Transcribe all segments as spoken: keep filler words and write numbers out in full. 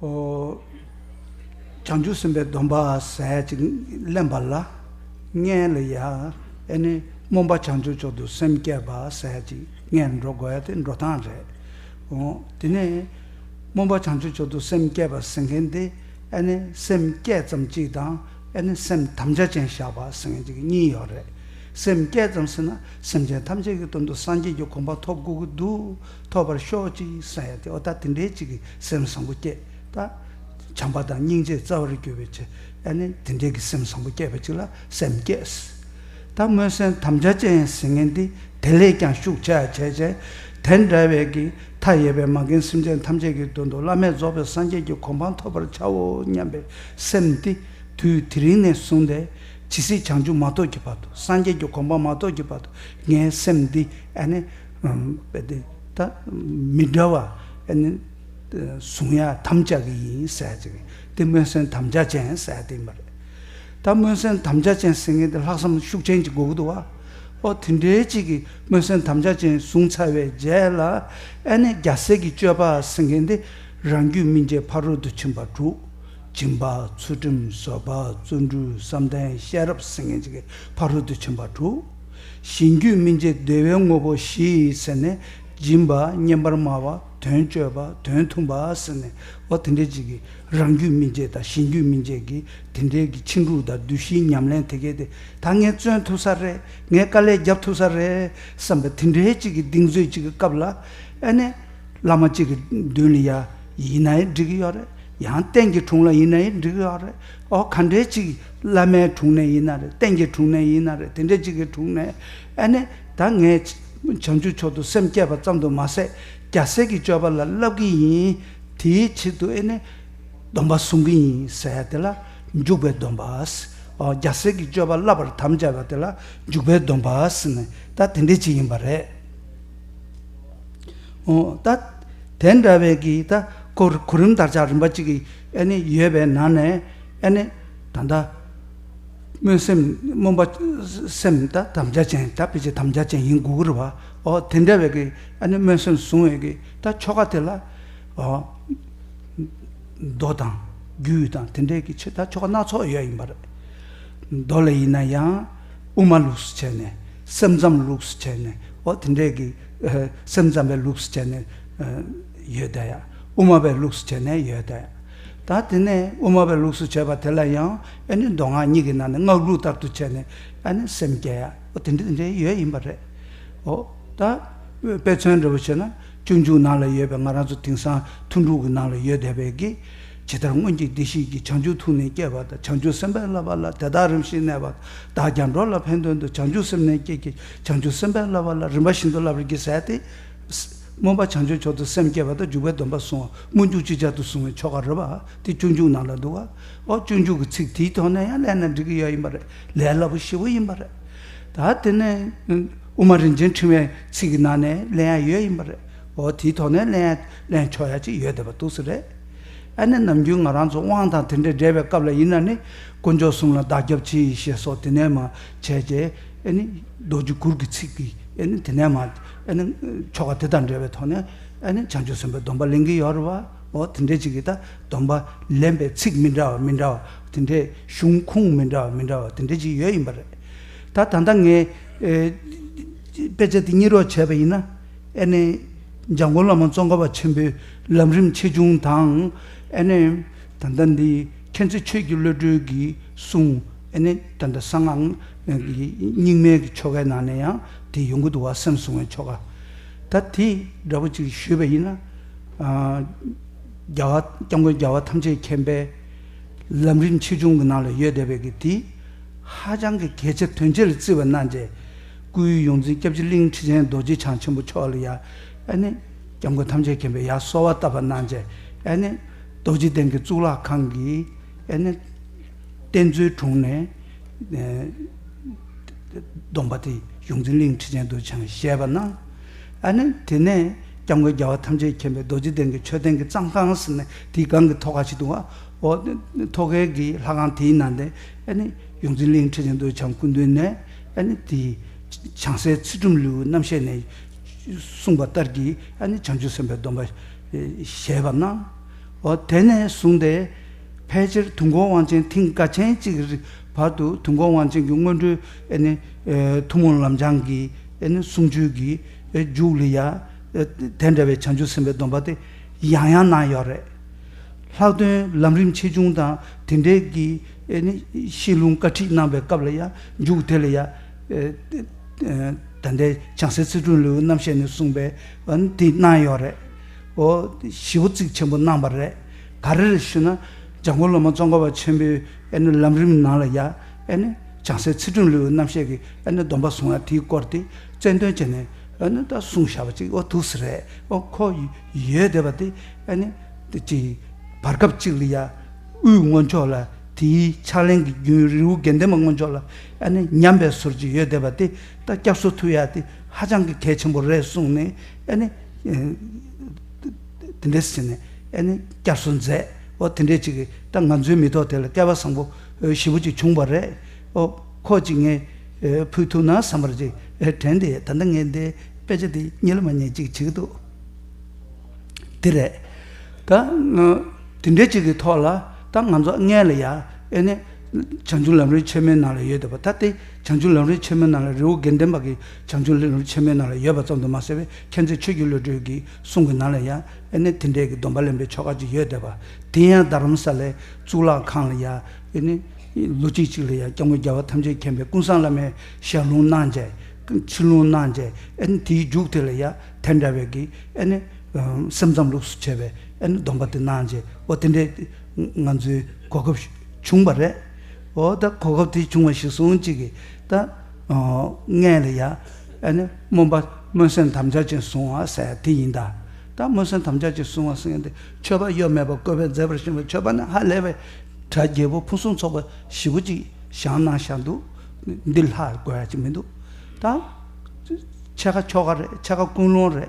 ཨོ། བྱང་ཆུབ་སེམས་དཔའི་སྡོམ་པ་ཟེར་ཅིག་ལེན་པ་ལ། སྔོན་ལ་ཡ། ཨེ་ནི་སྨོན་པ་བྱང་ཆུབ་མཆོག་ཏུ་སེམས་བསྐྱེད་པ་ཟེར་ཅིག་སྔོན་འགྲོ་དགོས་ཡ་དེ་འགྲོ་སྟངས་རེད། ཨོ། དེ་ནས་སྨོན་པ་བྱང་ཆུབ་མཆོག་ཏུ་སེམས་བསྐྱེད་པ་ཟེར་མཁན་དེ། ཨེ་ནི་སེམས་བསྐྱེད་ཙམ་ཅིག་དང་། ཨེ་ནི་སེམས་དམ་བཅའ་ཅན་བཞག་པ་ཟེར་མཁན་ཅིག་གཉིས་ཡོད་རེད། སེམས་བསྐྱེད་ཙམ་ཟེར་ན་སེམས་ཅན་ཐམས་ཅད་ཀྱི་དོན་དུ་སངས་རྒྱས་ཀྱི་གོ་འཕང་ཐོབ་དགོས་ཀྱི་འདུག་ཐོབ་པར་ཤོག་ཅིག་ཟེར་ཡ་དེ། ཨོ་ད་དེ་འདྲའི་ཅིག་གི་སེམས་བཟང་པོ་བསྐྱེད་ད། བྱམས་པ་དང་སྙིང་རྗེ་རྩ་བར་གྱུར་པའི་ཆེད། ཨ་ནི་དེ་འདྲའི་གི་སེམས་བཟང་པོ་བསྐྱེད་པ་ཅིག་ལ་སེམས་བསྐྱེད། ད་སྨོན་སེམས་དམ་བཅའ་ཅན་ཟེར་མཁན་འདི་དེ་ལས་ཀྱང་ཤུགས་ཆེ་བ་བྱས་བྱས། དེ་འདྲ་བའི་གི་མཐའ་ཡས་པའི་མ་རྒན་སེམས་ཅན་ཐམས་ཅད་ཀྱི་དོན་དུ་བླ་མེད་རྫོགས་པའི་སངས་རྒྱས་ཀྱི་གོ་འཕང་ཐོབ་པར་བྱའོ་སྙམ་པའི་སེམས་འདི་དུས་དེ་རིང་ནས་བཟུང་སྟེ་ཇི་སྲིད་བྱང་ཆུབ་མ་ཐོབ་ཀྱི་བར་དུ། སངས་རྒྱས་ཀྱི་གོ་འཕང་མ་ཐོབ་ཀྱི་བར་དུ་ངའི་སེམས་འདི་ཨ་ནི་ཨམ་དཔེ་དེ་ད་མི་འདྲ་བ་ཨ་ནི་བཟུང་ཡ་དམ་བཅའ་གི་ཡིན་ཟེར་ཅིག་དེ་སྨོན་སེམས་དམ་བཅའ་ཅན་ཟེར་དེ་ཡིན་པ་རེད། ད་སྨོན་སེམས་དམ་བཅའ་ཅན་ཟེར་མཁན་དེ་ལྷག་བསམ་ཤུགས་ཆེན་ཅིག་དགོས་ཀྱི་འདུག་བ། ཨོ་དེ་འདྲའི་ཅིག་གི་སྨོན་སེམས་དམ་བཅའ་ཅན་བཟུང་ཚར་བའི་རྗེས་ལ། ཨ་ནི་རྒྱལ་སྲས་ཀྱི་སྤྱོད་པ་ཟེར་མཁན་དེ་རང་རྒྱུད་སྨིན་བྱེད་ཕ་རོལ་ཏུ་ཕྱིན་པ་དྲུག་སྦྱིན་པ། ཚུལ་ཁྲིམས། བཟོད་པ། བརྩོན་འགྲུས། བསམ་གཏན། ཤེས་རབ་ཟེར་མཁན་ཅིག་གི་ཕ་རོལ་ཏུ་ཕྱིན་པ་དྲུག་གཞན་རྒྱུད་སྨིན་བྱེད་བདེ་བའི་དངོས་པོ་བཞི་ཟེར་ནས། སྦྱིན་པ། སྙན་པར་སྨྲ་བ། དོན་སྤྱོད་པ། དོན་མཐུན་པ་ཟེར་ནས། འོ་དེ་འདྲའི་ཅིག་གི་རང་རྒྱུད་སྨིན་བྱེད་དང་གཞན་རྒྱུད་སྨིན་བྱེད་ཀྱི་དེ་འདྲའི་གི་ཕྱིན་དྲུག་དང་བདུད་བཞིའི་ཉམས་ལེན་དེ་གས་དེ། ད་ངས་བརྩོན་ཐུབ་ས་རེད། ངས་དཀའ་ལས་རྒྱབ་ཐུབ་ས་རེད་བསམ་པའི་དེ་འདྲའི་ཅིག་གི་གདེང་ཚོད་ཅིག་གི་སྐབས་ལ། ཨ་ནི་བླ་མ་གཅིག་གི་མདུན་ལ་ཡ་ཡིན་ན་ཡང་འགྲིག་གི་ཡོད་རེད། ཡང་རྟེན་གྱི་དྲུང་ལ་ཡིན་ན་ཡང་འགྲིག་གི་ཡོད་རེད། ཨོ་ག་འདྲའི་ཅིག་བླ་མའི་དྲུང་ནས་ཡིན་ན་རེད། རྟེན་གྱི་དྲུང་ནས་ཡིན་ན་རེད། དེ་འདྲའི་ཅིག་གི་དྲུང་ནས། ཨ་ནི་ད་ངས་བྱང་ཆུབ་མཆོག་ཏུ་སེམས་བསྐྱེད་པ་ཙམ་དུ་མ་ཟད། རྒྱལ་སྲས་ཀྱི་སྤྱོད་པ་ལ་བསླབ་ཀྱི་ཡིན། དེའི་ཆེད་དུ་ཨ་ནི་སྡོམ་པ་བཟུང་གི་ཡིན་ཟེར་ཡ་དེ་ལ་འཇུག་པའི་སྡོམ་པ། ཨོ་རྒྱལ་སྲས་ཀྱི་སྤྱོད་པ་བསླབ་པར་དམ་བཅའ་བ་དེ་ལ་འཇུག་པའི་སྡོམ་པ་ཟེར་ནས་ད་དེ་འདྲའི་ཅིག་ཡིན་པ་རེད། ཨོ་ད་དེ་འདྲ་བའི་གི་ད་གོ་གོ་རིམ་དར་ཆགས་རིམ་པ་གཅིག་གི་ཨ་ནི་ཡོད་པའི་ནང་ནས། ཨ་ནི་ད་ལྟ་སྨོན་སེམས་སྨོན་པ་སེམས་ད་དམ་བཅའ་ཅན། ད་ཕལ་ཆེར་དམ་བཅའ་ཅན་ཡིན་དགོས་ཀྱི་རེད་བ། ཨོ་དེ་འདྲ་བའི་གི་ཨ་ནི་སྨོན་སེམས་བཟུང་བའི་གི་ད་ཆོ་ག་དེ་ལ། ཨོ། མདོ་དང་རྒྱུད་དང་དེ་འདྲའི་གི་ཆེད་ད་ཆོ་ག་སྣ་ཚོགས་ཡོད་ཡིན་པ་རེད། མདོ་ལ་ཡིན་ན་ཡང་དབུ་མ་ལུགས་སུ་བྱས་ནས། སེམས་ཙམ་ལུགས་སུ་བྱས་ནས། ཨོ་དེ་འདྲའི་གི་ཨ་སེམས་ཙམ་པའི་ལུགས་སུ་བྱས་ནས་ཨ་ཡོད་བསྡད་ཡ། དབུ་མ་པའི་ལུགས་སུ་བྱས་ནས་ཡོད་བསྡད་ཡ། ད་དེ་ནས་དབུ་མ་པའི་ལུགས་སུ་བྱས་པ་དེ་ལ་ཡང་ཨ་ནི་མདོ་སྔགས་གཉིས་ཀྱི་ནང་ནས་སྔགས་ལུགས་ལྟར་དུ་བྱས་ནས་ཨ་ནི་སེམས་བསྐྱེད་ཡ། ཨོ་དེ་འདྲ་དེ་འདྲ་ཡོད་ཡིན་པ་རེད། ཨོ་ད་དཔེ་མཚོན་འདྲ་པོ་བྱས་ན། སྤྱོད་འཇུག་ནང་ལ་ཡོད་པའི་ང་རང་ཚོ་དེང་སང་ཐུན་དྲུག་གི་ནང་ལ་ཡོད་བསྡད་པའི་གི། ཇི་ལྟར་སྔོན་གྱི་བདེ་གཤེགས་ཀྱིས། བྱང་ཆུབ་ཐུགས་ནི་བསྐྱེད་པ་དང་། བྱང་ཆུབ་སེམས་དཔའི་བསླབ་པ་ལ། དེ་དག་རིམ་བཞིན་གནས་པ་དང་། བདག་ཀྱང་འགྲོ་ལ་ཕན་དོན་དུ། བྱང་ཆུབ་སེམས་ནི་བསྐྱེད་བགྱི། བྱང་ཆུབ་སེམས་དཔའི་བསླབ་པ་ལ། རིམ་པ་བཞིན་དུ་བསླབ་པར་བགྱི་ཟེར་ཏེ། སྨོན་པ་བྱང་ཆུབ་མཆོག་ཏུ་སེམས་བསྐྱེད་པ་དང་། འཇུག་པའི་སྡོམ་པ་བཟུང་བ། སྨོན་འཇུག་ཅིག་ཅར་དུ་བཟུང་བའི་ཆོ་ག་རེད་པ། དེ་སྤྱོད་འཇུག་ནང་ལ་འདུག་ག། ཨོ་སྤྱོད་འཇུག་གི་ཚིག་དེའི་ཐོག་ནས་ཡང་ལེན་ན་འགྲིག་གི་ཡོད་ཡིན་པ་རེད། ལས་སླ་པོ་ཞེ་པོ་ཡིན་པ་རེད། ད་དེ་ནས་དབུ་མ་རིན་ཆེན་ཕྲེང་བའི་ཚིག་གི་ནང་ནས་ལེན་ཡ་ཡོད་ཡིན་པ་རེད། ཨོ་དེའི་ཐོག་ནས་ལེན་ཡ་ལེན་ཆོག་ཡ་ཅིག་ཡོད་བསྡད་པ་འདུག་སེ་རེད། ཨ་ནི་ནམ་རྒྱུན་ང་རང་ཚོ་དབང་དང་དེ་འདྲ་འབྲེལ་བའི་སྐབས་ལ་ཡིན་ན་ནི། དཀོན་མཆོག་གསུམ་ལ་བདག་སྐྱབས་མཆི་ཞེས་སོགས་དེ་ནས་མར་བྱས་རྗེས། ཨ་ནི་རྡོ་རྗེ་གུར་གྱི་ཚིག་གིས། ཨ་ནི་དེ་ནས་མར་ཨ་ནི་ཆོ་ག་དེ་དང་འབྲེལ་བའི་ཐོག་ནས། ཨ་ནི་བྱང་ཆུབ་སེམས་དཔའི་སྡོམ་པ་ལེན་གྱི་ཡོད་རེད་པ། འོ་དེ་འདྲས་ཅིག་གིས་ད་སྡོམ་པ་ལེན་པའི་ཚིག་མི་འདྲ་བ་མི་འདྲ་བ། དེ་འདྲས་གཞུང་ཁུངས་མི་འདྲ་བ་མི་འདྲ་བ་དེ་འདྲས་ཅིག་ཡོད་ཡིན་པ་རེད། ད་ད་ལྟ་ངས་ཨེ་དཔེ་ཆ་དེ་སྙན་རོགས་བྱས་པ་ཡིན་ན། ཨ་ནི་འཇམ་མགོན་བླ་མ་ཙོང་ཁ་པ་ཆེན་པོའི་ལམ་རིམ་ཆེ་ཆུང་དང་། ཨ་ནི་ད་ལྟ་འདི་མཁྱེན་བརྩེ་ཆོས་ཀྱི་བློ་གྲོས་ཀྱི་གསུང་། ཨ་ནི་ད་ལྟ་གསང་སྔགས་ཀྱི་རྙིང་མའི་གི་ཆོ་གའི་ནང་ནས་ཡང་དེ་ཡོང་གི་འདུག་བ། སེམས་བཟུང་བའི་ཆོ་ག། ད་དེ་འདྲ་པོ་ཅིག་ཞུས་པ་ཡིན་ན། ཨ་རྒྱལ་བ་སྐྱབས་མགོན་རྒྱལ་བ་ཐམས་ཅད་མཁྱེན་པའི་ལམ་རིམ་ཆེ་ཆུང་གི་ནང་ལ་ཡོད་བསྡད་པའི་གི་དེ་ཧ་ཅང་གི་གལ་ཆེ་དོན་ཆེ་ལ་བརྩི་བ་གནང་རྗེས། སྐུའི་ཡོངས་འཛིན་སྐྱབས་རྗེ་གླིང་ཁྲི་ཆེན་རྡོ་རྗེ་འཆང་ཆེན་པོ་མཆོག་ལ་ཡ། ཨ་ནི་སྐྱབས་མགོན་ཐམས་ཅད་མཁྱེན་པའི་ཡ་གསོལ་བ་བཏབ་པ་གནང་རྗེས། ཨ་ནི་རྡོ་རྗེ་གདན་གྱི་གཙུག་ལག་ཁང་གི། ཨ་ནི་རྟེན་གཙོའི་དྲུང་ནས། ཨ་སྡོམ་པ་དེ་ཡོངས་འཛིན་གླིང་ཁྲི་ཆེན་རྡོ་རྗེ་འཆང་བཞེས་པ་གནང་། ཨ་ནི་དེ་ནས་སྐྱབས་མགོན་རྒྱལ་བ་ཐམས་ཅད་མཁྱེན་པའི་རྡོ་རྗེ་གདན་གྱི་མཆོད་རྟེན་གྱི་གཙང་ཁང་ཟེར་ནས་དེའི་སྒང་གི་ཐོག་ཁ་ཞིག་འདུག་ག། འོ་ཐོག་ཁའི་གི་ལྷ་ཁང་དེའི་ནང་དེ། ཨ་ནི་ཡོངས་འཛིན་གླིང་ཁྲི་ཆེན་རྡོ་རྗེ་འཆང་སྐུ་མདུན་ནས། ཨ་ནི་དེ་བྱང་སའི་ཚུལ་ཁྲིམས་ལེའུའི་རྣམ་བཤད་ནས་གསུངས་པ་ལྟར་གྱི། ཨ་ནི་བྱང་ཆུབ་སེམས་དཔའི་སྡོམ་པ་བཞེས་པ་གནང་། འོ་དེ་ནས་བཟུང་སྟེ་ཕལ་ཆེར་དུས་འཁོར་དབང་ཆེན་ཐེངས་འགའ་ཅན་གཅིག་གི་བར་དུ་དུས་འཁོར་དབང་ཆེན་གྱི་སྔོན་འགྲོའི་ཨེ་ནི་ཐུན་མོང་ལམ་སྦྱང་གི་ཨེ་ནི་གསུང་ཆོས་ཀྱི་མཇུག་ལ་ཡ་དེ་འདྲ་བའི་བྱང་ཆུབ་སེམས་དཔའི་སྡོམ་པ་དེ་ཡང་ཡང་གནང་ཡོད་རེད། ལྷག་དོན་ལམ་རིམ་ཆེ་ཆུང་དང་དེ་འདྲའི་གི་ཨེ་ནི་བཤད་ལུང་བཀའ་ཁྲིད་གནང་བའི་སྐབས་ལ་ཡ་མཇུག་དེ་ལ་ཡ། ད་ལྟའི་བྱང་སེམས་ཚུལ་ཁྲིམས་ལུགས་རྣམ་བཤད་ནས་གསུངས་པའི་འདི་གནང་ཡོད་རེད། འོ་ཞེ་པོ་གཙིགས་ཆེན་པོ་གནང་བ་རེད། ག་རེ་རེད་ཞུ་ན། འཇམ་མགོན་བླ་མ་ཙོང་ཁ་པ་ཆེན་པོའི་ཨ་ནི་ལམ་རིམ་ནང་ལ་ཡ་ཨ་ནི་བྱང་སེམས་ཚུལ་ཁྲིམས་ལུགས་རྣམ་བཤད་ཀྱི་ཨ་ནི་སྡོམ་པ་བཟུང་ཡ་དེའི་སྐོར་དེ་རྩལ་འདོན་བྱས་ནས་ཨ་ནི་ད་གསུངས་བཞག་པ་ཅིག་འོ་འདུག་སེ་རེད། འོ་ཁོ་ཡོད་བསྡད་པ་དེ་ཨ་ནི་དེ་ཅིག་བར་སྐབས་གཅིག་ལ་ཡ་དབུས་དངོས་ཕྱོགས་ལ་དེའི་ཕྱག་ལེན་གྱི་རྒྱུན་རི་བོ་དགེ་ལྡན་པ་དངོས་ཕྱོགས་ལ་ཨ་ནི་ཉམས་པའི་ཟུར་གྱི་ཡོད་བསྡད་པ་དེ་ད་བསྐྱར་གསོ་ཐུབ་ཡ་དེ་ཧ་ཅང་གི་གལ་ཆེན་པོ་རེད་གསུངས་ནས་ཨ་ནི་དེ་འདྲས་ཟེར་ནས་ཨ་ནི་བསྐྱར་གསོ་མཛད། འོ་དེ་འདྲས་ཅིག་གིས་ད་ང་ཚོའི་མི་ཐོག་དེ་ལ་སྐལ་བ་བཟང་པོ་ཞེ་པོ་ཅིག་བྱུང་བ་རེད། འོ་ཁོ་ཅིག་ངས་ཕུལ་ཐུབ་ན་བསམ་པར་ཅིག་དྲན་ཏེ་ད་ལྟ་ངས་འདི་དཔེ་ཆ་འདི་གཉིད་ལ་མ་ཉལ་ཅིག་བྱེད་ཀྱི་འདུག་དེ་རེད། ད་དེ་འདྲའི་ཅིག་གི་ཐོག་ལ་ད་ང་ཚོ་སྔོན་ལ་ཡ་ཨེ་ནི་བྱང་ཆུབ་ལམ་རིམ་ཆེན་མོའི་ནང་ལ་ཡོད་བསྡད་པ། ད་དེ་བྱང་ཆུབ་ལམ་རིམ་ཆེན་མོའི་ནང་ལ་རི་བོ་དགེ་ལྡན་པ་གི་བྱང་ཆུབ་ལམ་རིམ་ཆེན་མོའི་ནང་ལ་ཡོད་པ་ཙམ་དུ་མ་ཟད་པའི་མཁྱེན་བརྩེ་ཆོས་ཀྱི་བློ་གྲོས་ཀྱི་གསུང་གི་ནང་ལ་ཡ་ཨེ་ནི་དེ་འདྲའི་གི་སྡོམ་པ་ལེན་པའི་ཆོ་ག་ཅིག་ཡོད་བསྡད་པ། དེ་ཡང་རྡ་རམ་ས་ལའི་གཙུག་ལག་ཁང་ལ་ཡ་ཨེ་ནི་ལོ་གཅིག་ཅིག་ལ་ཡ་སྐྱབས་མགོན་རྒྱལ་བ་ཐམས་ཅད་མཁྱེན་པའི་ཀུན་བཟང་བླ་མའི་ཞལ་ལུང་གནང་བྱས་ཕྱག་ལུང་གནང་བྱས་ཨེ་ནི་དེའི་མཇུག་དེ་ལ་ཡ་དེ་འདྲ་བའི་གི་ཨེ་ནི་སེམས་ཙམ་ལུགས་སུ་བྱས་པའི་ཨ་ནི་སྡོམ་པ་དེ་གནང་རྗེས་འོ་དེ་འདྲའི་ང་ཚོའི་གོ་སྐབས་བྱུང་བ་རེད། འོ་ད་གོ་སྐབས་དེ་བྱུང་བ་ཞིག་སོང་ཅིག་གིས་ད་སྔོན་ལ་ཡ་ཨ་ནི་སྨོན་པ་སྨོན་སེམས་དམ་བཅའ་ཅན་བཟུང་བ་ཟེར་ཡ་དེ་ཡིན་ད། ད་སྨོན་སེམས་དམ་བཅའ་ཅན་བཟུང་བ་ཟེར་ཡ་དེ་ཆོས་པ་གཡོ་མེད་པ་བཀོད་པས་མཛེས་པར་བཞེངས་པའི་ཆོས་པ་ནི་ཧ་ལས་པའི་གྲ་རྒྱས་པོ་ཕུན་སུམ་ཚོགས་པ་ཞེ་པོ་ཅིག་བཞེངས་གནང་བཞག་འདུག་འདི་ལྷག་དགོས་ཡ་ཅིག་མི་འདུག་ད་ཕྱེད་ཀ་ཆོ་ག་རེད། ཕྱེད་ཀ་ཀུན་སློང་རེད།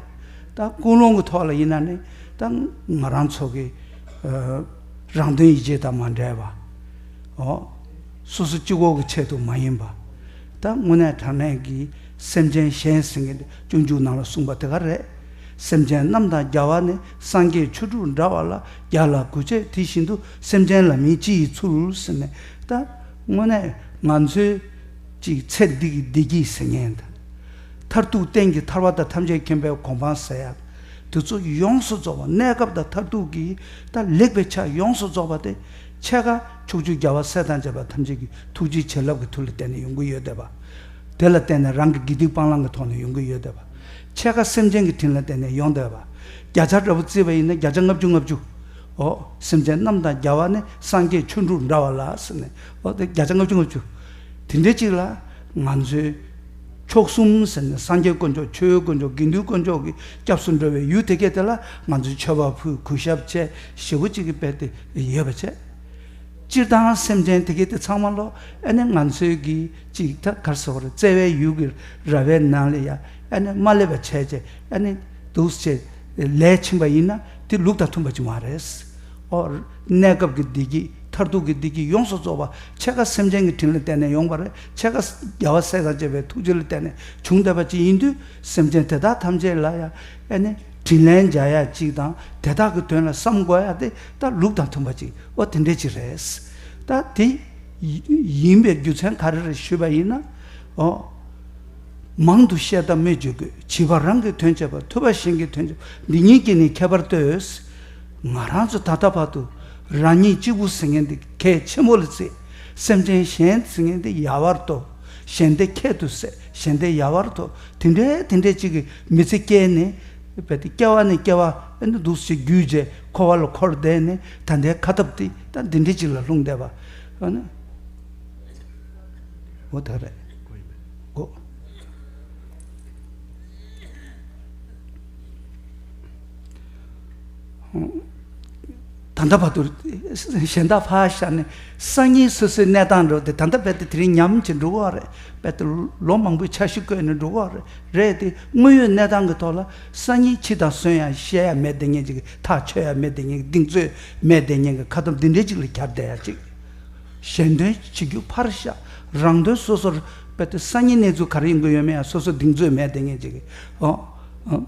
ད་ཀུན་སློང་གི་ཐོག་ལ་ཡིན་ན་ནི་ད་ང་རང་ཚོ་གི་ཨ་རང་དོན་ཡིད་བྱེད་དང་མ་འབྲེལ་བ། འོ། སོ་སོ་གཅིག་པོ་གི་ཆེད་དུ་མ་ཡིན་པ། ད་དངོས་གནས་དྲང་གནས་ཀྱི་སེམས་ཅན་གཞན་ཟེར་མཁན་དེ་སྤྱོད་འཇུག་ནང་ལ་གསུངས་པ་དེ་ག་རེད། སེམས་ཅན་རྣམས་དང་རྒྱལ་བ་ནི། སངས་རྒྱས་ཆོས་དྲུག་འདྲ་བ་ལ། རྒྱལ་ལ་གུས་བྱས་དེ་བཞིན་དུ། སེམས་ཅན་ལ་མིན་ཅི་ཡིས་ཚུལ་ཟེར་ནས། ད་དངོས་གནས་ང་ཚོའི་ཅིག་ཚེ་འདི་གི་བདེ་སྐྱིད་ཟེར་མཁན་དང་། མཐར་ཐུག་གཏན་གྱི་ཐར་པ་དང་ཐམས་ཅད་མཁྱེན་པའི་གོ་འཕང་ཟེར་ཡ། དེ་ཚོ་ཡོངས་སུ་རྫོགས་པ། གནས་སྐབས་དང་མཐར་ཐུག་གི་ད་ལེགས་པའི་ཆ་ཡོངས་སུ་རྫོགས་པ་དེ་ཕྱེད་ཀ་ཕྱོགས་བཅུའི་རྒྱལ་བ་སྲས་དང་བཅས་པ་ཐམས་ཅད་ཀྱི་ཐུགས་རྗེ་བྱིན་རླབས་ཀྱི་མཐུ་ལ་བརྟེན་ནས་ཡོང་གི་ཡོད་བསྡད་པ། དེ་ལ་བརྟེན་ནས་རང་གི་དགེ་སྡིག་སྤང་བླང་གི་ཐོག་ནས་ཡོང་གི་ཡོད་བསྡད་པ། ཕྱེད་ཀ་སེམས་ཅན་གྱི་དྲིན་ལ་བརྟེན་ནས་ཡོང་བསྡད་པ། བརྒྱ་ཆ་འདྲ་པོ་བརྩིས་པ་ཡིན་ན་བརྒྱ་ཆ་ལྔ་བཅུ་ལྔ་བཅུ། འོ། སེམས་ཅན་རྣམས་དང་རྒྱལ་བ་ནི། སངས་རྒྱས་ཆོས་དྲུག་འདྲ་བ་ལ་ཟེར་ནས། འོ་དེ་བརྒྱ་ཆ་ལྔ་བཅུ་ལྔ་བཅུ། དེ་འདྲའི་ཅིག་ལ་ང་ཚོའི་མཆོག་གསུམ་ཟེར་ནས་སངས་རྒྱས་དཀོན་མཆོག་ཆོས་དཀོན་མཆོག་དགེ་འདུན་དཀོན་མཆོག་གི་སྐྱབས་སུ་འགྲོ་བའི་ཡུལ་དེ་གས་དེ་ལ་ང་ཚོས་མཆོད་པ་ཕུལ་གུས་ཞབས་བྱས་ཞེ་པོ་ཅིག་གི་དཔེ་དེ་ཡོད་པ་བྱས། སྤྱིར་བཏང་སེམས་ཅན་དེ་གས་དེ་ཚང་མ་ལོ་ཨ་ནི་ང་ཚོའི་གི་ཅིག་ད་གར་སོགས་རེ་བརྩེ་བའི་ཡུལ་གྱི་ར་བའི་ནང་ལ་ཡ་ཨ་ནི་མ་སླེབས་པ་བྱས་བྱས་ཨ་ནི་འདུག་སེ་བྱས་ལས་ཕྱིན་པ་ཡིན་ན་དེ་ལུགས་དང་མཐུན་པ་ཅིག་མ་རེད། ཨོ། གནས་སྐབས་ཀྱི་བདེ་སྐྱིད་མཐར་ཐུག་གི་བདེ་སྐྱིད་ཡོངས་སུ་རྫོགས་པ་ཕྱེད་ཀ་སེམས་ཅན་གྱི་དྲིན་ལ་བརྟེན་ནས་ཡོང་བ་རེད། ཕྱེད་ཀ་རྒྱལ་བ་སྲས་དང་བཅས་པའི་ཐུགས་རྗེ་ལ་བརྟེན་ནས་བྱུང་བསྡད་པ་ཅིག་ཡིན་དུས་སེམས་ཅན་དེ་དག་ཐམས་ཅད་ལ་ཡང་ཨ་ནི་དྲིན་ལན་འཇལ་ཡ་ཅིག་དང་དེ་དག་གི་དོན་ལ་བསམ་དགོས་ཡ་དེ་ད་ལུགས་དང་མཐུན་པ་ཅིག་འོ་དེ་འདྲས་ཅིག་རེད། ད་དེ་ཡིན་པའི་རྒྱུ་མཚན་ག་རེ་རེད་ཞུས་པ་ཡིན་ན། འོ། མང་དུ་བཤད་དང་སྨོས་ཅི་དགོས། བྱིས་པ་རང་གི་དོན་བྱེད་པ། ཐུབ་པ་གཞན་གྱི་དོན་བྱེད་པ། འདི་གཉིས་ཀྱིས་ནི་ཁྱད་པར་ལྟོས། ང་རང་ཚོ་ད་ལྟ་བར་དུ་རང་ཉིད་གཅིག་པུ་ཟེར་མཁན་འདི་གལ་ཆེན་པོ་ལ་བརྩི། སེམས་ཅན་གཞན་ཟེར་མཁན་འདི་ཡལ་བར་དོ། གཞན་སྡེ་ཁྱད་དུ་བསད། གཞན་སྡེ་ཡལ་བར་དོ། དེ་འདྲའི་དེ་འདྲའི་གཅིག་གི་མི་ཚེ་སྐྱེལ་ནས་རྦད་དེ་སྐྱེ་བ་ནས་སྐྱེ་བ་ཨ་ནི་འདུག་སེ་བརྒྱུད་རྗེས་འཁོར་བ་ལ་འཁོར་བསྡད་ནས་ད་ལྟའི་ཁ་ཐབས་དེ་ད་འདི་འདྲའི་གཅིག་ལ་ལྷུང་བསྡད་པ། ཨ་ནི། འོ་ད་རེད། གོ། ད་ལྟ་བར་དུ་གཞན་དག་ཕར་བཞག་ནས་སང་ཉིན་སོ་སོའི་གནས་སྟངས་འགྲོ་དེ་ད་ལྟ་རྦད་དེ་དེ་རིང་ཉམས་ཀྱིས་འགྲོ་གི་ཡོད་རེད། རྦད་དེ་ལོ་མང་པོའི་འཆར་གཞི་བཀོད་ནས་འགྲོ་གི་ཡོད་རེད། རེད་དེ་དངོས་ཡོད་གནས་སྟངས་ཀྱི་ཐོག་ལ་སང་ཉིན་འཆི་དང་གསོན་ཡང་བཤད་ཡ་མེད་བསྡད་མཁན་ཅིག་གི་ཐག་ཆོད་ཡ་མེད་བསྡད་མཁན་གྱི་གདེང་ཚོད་མེད་བསྡད་མཁན་གྱི་ཁ་ཐུམ་འདི་འདྲའི་ཅིག་ལ་གྱར་བསྡད་ཡ་ཅིག་གཞན་དོན་བྱེད་རྒྱུ་ཕར་བཞག་རང་དོན་སོ་སོར་དཔེ་དེ་སང་ཉིན་གནས་ཚུལ་ག་རེ་ཡོང་གི་ཡོད་མེད་ཡང་སོ་སོ་གདེང་ཚོད་མེད་བསྡད་མཁན་ཅིག་གི་ཨོ། ཨོ།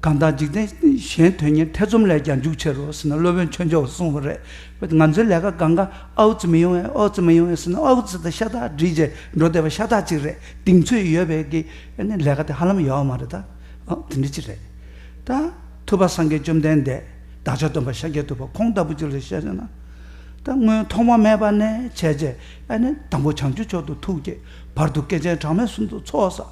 གང་དག་འཇིག་རྟེན་གཞན་དོན་གཉེར། ཐེ་ཚོམ་ལས་ཀྱང་འཇུག་བྱེད་རོགས་ཟེར་ནས་སློབ་དཔོན་ཆོས་འབྱོར་པས་གསུངས་པ་རེད། ང་ཚོའི་ལས་ཀ་གང་ག་ཨའུ་ཙི་མི་ཡོང་ཨེ། ཨའུ་ཙི་མི་ཡོང་ཨེ་ཟེར་ན། ཨའུ་ཙི་དང་ཤ་སྟག་སྒྲིལ་བྱས་འགྲོ་བསྡད་པ་ཤ་སྟག་ཅིག་རེད། གདེང་ཚོད་ཡོད་པའི་གི་ཨ་ནི་ལས་ཀ་དེ་ཧ་ལམ་ཡོད་མ་རེད་ད། ཨ་དེ་འདྲ་ཅིག་རེད། ད་ཐུབ་པ་སངས་རྒྱས་བཅོམ་ལྡན་འདས། བདག་ཅག་སྟོན་པ་ཤཱཀྱ་ཐུབ་པ་ཁོང་ལྟ་བུ་ཅིག་ལ་བཤད་ན། ད་སྔོན་ཐོག་མ་མེད་པ་ནས་བྱས་བྱས་ཨ་ནི་དང་པོ་བྱང་ཆུབ་མཆོག་ཏུ་ཐུགས་བསྐྱེད། བར་དུ་བསྐལ་ཆེན་གྲངས་མེད་གསུམ་དུ་ཚོགས་བསགས།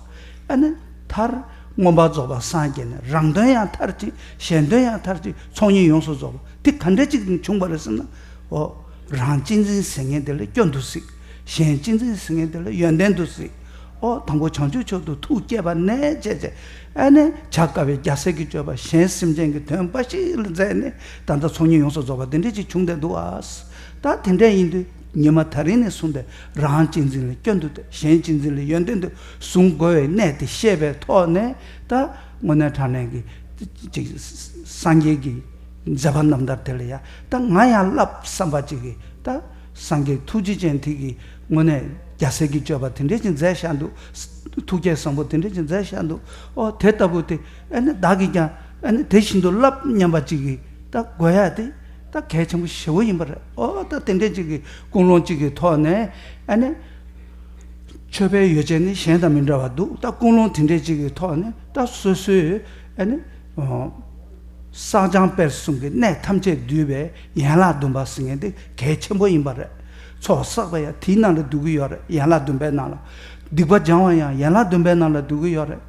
ཨ་ནི་མཐར་མངོན་པར་རྫོགས་པར་སངས་རྒྱས་ནས། རང་དོན་ཡང་མཐར་ཕྱིན། གཞན་དོན་ཡང་མཐར་ཕྱིན། ཚོགས་གཉིས་ཡོངས་སུ་རྫོགས་པ་དེ་ག་འདྲ་ཅིག་བྱུང་བ་རེད་ཟེར་ན། འོ། རང་གཅེས་འཛིན་ཟེར་མཁན་དེ་ལས་སྐྱོན་དུ་གཟིགས། གཞན་གཅེས་འཛིན་ཟེར་མཁན་དེ་ལ་ཡོན་ཏན་དུ་གཟིགས། ཨོ་དང་པོ་བྱང་ཆུབ་མཆོག་ཏུ་ཐུགས་བསྐྱེད་པ་ནས་བྱས་བྱས། ཨ་ནི་བྱ་དཀའ་བའི་རྒྱལ་སྲས་ཀྱི་སྤྱོད་པ། གཞན་སེམས་ཅན་གྱི་དོན་འབའ་ཞིག་ལ་མཛད་ནས། ད་ལྟ་ཚོགས་གཉིས་ཡོངས་སུ་རྫོགས་པ་དེ་འདྲ་ཅིག་བྱུང་བསྡད་འདུག་ཨ། ད་དེ་འདྲ་ཡིན་དུས་ཉི་མ་ད་རིང་ནས་བཟུང་སྟེ། རང་གཅེས་འཛིན་ལ་སྐྱོན་དུ་བལྟས། གཞན་གཅེས་འཛིན་ལ་ཡོན་ཏན་དུ་བཟུང་དགོས་པའི་གནད་དེ་ཤེས་པའི་ཐོག་ནས། ད་དངོས་གནས་དྲང་གནས་ཀྱི་ཅིག་སངས་རྒྱས་ཀྱི་མཛད་པ་རྣམ་ཐར་དེ་ལ་ཡ། ད་ང་ཡང་བསླབ་བསམ་པ་ཅིག་གིས། ད་སངས་རྒྱས་ཐུགས་རྗེ་ཅན་དེ་གིས་དངོས་གནས་རྒྱལ་སྲས་ཀྱི་སྤྱོད་པ་དེ་འདྲ་ཅིག་མཛད་བཞག་འདུག། ཐུགས་བསྐྱེད་བཟང་པོ་དེ་འདྲ་ཅིག་མཛད་བཞག་འདུག། ཨོ་དེ་ལྟ་བུ་དེ་ཨ་ནི་བདག་གིས་ཀྱང་ཨ་ནི་དེ་བཞིན་དུ་བསླབ་སྙམ་པ་ཅིག་གིས། ད་དགོས་ཡ་དེ་ད་གལ་ཆེན་པོ་ཞེ་པོ་ཡིན་པ་རེད། ཨོ་ད་དེ་འདྲ་ཅིག་གི་ཀུན་སློང་ཅིག་གི་ཐོག་ནས་ཨ་ནི། ཆོས་པའི་ཡོ་བྱད་ནི་གཞན་དང་མི་འདྲ་བ་འདུག། ད་ཀུན་སློང་དེ་འདྲ་ཅིག་གི་ཐོག་ནས། ད་སོ་སོའི་ཨ་ནི་ཨོ་བསགས་སྦྱང་སྤེལ་གསུམ་གྱི་གནད་ཐམས་ཅད་བསྡུས་པའི་ཡན་ལག་བདུན་པ་ཟེར་མཁན་དེ་གལ་ཆེན་པོ་ཡིན་པ་རེད། ཚོགས་བསགས་པ་ཡང་དེའི་ནང་ལ་འདུ་གི་ཡོད་རེད། ཡན་ལག་བདུན་པའི་ནང་ལ། སྡིག་པ་སྦྱང་བ་ཡང་ཡན་ལག་བདུན་པའི་ནང་ལ་འདུ་གི་ཡོད་རེད།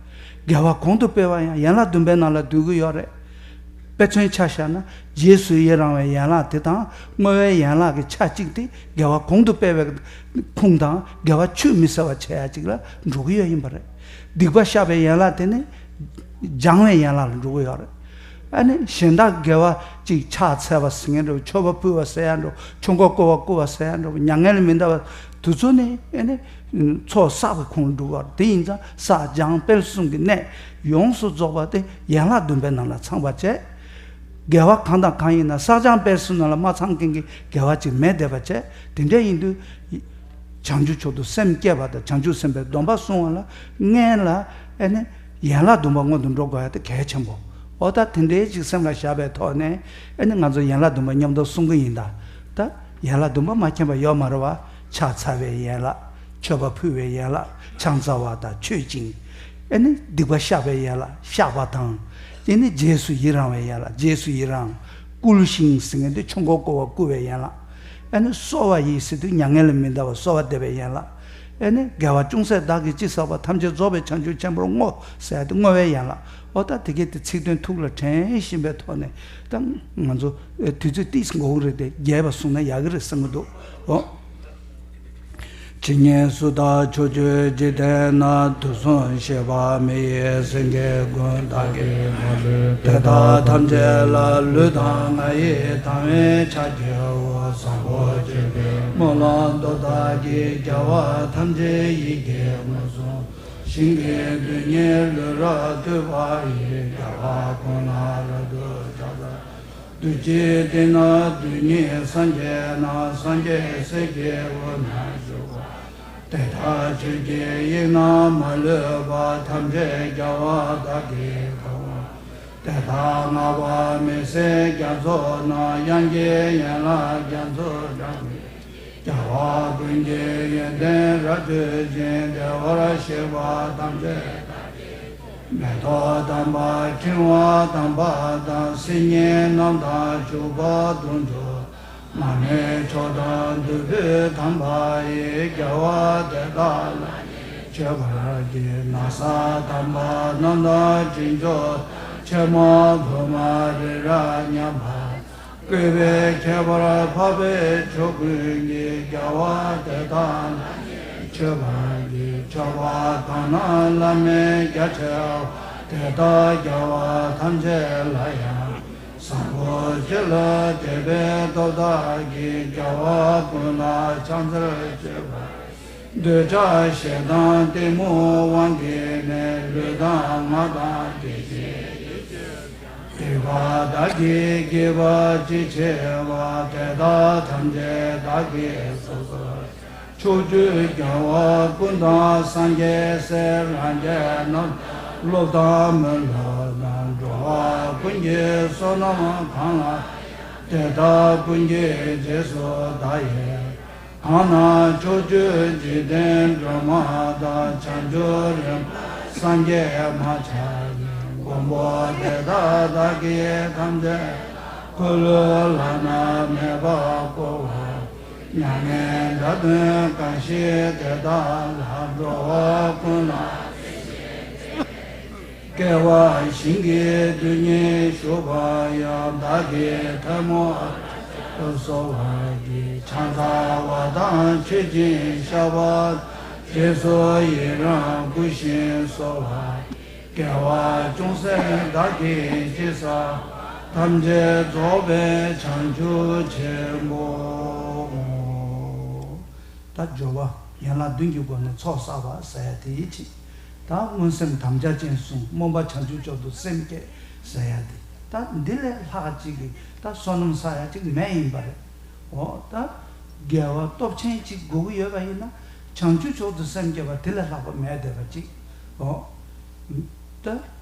དགེ་བ་གོང་དུ་སྤེལ་བ་ཡང་ཡན་ལག་བདུན་པའི་ནང་ལ་འདུ་གི་ཡོད་རེད། དཔེ་མཚོན་ཆ་བཞག་ན། རྗེས་སུ་ཡི་རང་བའི་ཡན་ལག་དེ་དང་། བསྔོ་བའི་ཡན་ལག་གི་ཆ་གཅིག་དེ་དགེ་བ་གོང་དུ་སྤེལ་བའི་ཁུངས་དང་། དགེ་བ་ཆུད་མི་ཟ་བ་བྱེད་ཡ་གཅིག་ལ་འགྲོ་གི་ཡོད་ཡིན་པ་རེད། སྡིག་པ་བཤགས་པའི་ཡན་ལག་དེ་ནི་སྦྱང་བའི་ཡན་ལག་ལ་འགྲོ་གི་ཡོད་རེད། ཨ་ནི་གཞན་དག་དགེ་བ་གཅིག་ཕྱག་འཚལ་བ་ཟེར་མཁན་འདྲ་བོ། མཆོད་པ་ཕུལ་བ་ཟེར་ཡ་འདྲ་བོ། ཆོས་འཁོར་བསྐོར་བ་བསྐུལ་བ་ཟེར་ཡ་འདྲ་བོ། མྱ་ངན་ལས་མི་འདའ་བ་དེ་ཚོ་ནི་ཨ་ནི་ཚོགས་བསགས་པའི་ཁོངས་ལ་འགྲོ་གི་ཡོད་རེད། དེ་ཡིན་ཙང་བསགས་སྦྱང་སྤེལ་གསུམ་གྱི་གནད་ཡོངས་སུ་རྫོགས་པ་དེ་ཡན་ལག་བདུན་པའི་ནང་ལ་ཚང་བ་བྱས། དགེ་བ་གང་དང་གང་ཡིན་ན་བསགས་སྦྱང་སྤེལ་གསུམ་ནང་ལ་མ་ཚང་མཁན་གྱི་དགེ་བ་ཅིག་མེད་བསྡད་པ་བྱས། དེ་འདྲ་ཡིན་དུས། བྱང་ཆུབ་མཆོག་ཏུ་སེམས་བསྐྱེད་པ་དང་། བྱང་ཆུབ་སེམས་དཔའི་སྡོམ་པ་བསྲུང་བ་ལ་སྔོན་ལ་ཨ་ནི་ཡན་ལག་བདུན་པ་སྔོན་དུ་འགྲོ་དགོས་ཡ་དེ་གལ་ཆེན་པོ། ཨོ་ད་དེ་འདྲའི་ཅིག་སེམས་ལ་བཞག་པའི་ཐོག་ནས། ཨ་ནི་ང་ཚོ་ཡན་ལག་བདུན་པ་མཉམ་དུ་བསྲུང་གི་ཡིན་ད། ད་ཡན་ལག་བདུན་པ་མ་མཁྱེན་པ་ཡོད་མ་རེད་བ། ཕྱག་འཚལ་བའི་ཡན་ལག། མཆོད་པ་ཕུལ་བའི་ཡན་ལག། ཕྱག་འཚལ་བ་དང་མཆོད་ཅིང་། ཨ་ནི་སྡིག་པ་བཤགས་པའི་ཡན་ལག་བཤགས་པ་དང་། དེ་ནི་རྗེས་སུ་ཡི་རང་བའི་ཡན་ལག། རྗེས་སུ་ཡི་རང་། བསྐུལ་ཞིང་ཟེར་མཁན་དེ་ཆོས་འཁོར་བསྐོར་བ་བསྐུལ་བའི་ཡན་ལག། ཨ་ནི་གསོལ་བ་ཡི་ཟེར་དུས་མྱ་ངན་ལས་མི་འདའ་བར་གསོལ་བ་འདེབས་པའི་ཡན་ལག། ཨ་ནི་དགེ་བ་ཅུང་ཟད་བདག་གིས་ཅི་བསགས་པ། ཐམས་ཅད་རྫོགས་པའི་བྱང་ཆུབ་ཆེན་པོར་བསྔོ་ཟེར་ཏེ་བསྔོ་བའི་ཡན་ལག། ཨོ་ད་དེ་གའི་དེ་ཚིག་དོན་ཐུགས་ལ་དྲན་བཞིན་པའི་ཐོག་ནས། ད་ང་ཚོ་དུས་ཚོད་ཏིས་འགོར་གི་རེད་དེ། རྒྱས་པ་གསུངས་ན་ཡག་གི་རེད་བསམ་གི་འདུག། ཨོ། ཇི་སྙེད་སུ་དག་ཕྱོགས་བཅུའི་འཇིག་རྟེན་ན། དུས་གསུམ་གཤེགས་པ་མི་ཡི་སེང་གེ་ཀུན། བདག་གིས་མ་ལུས་དེ་དག་ཐམས་ཅད་ལ། ལུས་དང་ངག་ཡིད་དང་བས་ཕྱག་བགྱིའོ། བཟང་པོ་སྤྱོད་པའི་སྨོན་ལམ་སྟོབས་དག་གིས། རྒྱལ་བ་ཐམས་ཅད་ཡིད་ཀྱིས་མངོན་སུམ། ཞིང་གི་རྡུལ་སྙེད་ལུས་རབ་བཏུད་པ་ཡིས། རྒྱལ་བ་ཀུན་ལ་རབ་ཏུ་ཕྱག་འཚལ། རྡུལ་གཅིག་སྟེང་ན་རྡུལ་སྙེད་སངས་རྒྱས་རྣམས། སངས་རྒྱས་སྲས་ཀྱི་དབུས་ན་བཞུགས་པ། དེ་དག་ཆོས་ཀྱི་དབྱིངས་རྣམས་མ་ལུས་པ། ཐམས་ཅད་རྒྱལ་བ་དག་གིས་གང་བ། དེ་དག་བསྔགས་པ་མི་ཟད་རྒྱ་མཚོ་རྣམས། དབྱངས་ཀྱི་ཡན་ལག་རྒྱ་མཚོ་འདྲ་བའི། རྒྱལ་བ་ཀུན་གྱི་ཡོན་ཏན་རབ་བཏུད་ཅིང་། བདེ་བར་གཤེགས་པ་ཐམས་ཅད་དག་གི། མེ་ཏོག་དམ་པ་ཕྲེང་བ་དམ་པ་དང་། སིལ་སྙན་རྣམས་དང་བྱུག་པ་དུང་ཕྱུར། མར་མེ་མཆོག་དང་བདུག་སྤོས་དམ་པ་ཡིས། རྒྱལ་བ་དེ་དག་ལ་ནི་མཆོད་པར་བགྱི། ན་བཟའ་དམ་པ་རྣམས་དང་། གྲི་མཆོག་ཕྱེ་མ་བུ་མ་རི་རབ་མཉམ་པ། བཀོད་པའི་ཁྱད་པར་འཕགས་པའི་མཆོག་ཀུན་གྱིས། རྒྱལ་བ་དེ་དག་ལ་ནི་མཆོད་པར་བགྱི། མཆོད་པ་གང་རྣམས་བླ་མེད་རྒྱ་ཆེ་བ། དེ་དག་རྒྱལ་བ་ཐམས་ཅད་ལ་ཡང་། བཟང་པོ་སྤྱོད་ལ་དད་པའི་སྟོབས་དག་གིས། རྒྱལ་བ་ཀུན་ལ་ཕྱག་འཚལ་མཆོད་པར། འདོད་ཆགས་ཞེ་སྡང་གཏི་མུག་དབང་གིས་ནི། ལུས་དང་ངག་དང་ཡིད་ཀྱི་སྡིག་པ་དག་གིས་བགྱིས་པ་ཅི་ཆེ་བ། དེ་དག་ཐམས་ཅད་བདག་གིས་སོ་སོར། ཕྱོགས་བཅུའི་རྒྱལ་བ་ཀུན་དང་། སངས་རྒྱས་སྲས་ལྷ་འདྲེ་རྣམས་དང་ སློབ་དང་མི་སློབ་དང་འགྲོ་བ་ཀུན་གྱི་བསོད་ནམས་གང་ལ། དེ་དག་ཀུན་གྱི་རྗེས་སུ་བདག་ཡི་གང་ན་ཕྱོགས་བཅུའི་འཇིག་རྟེན་སྒྲོན་མ་དང་། བྱང་ཆུབ་རིམ་པ་སངས་རྒྱས་མ་ཆགས་ཉིད། མགོན་པོ་དེ་དག་བདག་གིས་ཐམས་ཅད་ལ། འཁོར་ལོ་བླ་ན་མེད་པ་བསྐོར་བ། མྱ་ངན་འདའ་སྟོན་གང་བཞེད་དེ་དག་ལ། འགྲོ་བ་ཀུན་ལ་སྐྱེ་བ་ཞིང་གི་རྡུལ་སྙེད་བཞུགས་པ་ཡང་། བདག་གི་ཐལ་མོ་སྦྱར་བ་གསོལ་བ་འདེབས། ཕྱག་འཚལ་བ་དང་མཆོད་ཅིང་བཤགས་པ། རྗེས་སུ་ཡི་རང་བསྐུལ་ཞིང་གསོལ་བ། དགེ་བ་ཅུང་ཟད་བདག་གིས་ཅི་བསགས། ཐམས་ཅད་རྫོགས་པའི་བྱང་ཆུབ་ཆེན་པོ། ད་སྦྱོར་བ་ཡན་ལག་བདུན་གྱི་སྒོ་ནས་ཚོགས་བསགས་པ་ཟེར་ཡ་དེའི་ཕྱིར། ད་མངོན་སེམས་དམ་བཅའ་ཅན་བཟུང་། སྨོན་པ་བྱང་ཆུབ་མཆོག་ཏུ་སེམས་བསྐྱེད་ཟེར་ཡ་དེ། ད་འདི་ལས་ལྷག་ཅིག་གི་ད་བསོད་ནམས་བསགས་ཡ་ཅིག་མེད་ཡིན་པ་རེད། འོ་ད་དགེ་བ་སྟོབས་ཆེན་ཅིག་དགོས་ཀྱི་ཡོད་པ་ཡིན་ན། བྱང་ཆུབ་མཆོག་ཏུ་སེམས་བསྐྱེད་པ་དེ་ལས་ལྷག་པ་མེད་བསྡད་པ་ཅིག་འོ། ད་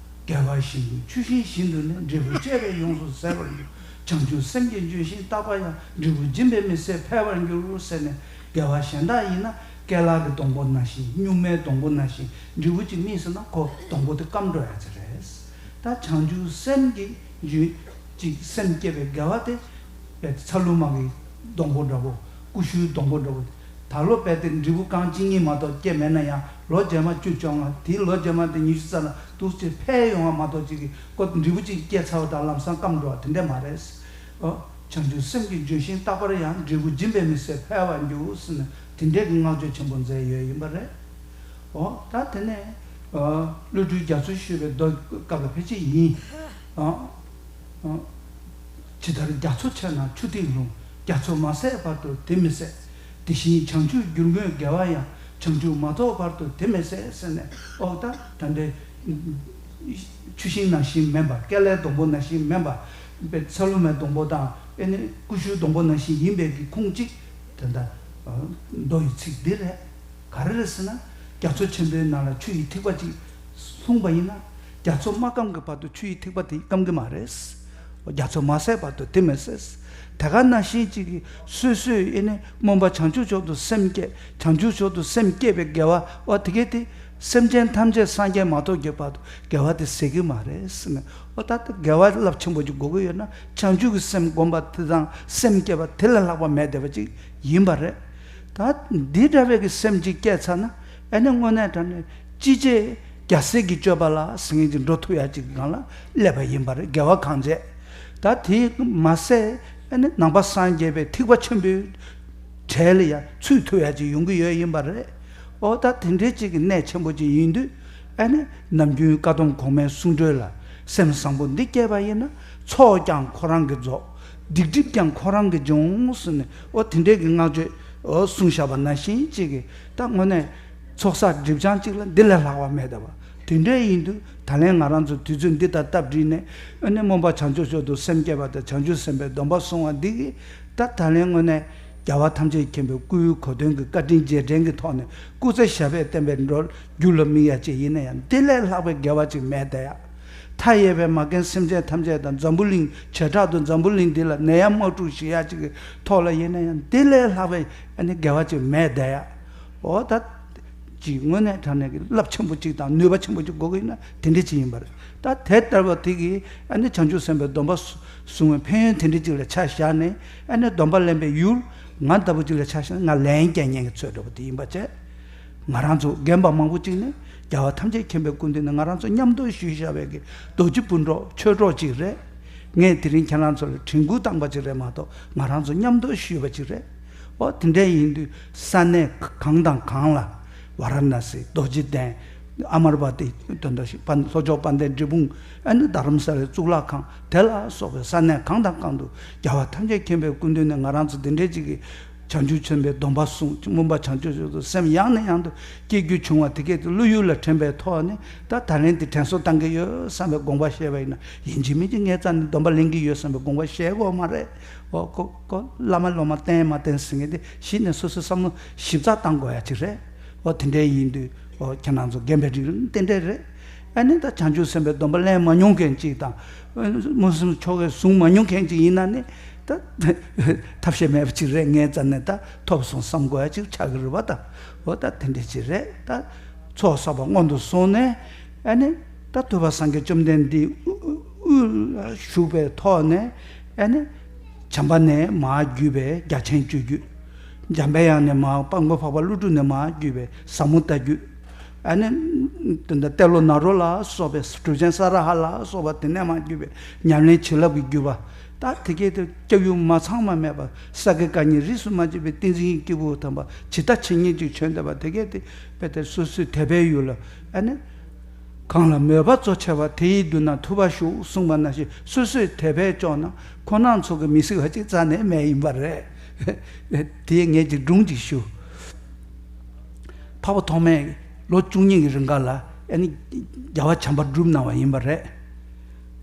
དགེ་བ་བཞིན་དུ་ཆུ་ཤིང་བཞིན་དུ་ནི། འབྲས་བུ་བཅས་པས་ཡོངས་སུ་ཟད་པར་འགྱུར། བྱང་ཆུབ་སེམས་ཀྱི་ལྗོན་ཤིང་རྟག་པར་ཡང་། འབྲས་བུ་འབྱིན་པས་མི་ཟད་འཕེལ་བར་འགྱུར་ཟེར་ནས། དགེ་བ་གཞན་དག་ཡིན་ན་ཀལ་ཀྱི་སྡོང་པོ་ནང་བཞིན། སྨྱུག་མའི་སྡོང་པོ་ནང་བཞིན། འབྲས་བུ་ཅིག་སྨིན་སོང་ན་ཁོ་སྡོང་པོ་དེ་སྐམ་འགྲོ་ཡ་ཅིག་རེད། ད་བྱང་ཆུབ་སེམས་ཀྱི་ལྗོན་ཅིག་སེམས་བསྐྱེད་པའི་དགེ་བ་དེ། ཚ་ལུ་མ་གི་སྡོང་པོ་འདྲ་པོ། ཀུ་ཤུའི་སྡོང་པོ་འདྲ་པོ། ད་ལོ་དཔེ་དེ་འབྲས་བུ་རྐང་གཅིག་གཉིས་མ་གཏོགས་སྐྱེས་མེད་ན་ཡང་། ལོ་རྗེས་མ་བཅུ་བཅོ་ལྔ། དེའི་ལོ་རྗེས་མ་དེ་ཉི་ཤུ་རྩ་ལ་འདུག་ཅེས་འཕེལ་ཡོང་བ་མ་གཏོགས། ཅིག་གི་ཀོ་འབྲས་བུ་ཅིག་སྐྱེས་ཚར་བ་དང་ལམ་སང་སྐམ་འགྲོ་བ་དེ་འདྲས་མ་རེད། ཨོ། བྱང་ཆུབ་སེམས་ཀྱི་ལྗོན་ཤིང་རྟག་པར་ཡང་། འབྲས་བུ་འབྱིན་པས་མི་ཟད་འཕེལ་བར་འགྱུར་ཟེར་ནས་དེ་འདྲས་ཀྱི་བསྔགས་བརྗོད་ཆེན་པོ་མཛད་ཡོད་ཡིན་པ་རེད། ཨོ་ད་དེ་ནས་ཨ་བློ་གྲོས་རྒྱ་མཚོས་ཞུས་པའི་མདོ་སྐབས་ལ་ཕལ་ཆེར་ཡིན། ཨ། ཇི་ལྟར་རྒྱ་མཚོ་ཆེ་ན་ཆུ་ཐིགས་ལྷུང་། རྒྱ་མཚོ་མ་ཟད་བར་དུ་དེ་མི་ཟད། དེ་བཞིན་བྱང་ཆུབ་རྒྱུར་མངོན་དགེ་བ་ཡང་། བྱང་ཆུབ་མ་ཐོབ་བར་དུ་དེ་མི་ཟད་ཟེར་ནས། ཨོ་ད་ད་ལྟའི་ཆུ་ཤིང་ནང་བཞིན་མིན་པ། ཀལ་ཀྱི་སྡོང་པོ་ནང་བཞིན་མིན་པ། དཔེ་ཚ་ལུ་མའི་སྡོང་པོ་དང་། ཨེ་ནི་ཀུ་ཤུའི་སྡོང་པོ་ནང་བཞིན་ཡིན་པའི་གི་ཁུངས་གཅིག་དེ་འདྲ་མདོ་ཡི་ཚིག་འདི་རེད། ག་རེ་རེད་ཟེར་ན། རྒྱ་མཚོ་ཆེན་པོའི་ནང་ལ་ཆུ་ཡི་ཐིགས་པ་གཅིག་ལྷུང་བ་ཡིན་ན། རྒྱ་མཚོ་མ་སྐམ་གྱི་བར་དུ་ཆུ་ཡི་ཐིགས་པ་དེ་སྐམ་གྱི་མ་རེད། རྒྱ་མཚོ་མ་ཟད་བར་དུ་དེ་མི་ཟད། དེ་ག་ནང་བཞིན་གཅིག་གིས་སོ་སོས་ཨེ་ནི་སྨོན་པ་བྱང་ཆུབ་མཆོག་ཏུ་སེམས་བསྐྱེད། བྱང་ཆུབ་མཆོག་ཏུ་སེམས་བསྐྱེད་པའི་དགེ་བ། འོ་དེ་གས་དེ་སེམས་ཅན་ཐམས་ཅད་སངས་རྒྱས་མ་ཐོབ་ཀྱི་བར་དུ་དགེ་བ་དེ་ཟད་ཀྱི་མ་རེད་ཟེར་ནས། འོ་ད་ལྟ་དགེ་བ་རླབས་ཆེན་པོ་ཅིག་དགོས་ཀྱི་ཡོད་ན། བྱང་ཆུབ་ཀྱི་སེམས་བསྒོམ་པ་དེ་དང་སེམས་བསྐྱེད་པ་དེ་ལས་ལྷག་པ་མེད་བསྡད་པ་ཅིག་ཡིན་པ་རེད། ད་འདི་འདྲ་བའི་གི་སེམས་ཅིག་སྐྱེས་ཚར་ན། ཨ་ནི་དངོས་གནས་དྲང་གནས་ཅི་བྱེད་རྒྱལ་སྲས་ཀྱི་སྤྱོད་པ་ལ་ཟེར་མཁན་ཅིག་འགྲོ་ཐུབ་ཡ་ཅིག་གི་སྒང་ལ་སླེབས་པ་ཡིན་པ་རེད། དགེ་བ་གང་བྱས། ད་དེ་མ་ཟད་ཨ་ནི་ནང་པ་སངས་རྒྱས་པའི་ཐེག་པ་ཆེན་པོའི་གྲལ་ལ་ཡང་ཚུད་ཐུབ་ཡ་ཅིག་ཡོང་གི་ཡོད་ཡིན་པ་རེད། ཨོ་ད་དེ་འདྲའི་ཅིག་གི་གནད་ཆེན་པོ་ཅིག་ཡིན་དུས། ཨ་ནི་ནམ་རྒྱུན་བཀའ་གདམས་གོང་མའི་གསུང་སྒྲོས་ལ། སེམས་བཟང་པོ་འདི་སྐྱེས་པ་ཡིན་ན། ཚོགས་ཀྱང་ཁོ་རང་གིས་རྫོགས། སྡིག་སྒྲིབ་ཀྱང་ཁོ་རང་གིས་སྦྱོང་ཟེར་ནས། ཨོ་དེ་འདྲའི་གི་བསྔགས་བརྗོད་ཨོ་གསུངས་བཞག་པ་ནང་བཞིན་ཅིག་གི། ད་དངོས་གནས་ཚོགས་བསགས་སྒྲིབ་སྦྱང་ཅིག་ལ་འདི་ལས་ལྷག་པ་མེད་བསྡད་པ། དེ་འདྲ་ཡིན་དུས་ད་ལན་ང་རང་ཚོ་དུས་ཚོད་འདི་དང་སྟབས་བསྒྲིགས་ནས། ཨ་ནི་སྨོན་པ་བྱང་ཆུབ་མཆོག་ཏུ་སེམས་བསྐྱེད་པ་དང་། བྱང་ཆུབ་སེམས་དཔའི་སྡོམ་པ་བསྲུང་བ་འདི་གིས། ད་ད་ལན་དངོས་གནས་རྒྱལ་བ་ཐམས་ཅད་མཁྱེན་པའི་སྐུའི་གོ་དོན་གྱི་བཀའ་དྲིན་རྗེས་དྲན་གྱི་ཐོག་ནས་སྐུ་ཚེ་ཞབས་པད་བརྟན་པའི་འགྲོ་རྒྱུ་ལ་དམིགས་ཡ་ཅིག་ཡིན་ན་ཡང་། འདི་ལས་ལྷག་པའི་དགེ་བ་ཅིག་མེད་བསྡད་ཡ། མཐའ་ཡས་པའི་མ་རྒན་སེམས་ཅན་ཐམས་ཅད་དང་། འཛམ་བུ་གླིང་བྱེ་བྲག་ཏུ་འཛམ་བུ་གླིང་འདི་ལ་ནད་ཡམས་དམག་འཁྲུག་ཞི་ཡ་ཅིག་གི་ཐོག་ལ་ཡིན་ན་ཡང་། འདི་ལས་ལྷག་པའི་ཨ་ནི་དགེ་བ་ཅིག་མེད་བསྡད་ཡ། འོ་ད་ཅིག་དངོས་གནས་དྲང་གནས་ཀྱི་རླབས་ཆེན་པོ་ཅིག་དང་ནུས་པ་ཆེན་པོ་ཅིག་དགོས་ཀྱི་ཡིན་ན་དེ་འདྲ་ཅིག་ཡིན་པ་རེད། ད་དེ་ལྟ་བུ་དེ་གིས་ཨ་ནི་བྱང་ཆུབ་སེམས་དཔའི་སྡོམ་པ་བསྲུང་བའི་ཕན་ཡོན་དེ་འདྲ་ཅིག་ལ་ཆ་བཞག་ནས། ཨ་ནི་སྡོམ་པ་ལེན་པའི་ཡུལ་ང་ལྟ་བུ་ཅིག་ལ་ཆ་བཞག་ན། ང་ལན་རྒྱག་མཁན་གྱི་ཚོད་འདྲ་པོ་དེ་ཡིན་པ་བྱས། ང་རང་ཚོ་རྒན་པ་མང་པོ་ཅིག་ནི་རྒྱལ་བ་ཐམས་ཅད་མཁྱེན་པའི་སྐུ་མདུན་ནས་ང་རང་ཚོ་མཉམ་དུ་བཞུགས་བཞག་པའི་གི་རྡོ་རྗེ་སྤུན་གྲོགས་ཆོས་གྲོགས་ཅིག་རེད། ངས་དེ་རིང་ཁྱེད་རང་ཚོ་ལ་དྲན་སྐུལ་བཏང་པ་ཅིག་རེད་མ་གཏོགས། ང་རང་ཚོ་མཉམ་དུ་བཞུགས་པ་ཅིག་རེད། འོ་དེ་འདྲ་ཡིན་དུས་ས་གནས་གང་དང་གང་ལ། ཝཱ་ར་ཎ་སི། རྡོ་རྗེ་གདན། ཨ་མར་པ་ཏི། དོན་དག་ཞིག་པ། ལྷོ་ཕྱོགས་དཔལ་ལྡན་འབྲས་སྤུངས། ཨ་ནི་རྡ་རམ་ས་ལའི་གཙུག་ལག་ཁང་དེ་ལ་སོགས་པའི་ས་གནས་གང་དང་གང་དུ་རྒྱལ་བ་ཐམས་ཅད་མཁྱེན་པའི་སྐུ་མདུན་ནས་ང་རང་ཚོ་འདི་འདྲའི་ཅིག་གི་བྱང་ཆུབ་སེམས་དཔའི་སྡོམ་པ་བསྲུང་། སྨོན་པ་བྱང་ཆུབ་མཆོག་ཏུ་སེམས་ཡང་ནས་ཡང་དུ་བསྐྱེད་རྒྱུ་བྱུང་བ་དེ་སྐད་དུ་བློ་ཡུལ་ལ་དྲན་པའི་ཐོག་ནས། ད་ད་ལན་འདི་དྲན་གསོ་བཏང་གི་ཡོད་བསམ་པའི་དགོངས་པ་བཞེས་པ་ཡིན་ན། ཡིན་གཅིག་མིན་གཅིག་ངས་རྩ་ནས་སྡོམ་པ་ལེན་གྱི་ཡོད་བསམ་པའི་དགོངས་པ་བཞེས་དགོས་མ་རེད། འོ་ཀོ་ཀོ་བླ་མ་སློབ་མ་བསྟེན་མ་བསྟེན་ཟེར་མཁན་དེ་གཞི་ནས་སོ་སོའི་བསམ་བློ་ཞིབ་ཚགས་བཏང་དགོས་ཡ་ཅིག་རེད། འོ་དེ་འདྲའི་ཡིན་དུས། འོ་ཁྱེད་རང་ཚོ་རྒན་པའི་རིགས་ལ་དེ་འདྲའི་རེད། ཨ་ནི་ད་བྱང་ཆུབ་སེམས་དཔའི་སྡོམ་པ་ལེན་མ་མྱོང་མཁན་ཅིག་དང་། མངོན་སུམ་ཆོ་གས་བཟུང་མ་མྱོང་མཁན་ཅིག་ཡིན་ན་ནི། ད་ཐབས་ཤེས་མེད་པ་ཅིག་རེད། ངའི་རྩ་ནས་ད་ཐོབ་སོང་བསམ་དགོས་ཡ་ཅིག་ཆགས་ཀྱི་རེད་པ། ད་འོ་ད་དེ་འདྲ་ཅིག་རེད། ད་ཚོགས་བསགས་པ་སྔོན་དུ་སོང་ནས། ཨ་ནི་ད་ཐུབ་པ་སངས་རྒྱས་བཅོམ་ལྡན་འདས་དབུ་དབུ་ལ་བཞུགས་པའི་ཐོག་ནས། ཨ་ནི་བྱམས་པ་ནས་མར་བརྒྱུད་པའི་རྒྱ་ཆེན་སྤྱོད་བརྒྱུད། འཇམ་པའི་དབྱངས་ནས་མར་དཔང་པོ་འཕགས་པ་ཀླུ་སྒྲུབ་ནས་མར་བརྒྱུད་པའི་ཟབ་མོ་ལྟ་བརྒྱུད། ཨ་ནི་དེ་འདྲ་ཏེ་ལོ་ནཱ་རོ་ལ་སོགས་པའི་གྲུབ་ཆེན་ས་ར་ཧ་ལ་སོགས་པ་དེ་ནས་མར་བརྒྱུད་པའི་ཉམས་ལེན་བྱིན་རླབས་ཀྱི་བརྒྱུད་པ། ད་དེ་གས་དེ་སྐྱབས་ཡུལ་མ་ཚང་མ་མེད་པ། ས་དགེ་བཀའ་རྙིང་རིས་སུ་མ་ཆད་པའི་ཏིང་འཛིན་གྱི་སྐྱེས་བུ་དམ་པ་ཇི་ལྟ་ཇི་སྙེད་ཅིག་བྱོན་བསྡད་པ་དེ་གས་དེ་དཔེ་དེ་སོ་སོའི་དད་པའི་ཡུལ་ལ། ཨ་ནི། གང་ལ་མོས་པ་གཙོ་ཆེ་བ། དེ་ཡི་མདུན་ན་ཐུབ་པ་བཞུགས་གསུངས་པ་ནང་བཞིན། སོ་སོས་དད་པས་ལྕོགས་ན་ཁོ་རང་ཚོ་གི་མི་སྲིད་པ་ཅིག་རྩ་ནས་མེད་ཡིན་པ་རེད། དེ་ངས་ཅིག་སྒྲུང་ཅིག་ཞུ། འཕགས་པ་ཐོགས་མེད་ལོ་བཅུ་གཉིས་ཀྱི་རིང་ག་ལ་ཨ་ནི་རྒྱལ་བ་བྱམས་པ་བསྒྲུབས་གནང་བ་ཡིན་པ་རེད།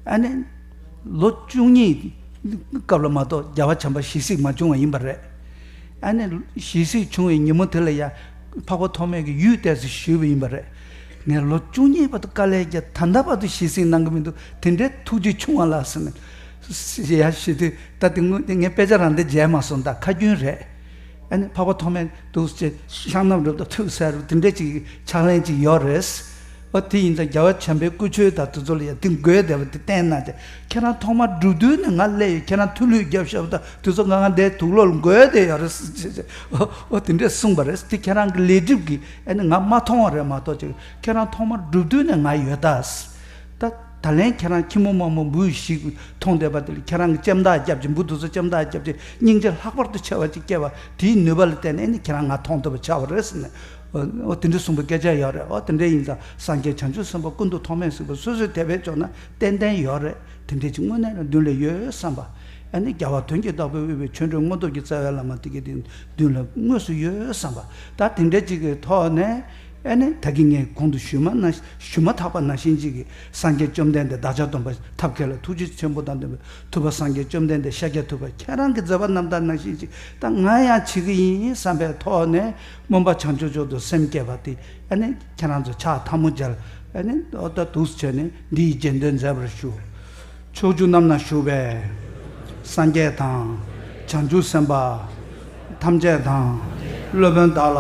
ཨ་ནི་ལོ་བཅུ་གཉིས་སྐབས་ལ་མ་གཏོགས་རྒྱལ་བ་བྱམས་པ་ཞལ་གཟིགས་མ་བྱུང་བ་ཡིན་པ་རེད། ཨ་ནི་ཞལ་གཟིགས་བྱུང་བའི་ཉིན་མོ་དེ་ལ་ཡ། འཕགས་པ་ཐོགས་མེད་ཀྱི་ཡུལ་ཏོག་ཙམ་ཞུས་པ་ཡིན་པ་རེད། ངས་ལོ་བཅུ་གཉིས་བར་དུ་དཀའ་ལས་བརྒྱབ། ད་ལྟ་བར་དུ་ཞལ་གཟིགས་གནང་གི་མི་འདུག། དེ་འདྲའི་ཐུགས་རྗེ་ཆུང་བ་ལ་ཟེར་ནས། ཡ་ཞུས་དུས་ད་དེ་ངོ་ངས་དཔེ་ཆ་རང་འདི་མཇལ་མ་སོང་། ད་ཁ་རྒྱུན་རེད། ཨ་ནི་འཕགས་པ་ཐོགས་མེད་འདུག་ཅེས་ཤངས་ནམ་རུ་དང་ཐུག་ཟེར་དེ་འདྲ་ཅིག་ཕྱག་ལེན་ཅིག་ཡོད་རེད། ཨོ་དེ་ཡིན་ཙང་རྒྱལ་བ་བྱམས་པའི་སྐུ་ཆོས་དང་དེ་ཚོ་ལ་ཡང་དེ་འགོས་བསྡད་པ་དེ་བསྟན་གནང་སྟེ། ཁྱེད་རང་ཐོག་མར་སྒྲུབ་དུས་ནས་ང་སླེབས་ཡོད། ཁྱེད་རང་མཐུ་ལུས་རྒྱབ་ཤོག་དང་དེ་ཚོ་ང་ང་འདའི་དུག་ལོག་ལ་འགོས་བསྡད་ཡོད་རེད་ཟེར་བྱས་བྱས། ཨོ་ཨོ་དེ་འདྲས་གསུངས་པ་རེད། དེ་ཁྱེད་རང་གི་ལས་སྒྲིབ་ཀྱིས་ཨ་ནི་ང་མ་མཐོང་བ་རེད་མ་གཏོགས་ཅིག། ཁྱེད་རང་ཐོག་མར་སྒྲུབ་དུས་ནས་ང་ཡོད་ད། ད་ད་ལན་ཁྱེད་རང་ཁྱི་མོ་དམར་མོ་འབུ་ཞིག་མཐོང་བསྡད་པ་དེ་ལ་ཁྱེད་རང་གི་ལྕེམ་ཐག་བརྒྱབ་ཅིང་འབུ་དེ་ཚོ་ལྕེམ་ཐག་བརྒྱབ་ཅིང་སྙིང་རྗེ་ལྷག་པར་དུ་ཆེ་བ་ཅིག་སྐྱེས་པ་དེའི་ནུས་པ་ལ་བརྟེན་ནས་ཨ་ནི་ཁྱེད་རང་ང་མཐོང་ཐུབ་པ་ཆགས་པ་རེད་ཟེར་ནས། འོ་དེ་འདྲ་གསུངས་པའི་སྐད་ཆ་ཡོད་རེད། འོ་དེ་འདྲ་ཡིན་ཙང་སངས་རྒྱས་བྱང་ཆུབ་སེམས་དཔའ་ཀུན་ཏུ་ཐོགས་མེད་གཟིགས་པ་སོ་སོའི་དད་པས་ལྕོགས་ན་ཏན་ཏན་ཡོད་རེད། དེ་འདྲ་ཅིག་དངོས་གནས་ལ་མདུན་ལ་ཡོད་བསམ་པ། ཨ་ནི་རྒྱལ་བ་དོན་གྱི་བདག་པོས་དབུས་པའི་ཆོ་འཕྲུལ་མངོན་རྟོགས་ཀྱི་རྩ་བའི་བླ་མ་དེ་གའི་དེ་མདུན་ལ་དངོས་སུ་ཡོད་བསམ་པ། ད་དེ་འདྲ་ཅིག་གི་ཐོག་ནས་ཨ་ནི་ད་གིན་ངས་གོང་དུ་ཞུས་མ་ན་ཞུ་མ་ཐག་པ་ནང་བཞིན་ཅིག་གི་སངས་རྒྱས་བཅོམ་ལྡན་འདས་བདག་ཅག་སྡོམ་པ་ཐབས་མཁས་ལ་ཐུགས་རྗེ་ཆེན་པོ་དང་ལྡན་པའི་ཐུབ་པ་སངས་རྒྱས་བཅོམ་ལྡན་འདས་ཤཱཀྱ་ཐུབ་པ་ཁྱེད་རང་གི་མཛད་པ་རྣམ་དག་ནང་བཞིན་ཅིག་ད་ང་ཡང་བྱེད་ཀྱི་ཡིན་བསམ་པའི་ཐོག་ནས་སྨོན་པ་བྱང་ཆུབ་མཆོག་ཏུ་སེམས་བསྐྱེད་པ་དེ་ཨ་ནི་ཁྱེད་རང་ཚོ་ཕྱག་ཐལ་མོ་སྦྱར། ཨ་ནི་ཨོ་ད་འདུག་སེ་བྱས་ནས་འདི་ཡི་རྗེས་ཟློས་མཛད་པར་ཞུ། ཕྱོགས་བཅུ་རྣམས་ན་བཞུགས་པའི་སངས་རྒྱས་དང་། བྱང་ཆུབ་སེམས་དཔའ་ཐམས་ཅད་དང་། སློབ་དཔོན་བདག་ལ་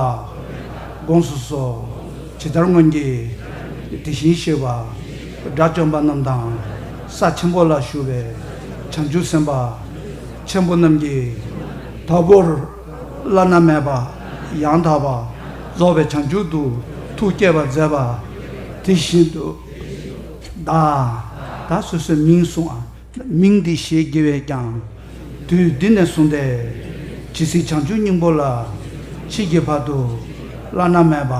དགོངས་སུ་གསོལ། ཇི་ལྟར་སྔོན་གྱི་དེ་བཞིན་གཤེགས་པ་དགྲ་བཅོམ་པ་རྣམས་དང་། ས་ཆེན་པོ་ལ་བཞུགས་པའི་བྱང་ཆུབ་སེམས་དཔའ་ཆེན་པོ་རྣམས་ཀྱིས་དང་པོར་བླ་ན་མེད་པ་ཡང་དག་པ་རྫོགས་པའི་བྱང་ཆུབ་ཏུ་ཐུགས་བསྐྱེད་པར་མཛད་པ་དེ་བཞིན་དུ། བདག་ད་སོ་སོའི་མིང་གསུང་ཨ། མིང་འདི་ཞེས་བགྱི་བས་ཀྱང་། དུས་འདི་ནས་བཟུང་སྟེ། ཇི་སྲིད་བྱང་ཆུབ་སྙིང་པོ་ལ། མཆིས་ཀྱི་བར་དུ། བླ་ན་མེད་པ།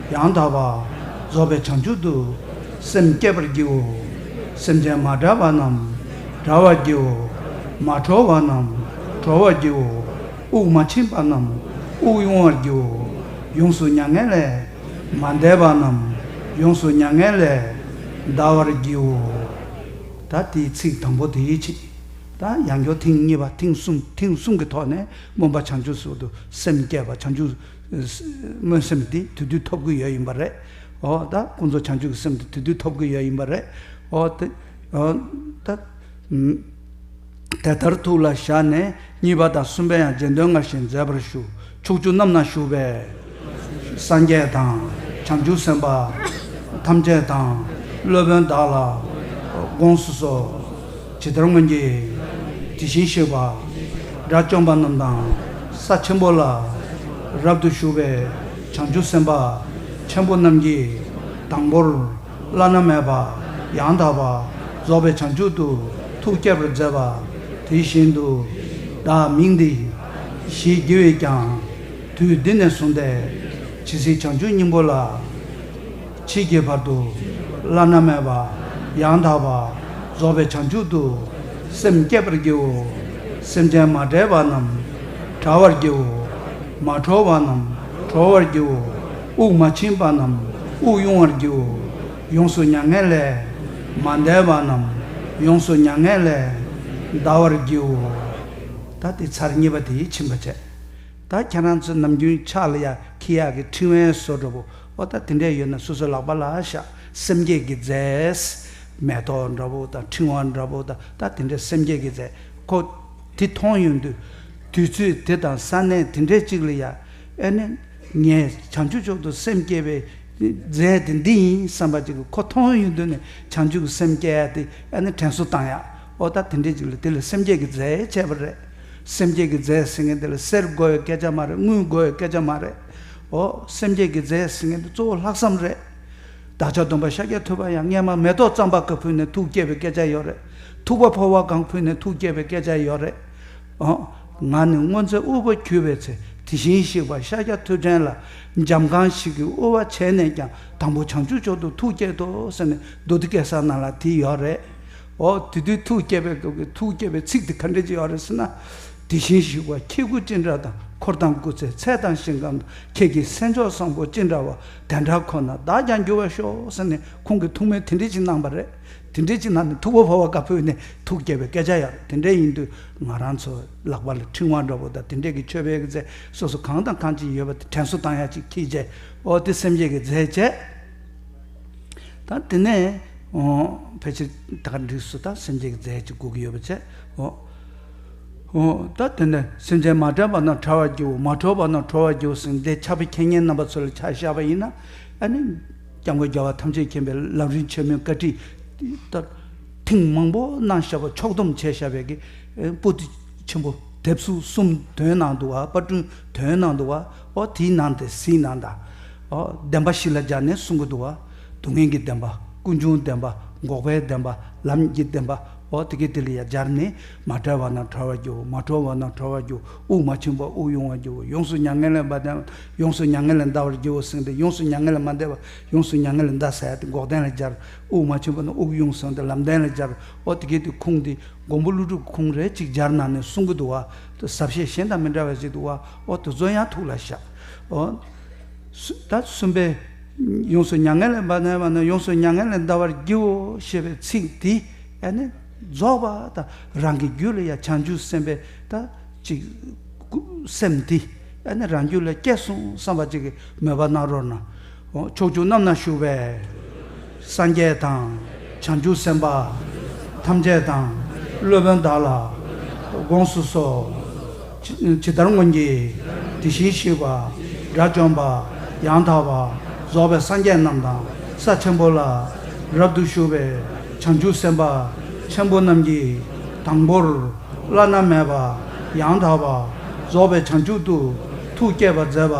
ཡང་དག་པ། རྫོགས་པའི་བྱང་ཆུབ་ཏུ། སེམས་བསྐྱེད་པར་བགྱིའོ། སེམས་ཅན་མ་བསྒྲལ་བ་རྣམས། བསྒྲལ་བར་བགྱིའོ། མ་གྲོལ་བ་རྣམས། གྲོལ་བར་བགྱིའོ། དབུགས་མ་ཕྱིན་པ་རྣམས། དབུགས་དབྱུང་བར་བགྱིའོ། ཡོངས་སུ་མྱ་ངན་ལས། མ་འདས་པ་རྣམས། ཡོངས་སུ་མྱ་ངན་ལས། འདའ་བར་བགྱིའོ། ད་དེའི་ཚིག་དང་པོ་དེའི་ཆེད། ད་ཡང་བསྐྱར་ཐེངས་གཉིས་པ་ཐེངས་གསུམ་ཐེངས་གསུམ་གྱི་ཐོག་ནས་སྨོན་པ་བྱང་ཆུབ་སོགས་དུ་སེམས་བསྐྱེད་པ་བྱང་ཆུབ་སྨོན་སེམས་དེ་དེ་དུས་ཐོབ་ཀྱི་ཡོད་ཡིན་པ་རེད། འོ་ད་ཀུན་རྫོབ་བྱང་ཆུབ་ཀྱི་སེམས་དེ་དེ་དུས་ཐོབ་ཀྱི་ཡོད་ཡིན་པ་རེད། འོ་དེ་འོ་ད་དེ་ལྟར་ཐུགས་ལ་བཞག་ནས་གཉིས་པ་དང་གསུམ་པའི་ཡང་རྗེས་ཟློས་སྔར་བཞིན་མཛད་པར་ཞུ། ཕྱོགས་བཅུ་རྣམས་ན་བཞུགས་པའི་སངས་རྒྱས་དང་བྱང་ཆུབ་སེམས་དཔའ་ཐམས་ཅད་དང་སློབ་དཔོན་བདག་ལ་དགོངས་སུ་གསོལ། ཇི་ལྟར་སྔོན་གྱི་དེ་བཞིན་གཤེགས་པ་དགྲ་བཅོམ་པ་རྣམས་དང་ས་ཆེན་པོ་ལ་རབ་ཏུ་བཞུགས་པའི་བྱང་ཆུབ་སེམས་དཔའ་ཆེན་པོ་རྣམས་ཀྱིས་དང་པོར་བླ་ན་མེད་པ་ཡང་དག་པ་རྫོགས་པའི་བྱང་ཆུབ་ཏུ་ཐུགས་བསྐྱེད་པར་མཛད་པ་དེ་བཞིན་དུ་བདག་མིང་འདི་ཞེས་བགྱི་བས་ཀྱང་། དུས་འདི་ནས་བཟུང་སྟེ་ཇི་སྲིད་བྱང་ཆུབ་སྙིང་པོ་ལ་མཆིས་ཀྱི་བར་དུ་བླ་ན་མེད་པ་ཡང་དག་པ་རྫོགས་པའི་བྱང་ཆུབ་ཏུ་སེམས་བསྐྱེད་པར་བགྱིའོ། སེམས་ཅན་མ་བསྒྲལ་བ་རྣམས་བསྒྲལ་བར་བགྱིའོ། མ་གྲོལ་བ་རྣམས་གྲོལ་བར་བགྱིའོ། དབུགས་མ་ཕྱིན་པ་རྣམས་དབུགས་དབྱུང་བར་བགྱིའོ། ཡོངས་སུ་མྱ་ངན་ལས་མ་འདས་པ་རྣམས་ཡོངས་སུ་མྱ་ངན་ལས་འདའ་བར་བགྱིའོ། ད་དེ་ཚར་གཉིས་པ་དེ་ཕྱིན་པ་བྱས། ད་ཁྱེད་རང་ཚོ་ནམ་རྒྱུན་ཕྱག་ལ་ཡ་འཁྱེར་ཡག་གི་ཕྲེང་བའི་བཟོ་འདྲ་པོ་ཨོ་ད་དེ་འདྲས་ཡོད་ན་སོ་སོའི་ལག་པ་ལ་བཞག། སེམས་བསྐྱེད་ཀྱི་རྫས། མེ་ཏོག་འདྲ་པོ་དང་ཕྲེང་བ་འདྲ་པོ་དང་ད་དེ་འདྲའི་སེམས་བསྐྱེད་ཀྱི་རྫས་ཁོ་དེ་མཐོང་ཡོང་དུས། དུས་ཚོད་དེ་དང་ས་གནས་དེ་འདྲའི་གཅིག་ལ་ཡ། ཨེ་ནི། ངས་བྱང་ཆུབ་མཆོག་ཏུ་སེམས་བསྐྱེད་པའི་རྫས་དེ་འདི་ཡིན་བསམ་པ་ཅིག་གི་ཁོ་མཐོང་ཡོང་དུས་ནས་བྱང་ཆུབ་ཀྱི་སེམས་བསྐྱེད་ཡ་དེ་ཨེ་ནི་དྲན་གསོ་བཏང་ཡ། ཨོ་ད་དེ་འདྲའི་ཅིག་ལ་དེ་ལ་སེམས་བསྐྱེད་ཀྱི་རྫས་བྱས་པ་རེད། སེམས་བསྐྱེད་ཀྱི་རྫས་ཟེར་མཁན་དེ་ལ་གསེར་དགོས་པའི་སྐད་ཆ་མ་རེད། དངུལ་དགོས་པའི་སྐད་ཆ་མ་རེད། ཨོ་སེམས་བསྐྱེད་ཀྱི་རྫས་ཟེར་མཁན་དེ་གཙོ་བོ་ལྷག་བསམ་རེད། བདག་ཅག་སྟོན་པ་ཤཱཀྱ་ཐུབ་པ་ཡང་སྔས་མ་མེ་ཏོག་བརྩམ་པ་གང་ཕུལ་ནས་ཐུགས་བསྐྱེད་པའི་སྐད་ཆ་ཡོད་རེད། ཐུག་པ་ཕོར་བ་གང་ཕུལ་ནས་ཐུགས་བསྐྱེད་པའི་སྐད་ཆ་ཡོད་རེད། ཨོ། ང་ནི་སྔོ་ཚལ་དབུལ་པོ་གྱུར་པའི་ཚེ། དེ་བཞིན་གཤེགས་པ་ཤཱཀྱ་ཐུབ་ཕྲན་ལ། འཇམ་གང་ཞིག་གིས་དབུལ་བ་བྱས་ནས་ཀྱང་། དང་པོ་བྱང་ཆུབ་མཆོག་ཏུ་ཐུགས་བསྐྱེད་དོ་ཟེར་ནས་མདོ་སྡེ་སྐད་གསར་ནང་ལ་དེ་ཡོད་རེད། ཨོ་དེ་དུས་ཐུགས་བསྐྱེད་པའི་སྐབས་ཀྱི་ཐུགས་བསྐྱེད་པའི་ཚིག་དེ་ག་འདྲ་ཅིག་ཡོད་རེད་ཟེར་ན། དེ་བཞིན་གཤེགས་པ་ཁྱེད་སྐུ་ཅི་འདྲ་དང་། འཁོར་དང་སྐུ་ཚེ་ཚད་དང་ཞིང་ཁམས་དང་། ཁྱེད་ཀྱི་སེམས་མཆོག་བཟང་པོ་ཅི་འདྲ་བ། དེ་འདྲ་ཁོ་ན་བདག་ཀྱང་འགྱུར་བར་ཤོག་ཟེར་ནས་ཁོང་གིས་ཐུགས་སྨོན་དེ་འདྲ་ཅིག་གནང་བ་རེད། དེ་འདྲའི་ཅིག་ནང་ནས་ཐུག་པ་ཕོར་བ་གང་ཕུལ་ནས་ཐུགས་བསྐྱེད་པའི་སྐད་ཆ་ཡང་དེ་འདྲ་ཡིན་དུས། ང་རང་ཚོ་ལག་པ་ལ་ཕྲེང་བ་འདྲ་པོ་དང་དེ་འདྲའི་གི་མཆོད་པའི་གི་རྫས་སོ་སོ་གང་དང་གང་ཅིག་ཡོད་པ་དེ་དྲན་གསོ་བཏང་ཡ་ཅིག་ཁྱེར་བྱས། ཨོ་དེ་སེམས་བསྐྱེད་ཀྱི་རྫས་བྱས། ད་དེ་ནས་ཨོ་ཕལ་ཆེར་ད་ག་འགྲིགས་སུ་ད་སེམས་བསྐྱེད་ཀྱི་རྫས་ཅིག་དགོས་ཀྱི་ཡོད་པ་བྱས། ཨོ། ཨོ། ད་དེ་ནས་སེམས་ཅན་མ་བསྒྲལ་བ་རྣམས་བསྒྲལ་བར་བགྱིའོ། མ་གྲོལ་བ་རྣམས་གྲོལ་བར་བགྱིའོ་ཟེར་འདི་ཕྱག་དཔེ་མཁྱེན་མཁན་རྣམ་པ་ཚོ་ལ་ཆ་བཞག་པ་ཡིན་ན། ཨ་ནི། སྐྱབས་མགོན་རྒྱལ་བ་ཐམས་ཅད་མཁྱེན་པའི་ལམ་རིམ་ཆེན་མོའི་བཀའ་ཁྲིད། ད། ཐེངས་མང་པོ་གནང་བཞག་པ་ཕྱོགས་བསྡོམས་བྱས་བཞག་པའི་གི། པོ་ཏི་ཆེན་པོ་དེབ་གཟུགས་གསུམ་ཐོན་གནང་འདུག་བ། པར་སྐྲུན་ཐོན་གནང་འདུག་བ། ཨོ་དེའི་ནང་དེ་གཟིགས་གནང་དང་། ཨོ་བདེན་པ་བཞི་ལ་སྦྱར་ནས་གསུང་གི་འདུག་བ། སྡུག་བསྔལ་གྱི་བདེན་པ། ཀུན་འབྱུང་བདེན་པ། འགོག་པའི་བདེན་པ། ལམ་གྱི་བདེན་པ། ཨོ་དེ་གའི་དེ་ལ་ཡ་སྦྱར་ནས། མ་བསྒྲལ་བ་རྣམས་བསྒྲལ་བར་བགྱིའོ། མ་གྲོལ་བ་རྣམས་གྲོལ་བར་བགྱིའོ། དབུགས་མ་ཆིངས་པ་དབུགས་དབྱུང་བར་བགྱིའོ། ཡོངས་སུ་མྱ་ངན་ལས་མ་འདའ་བ་ཡོངས་སུ་མྱ་ངན་ལས་འདའ་བར་བགྱིའོ་ཟེར་ཏེ། ཡོངས་སུ་མྱ་ངན་ལས་མ་འདའ་བ་ཡོངས་སུ་མྱ་ངན་ལས་འདའ་ཟེར་ཏེ་འགོག་བདེན་ལ་སྦྱར། དབུགས་མ་ཆིངས་པ་རྣམས་དབུགས་དབྱུང་ཟེར་ཏེ་ལམ་བདེན་ལ་སྦྱར། ཨོ་དེ་གའི་དེ་ཁུངས་དེ་མགོན་པོ་ཀླུ་སྒྲུབ་ཁུངས་རེ་གཅིག་སྦྱར་གནང་ནས་གསུང་གི་འདུག་བ། ཟབ་བཤད་གཞན་དང་མི་འདྲ་བ་ཞིག་འདུག་བ། ཨོ་དེ་ཚོ་ཡང་ཐུགས་ལ་བཞག། ཨོ། ད་གསུམ་པའི། ཡོངས་སུ་མྱ་ངན་ལས་མ་འདའ་བ་རྣམས་ཡོངས་སུ་མྱ་ངན་ལས་འདའ་བར་བགྱིའོ་ཞེས་པའི་ཚིག་འདི་ཨ་ནི་རྫོགས་པ་དང་རང་གི་རྒྱུད་ལ་ཡང་བྱང་ཆུབ་སེམས་དཔའི་ད་ཅིག་སེམས་འདི་ཨ་ནི་རང་རྒྱུད་ལ་སྐྱེས་སོང་བསམ་པ་ཅིག་གི་མོས་པ་གནང་རོགས་གནང་། ཕྱོགས་བཅུ་རྣམས་ན་བཞུགས་པའི་སངས་རྒྱས་དང་། བྱང་ཆུབ་སེམས་དཔའ་ཐམས་ཅད་དང་། སློབ་དཔོན་དག་ལ་དགོངས་སུ་གསོལ། ཇི་ཇི་ལྟར་སྔོན་གྱི་དེ་བཞིན་གཤེགས་པ་དགྲ་བཅོམ་པ་ཡང་དག་པ་རྫོགས་པའི་སངས་རྒྱས་རྣམས་དང་། ས་ཆེན་པོ་ལ་རབ་ཏུ་བཞུགས་པའི་བྱང་ཆུབ་སེམས་དཔའ་ཆེན་པོ་རྣམས་ཀྱིས་དང་པོར་བླ་ན་མེད་པ་ཡང་དག་པ་རྫོགས་པའི་བྱང་ཆུབ་ཏུ་ཐུགས་བསྐྱེད་པར་མཛད་པ་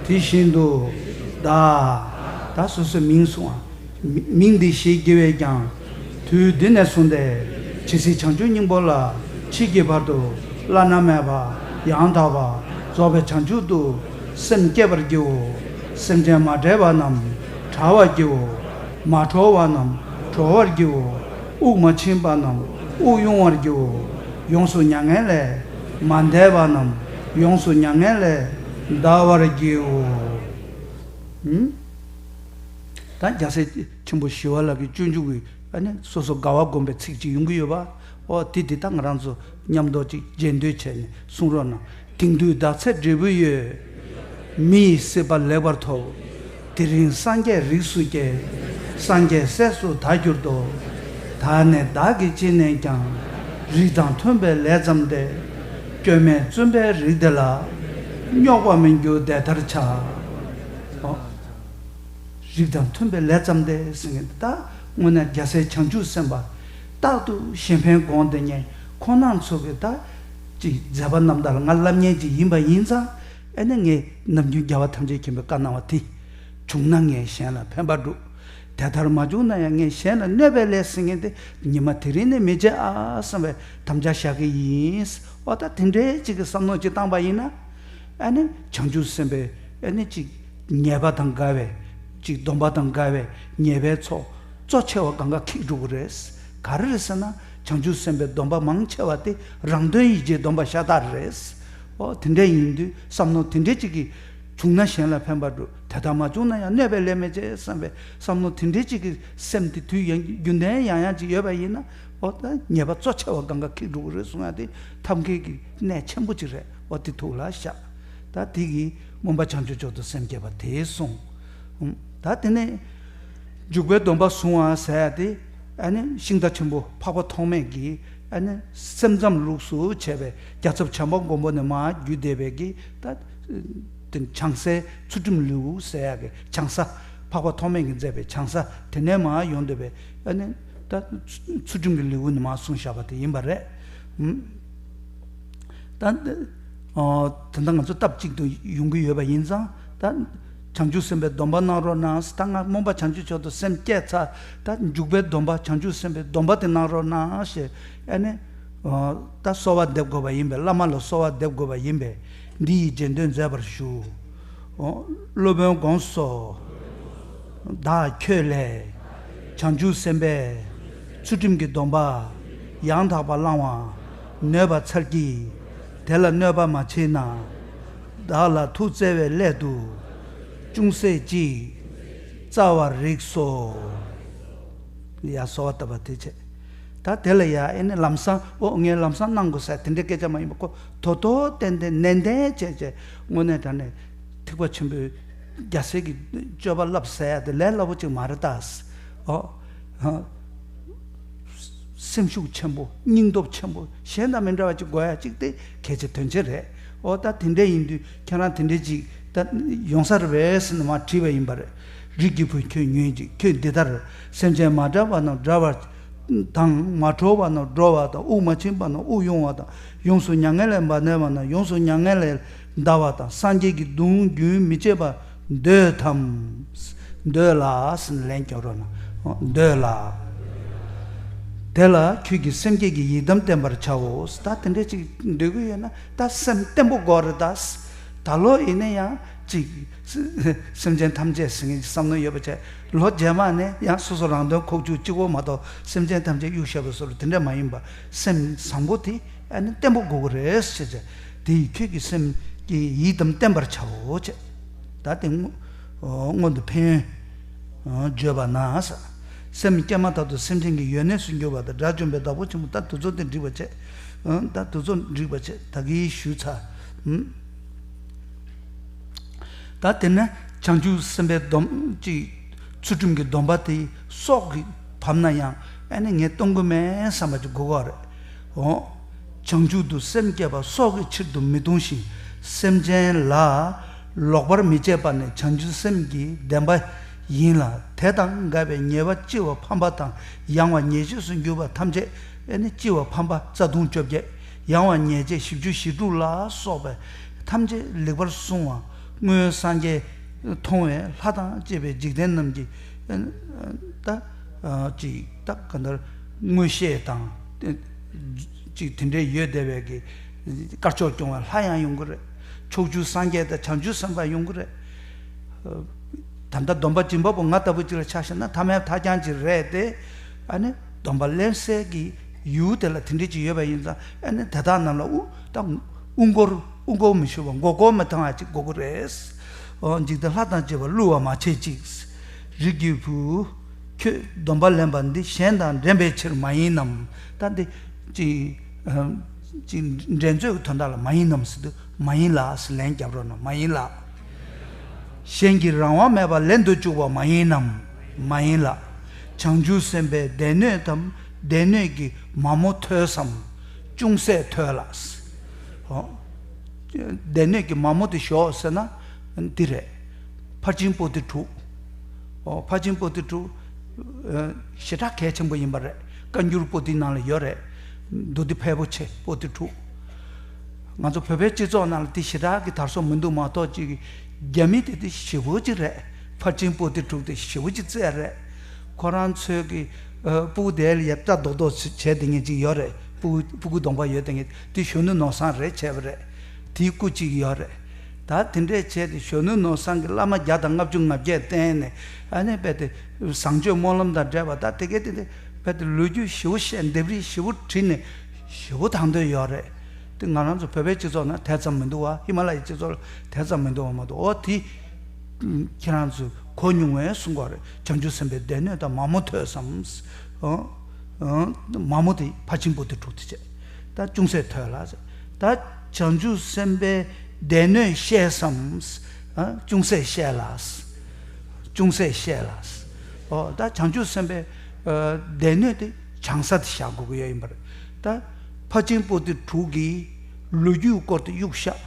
དེ་བཞིན་དུ། བདག་ད་སོ་སོའི་མིང་གསུང་བ། མི་མིང་འདི་ཞེས་བགྱི་བས་ཀྱང་། དུས་འདི་ནས་བཟུང་སྟེ། ཇི་སྲིད་བྱང་ཆུབ་སྙིང་པོ་ལ། མཆིས་ཀྱི་བར་དུ། བླ་ན་མེད་པ། ཡང་དག་པ། རྫོགས་པའི་བྱང་ཆུབ་ཏུ། སེམས་བསྐྱེད་པར་བགྱིའོ། སེམས་ཅན་མ་བསྒྲལ་བ་རྣམས། བསྒྲལ་བར་བགྱིའོ། མ་གྲོལ་བ་རྣམས། གྲོལ་བར་བགྱིའོ། དབུགས་མ་ཆིངས་པ་རྣམས། དབུགས་དབྱུང་བར་བགྱིའོ། ཡོངས་སུ་མྱ་ངན་ལས། མ་འདའ་བ་རྣམས། ཡོངས་སུ་མྱ་ངན་ལས། འདའ་བར་བགྱིའོ། ཨུམ། ད་རྒྱལ་སྲས་ཆེན་པོ་ཞི་བ་ལྷ་གི་སྤྱོད་འཇུག་གི་ཨ་ནི་སོ་སོ་དགའ་བ་སྒོམ་པའི་ཚིག་ཅིག་ཡོང་གི་ཡོད་པ། ཨོ་དེ་དེ་ད་ང་རང་ཚོ་མཉམ་དུ་ཅིག་རྗེས་ཟློས་བྱས་ནས་གསུང་རོགས་གནང་། དེང་དུས་བདག་ཚེ་འབྲས་བུ་ཡོད། མི་ཡི་སྲིད་པ་ལེགས་པར་ཐོབ། དེ་རིང་སངས་རྒྱས་རིགས་སུ་སྐྱེས། སངས་རྒྱས་སྲས་སུ་བདག་གྱུར་ཏོ། ད་ནི་བདག་གིས་ཅི་ནས་ཀྱང་། རིགས་དང་མཐུན་པའི་ལས་བརྩམས་ཏེ། སྐྱོན་མེད་བཙུན་པའི་རིགས་འདི་ལ། རྙོག་པ་མི་འགྱུར་བདེ་ལྟར་བྱ། ཨོ། རིགས་དང་མཐུན་པའི་ལས་བརྩམས་ཏེ་ཟེར་མཁན་ད་དངོས་གནས་རྒྱལ་སྲས་བྱང་ཆུབ་སེམས་དཔའ་རྟག་ཏུ་གཞན་ཕན་དགོངས་དེ་ཉན་ཁོང་རྣམ་ཚོ་གི་ད་ཅིག་མཛད་པ་རྣམ་ཐར་ང་ལབ་མཁན་ཅིག་ཡིན་པ་ཡིན་ཙང་ཨེ་ནི་ངས་ནམ་རྒྱུན་རྒྱལ་བ་ཐམས་ཅད་མཁྱེན་པའི་བཀའ་གནང་བ་དེ། བྱུང་ན་ངས་གཞན་ལ་ཕན་པ་བསྒྲུབ། དེ་ལྟར་མ་བྱུང་ན་ཡང་ངས་གཞན་ལ་གནོད་པའི་ལས་ཟེར་མཁན་དེ་ཉི་མ་དེ་རིང་ནས་མི་བྱེད་ཨ་བསམ་པའི་དམ་བཅའ་བཞག་གི་ཡིན། ཨོ་ད་དེ་འདྲའི་ཅིག་གི་བསམ་མནོ་ཅིག་བཏང་པ་ཡིན་ན། ཨ་ནི་བྱང་ཆུབ་སེམས་དཔའི་ཨ་ནི་ཅིག་ཉེས་པ་དང་འགལ་བའི་ཅིག་སྡོམ་པ་དང་འགལ་བའི་ཉེས་པའི་ཚོགས་གཙོ་ཆེ་བ་གང་ག་ཁེགས་འགྲོ་གི་རེད། ག་རེ་རེད་ཟེར་ན་བྱང་ཆུབ་སེམས་དཔའི་སྡོམ་པ་མང་ཆེ་བ་དེ་རང་དོན་ཡིད་བྱེད་སྡོམ་པ་ཤ་སྟག་རེད། ཨོ་དེ་འདྲ་ཡིན་དུས་བསམ་མནོ་དེ་འདྲ་ཅིག་གིས་བྱུང་ན་གཞན་ལ་ཕན་པ་འགྲོ། དེ་ལྟར་མ་བྱུང་ན་ཡང་གནོད་པའི་ལས་མི་བྱེད་བསམ་པའི་བསམ་མནོ་དེ་འདྲ་ཅིག་གི་སེམས་དེ་དུས་ཡང་རྒྱུན་ལྡན་ཡང་ཡང་ཅིག་ཡོད་པ་ཡིན་ན། ཨོ་ད་ཉེས་པ་གཙོ་ཆེ་བ་གང་ག་ཁེགས་འགྲོ་གི་རེད་གསུང་ཡ་དེ་ཐབས་མཁས་ཀྱི་གནད་ཆེན་པོ་ཅིག་རེད། ཨོ་དེ་ཐུགས་ལ་བཞག། ད་དེ་གིས་སྨོན་པ་བྱང་ཆུབ་མཆོག་ཏུ་སེམས་བསྐྱེད་པ་དེ་གསུངས། ད་དེ་ནས་ འཇུག་པའི་སྡོམ་པ་བཟུང་བ་ཟེར་ཡ་དེ། ཨ་ནི་ཤིང་རྟ་ཆེན་པོ་འཕགས་པ་ཐོགས་མེད་ཀྱི་ཨ་ནི་སེམས་ཙམ་ལུགས་སུ་བྱས་པའི་རྒྱལ་ཚབ་བྱམས་པ་མགོན་པོ་ནས་མར་བརྒྱུད་བསྡད་པའི་གི་ད་དེ་བྱང་སའི་ཚུལ་ཁྲིམས་ལེའུ་ཟེར་ཡ་གི་བྱང་ས། འཕགས་པ་ཐོགས་མེད་ཀྱིས་མཛད་པའི་བྱང་ས་དེ་ནས་མར་ཡོང་བསྡད་པའི་ཨ་ནི་ད་ཚུལ་ཁྲིམས་ཀྱི་ལེའུ་ནས་མར་གསུངས་བཞག་པ་དེ་ཡིན་པ་རེད། ད་ད་ལྟ་ང་ཚོ་སྟབས་གཅིག་ཏུ་ཡོང་གི་ཡོད་པ་ཡིན་ཙང་། ད་བྱང་ཆུབ་སེམས་དཔའི་སྡོམ་པ་གནང་རོགས་གནང་། ད་ང་སྨོན་པ་བྱང་ཆུབ་མཆོག་ཏུ་སེམས་བསྐྱེད་ཚར། ད་འཇུག་པའི་སྡོམ་པ། བྱང་ཆུབ་སེམས་དཔའི་སྡོམ་པ་དེ་གནང་རོགས་གནང་ཞེས་ཨ་ནི། ད་གསོལ་བ་འདེབས་དགོས་པ་ཡིན་པས། བླ་མ་ལ་གསོལ་བ་འདེབས་དགོས་པ་ཡིན་པས། འདི་ཡི་རྗེས་ཟློས་མཛད་པར་ཞུ། སློབ་དཔོན་དགོངས་སོ། བདག་ཁྱོད་ལས། བྱང་ཆུབ་སེམས་དཔའི། ཚུལ་ཁྲིམས་ཀྱི་སྡོམ་པ། ཡང་དག་པ་བླང་བ། ནོད་པ་མཚར་གྱིས། དེ་ལ་གནོད་པ་མ་བྱེད་ན། བདག་ལ་ཐུགས་བརྩེ་བའི་སླད་དུ། ཅུང་ཟད་ཅིག། སྩལ་བར་རིགས་སོ། ཡ་གསོལ་བ་བཏབ་པ་དེ་བྱས། ད་དེ་ལ་ཡ་ཨེ་ནི་ལམ་སང་ཨོ་ངས་ལམ་སང་གནང་དགོས་ཟེར་དེ་འདྲའི་སྐད་ཆ་མ་ཡིན་པ། ཁོ་དོ་དོ་ཏན་ཏན་ནན་ཏན་བྱས་བྱས་དངོས་གནས་དྲང་གནས་ཐེག་པ་ཆེན་པོའི་རྒྱལ་སྲས་ཀྱི་སྤྱོད་པ་བསླབ་ཟེར་ཡ་དེ་ལས་སླ་པོ་ཅིག་མ་རེད་ད། ཨོ། སེམས་ཤུགས་ཆེན་པོ། སྙིང་སྟོབས་ཆེན་པོ། གཞན་དང་མི་འདྲ་བ་ཅིག་དགོས་ཡ་ཅིག་དེ་གལ་ཆེ་དོན་ཆེ་རེད། ཨོ་ད་དེ་འདྲ་ཡིན་དུས་ཁྱེད་རང་དེ་འདྲ་ཅིག་ད་ཡོང་ས་རེད་པས་ཟེར་ནས་མར་དྲིས་པ་ཡིན་པ་རེད། རིགས་ཀྱི་བུ་ཁྱོད་ཉོན་ཅིག། ཁྱོད་འདི་ལྟར། སེམས་ཅན་མ་འདྲ་བ་རྣམས་འདྲ་བར་དང་། མ་གྲོལ་བ་རྣམས་གྲོལ་བ་དང་། དབུགས་མ་ཕྱིན་པ་རྣམས་དབུགས་དབྱུང་བ་དང་། ཡོངས་སུ་མྱ་ངན་ལས་མ་འདའ་བ་རྣམས་ཡོངས་སུ་མྱ་ངན་ལས་འདའ་བ་དང་། སངས་རྒྱས་ཀྱི་གདུང་རྒྱུན་མི་བཅད་པར་འདོད་དམ། འདོད་ལ་ཟེར་ནས་ལན་རྒྱག་རོགས་གནང་། འདོད་ལ། དེ་ལ་ཁྱོད་ཀྱིས་སེམས་བསྐྱེད་ཀྱི་ཡི་དམ་བརྟན་པར་བྱའོ། ད་དེ་འདྲ་ཅིག་འདོད་ཀྱི་ཡོད་ན་ད་སེམས་བརྟན་པོ་དགོས་རེད་ད། ད་ལོ་ཡིན་ན་ཡང་ཅིག། སེམས་ཅན་ཐམས་ཅད་ཟེར་མཁན་གྱི་བསམ་མནོ་ཡོད་པ་བྱས། ལོ་རྗེས་མ་ནས་ཡང་སོ་སོ་རང་དོན་ཁོག་ཆུད་གཅིག་པོ་མ་གཏོགས་སེམས་ཅན་ཐམས་ཅད་གཡུག་བཞག་པའི་བཟོ་འདྲ་དེ་འདྲ་མ་ཡིན་པ། སེམས་བཟང་པོ་དེ་ཨ་ནི་བརྟན་པོ་དགོས་ཀྱི་རེད་ཟེར་བྱས། དེ་ཡིས་ཁྱོད་ཀྱི་སེམས་ཀྱི་ཡི་དམ་བརྟན་པར་བྱའོ་བྱས། ད་དེ་སྔོན་སྔོན་དུ་ཕན་ཡོན་བརྗོད་པ་ན། སེམས་བསྐྱེད་མ་ཐག་ཏུ་སེམས་ཅན་གྱི་ཡོན་གནས་སུ་འགྱུར་བ་དང་། དགྲ་བཅོམ་པའི་བདག་པོ་ཆེན་པོ། ད་དེ་ཚོ་དེ་འགྲིག་པ་བྱས། ད་དེ་ཚོ་འགྲིག་པ་བྱས། ད་གིན་ཞུས་ཚར། ད་དེ་ནས་བྱང་ཆུབ་སེམས་དཔའི་སྡོམ་ཅིག། ཚུལ་ཁྲིམས་ཀྱི་སྡོམ་པ་དེ་སྲོག་གིས་བབས་ན་ཡང་ཨ་ནི་ངས་གཏོང་གི་མེད་བསམ་པ་ཅིག་དགོས་ཀྱི་རེད། འོ། བྱང་ཆུབ་ཏུ་སེམས་བསྐྱེད་པ་སྲོག་གི་ཕྱིར་དུ་མི་ལྟུང་ཞིང་། སེམས་ཅན་ལ་ལོག་པར་མི་བྱེད་པ་ནི་བྱང་ཆུབ་སེམས་ཀྱི་བདེན་པ་ཡིན་ལ། དེ་དང་འགལ་བའི་ཉེས་པ་ལྕི་བ་ཕམ་པ་དང་། ཡང་བ་ཉེས་བྱས་སུ་གྱུར་པ་ཐམས་ཅད་ཨ་ནི་ལྕི་བ་ཕམ་པ་རྩ་ལྟུང་བཅོ་བརྒྱད། ཡང་བ་ཉེས་བྱས་བཞི་བཅུ་ཞེ་དྲུག་ལ་སོགས་པའི་ཐམས་ཅད་ལེགས་པར་བསྲུང་བ། སྔོན་སངས་རྒྱས་མཐོང་བས་ལྷ་དང་བཅས་པའི་འཇིག་རྟེན་རྣམས་ཀྱིས་ད་ཅིག་ད་ག་འདར་མངོན་ཤེས་དང་ཅིག་དེ་འདྲའི་ཡོད་བསྡད་པའི་གི་དཀར་ཕྱོགས་སྐྱོང་བའི་ལྷ་ཡང་ཡོང་གི་རེད། ཕྱོགས་བཅུའི་སངས་རྒྱས་དང་བྱང་ཆུབ་སེམས་དཔའ་ཡོང་གི་རེད། ད་ལྟ་སྡོམ་པ་སྦྱིན་པ་པོ་ང་ལྟ་བུ་ཅིག་ལ་ཆ་བཞག་ན་ཐ་མལ་ཐ་རྐྱང་ཅིག་རེད་དེ། ཨ་ནི་སྡོམ་པ་ལེན་སའི་གི་ཡུལ་དེ་ལ་དེ་འདྲ་ཅིག་ཡོད་པ་ཡིན་ཙང་ཨ་ནི་དེ་དག་རྣམས་ལ་དབུ་ད་དབུ་འགོར་དབུ་འགོར་མི་ཞུ་བ་མགོ་སྐོར་མི་བཏང་བ་ཅིག་དགོས་ཀྱི་རེད། འོ་འཇིག་རྟེན་ལྷ་དང་བཅས་པ་བསླུ་བ་མ་བྱེད་ཅིག། རིགས་ཀྱི་བུ། ཁྱོད་སྡོམ་པ་ལེན་པ་འདི་གཞན་དང་འགྲན་པའི་ཕྱིར་མ་ཡིན་ནམ། ད་འདི་ཅི་ཅི་འགྲན་རྩོད་ཀྱི་དོན་དག་ལ་མ་ཡིན་ནམ་ཟེར་དུས་མ་ཡིན་ལགས་ཟེར་ལན་རྒྱབ་རོགས་གནང་། མ་ཡིན་ལགས། གཞན་གྱི་རང་དབང་མེད་པར་ལེན་དུ་བཅུག་པ་མ་ཡིན་ནམ། མ་ཡིན་ལགས། བྱང་ཆུབ་སེམས་དཔའི་སྡེ་སྣོད་དམ། སྡེ་སྣོད་ཀྱི་མ་མོ་ཐོས་སམ། ཅུང་ཟད་ཐོས་ལགས། ཨོ། སྡེ་སྣོད་ཀྱི་མ་མོ་དེ་ཞོག་ཟེར་ན་འདི་རེད། ཕར་ཕྱིན་པོ་ཏི་དྲུག། ཨོ་ཕར་ཕྱིན་པོ་ཏི་དྲུག། ཨ་ཞེ་དྲག་གལ་ཆེན་པོ་ཡིན་པ་རེད། བཀའ་འགྱུར་པོ་ཏི་ནང་ལ་ཡོད་རེད། མདོ་སྡེ་ཕལ་པོ་ཆེ་པོ་ཏི་དྲུག། ང་ཚོ་བོད་པའི་སྤྱི་ཚོགས་ནང་ལ་དེ་ཞེ་དྲག་གི་དར་སྲོལ་མི་འདུག་མ་གཏོགས་ཅིག་རྒྱ་མི་དེ་དེ་ཞེ་པོ་ཅིག་རེད། ཕར་ཕྱིན་པོ་ཏི་དྲུག་དེ་ཞེ་པོ་ཅིག་བཙལ་རེད། ཁོ་རང་ཚོའི་གི་ཨ་སྤུ་གུ་དེ་ལ་ཡ་སྐྲ་རྡོག་རྡོག་བྱས་བསྡད་མཁན་ཅིག་ཡོད་རེད། སྤུ་གུ་སྤུ་གུ་གདོང་པ་ཡོད་མཁན་དེ་གཞོན་ནུ་ནོར་བཟང་རེད་བྱས་པ་རེད། དེའི་སྐུ་གཅིག་ཡོད་རེད། ད་དེ་འདྲས་བྱས་ཏེ་གཞོན་ནུ་ནོར་བཟང་གི་བླ་མ་བརྒྱ་དང་ལྔ་བཅུ་ང་བརྒྱད་བསྟེན་ནས་ཨ་ནི་རྦད་དེ་བཟང་སྤྱོད་སྨོན་ལམ་དང་འབྲེལ་བ་ད་དེ་གས་དེ་འདྲས་རྦད་དེ་ལོ་རྒྱུས་ཞེ་པོ་བཤད། ལྡེབས་རིས་ཞེ་པོ་བྲིས་ནས་ཞེ་པོ་དང་དོད་ཡོད་རེད། དེ་ང་རང་ཚོ་བོད་པའི་སྤྱི་ཚོགས་ནང་དེ་ཙམ་མི་འདུག་བ། ཧི་མ་ལ་ཡའི་སྤྱི་ཚོགས་ལ་དེ་ཙམ་མི་འདུག་བ་མ་གཏོགས། འོ་དེ་ཁྱེད་རང་ཚོས་གོ་མྱོང་བས་གསུང་གི་རེད། བྱང་ཆུབ་སེམས་དཔའི་སྡེ་སྣོད་དམ། མ་མོ་ཐོས་སམ། ཨ་ཨ་མ་མོ་དེ་ཕར་ཕྱིན་པོ་ཏི་དྲུག་དེ་བྱས། ད་ཅུང་ཟད་ཐོས་ལ། ད་བྱང་ཆུབ་སེམས་དཔའི་སྡེ་སྣོད་ཤེས་སམ། ཨ་ཅུང་ཟད་ཤེས་ལ། ཅུང་ཟད་ཤེས་ལ། ཨོ་ད་བྱང་ཆུབ་སེམས་དཔའི་ཨ་སྡེ་སྣོད་དེ་བྱང་ས་དེ་བཞག་དགོས་ཀྱི་ཡོད་ཡིན་པ་རེད། ད་ཕར་ཕྱིན་པོ་ཏི་དྲུག་གི་ལོ་རྒྱུས་སྐོར་དེ་གཡུག་བཞག་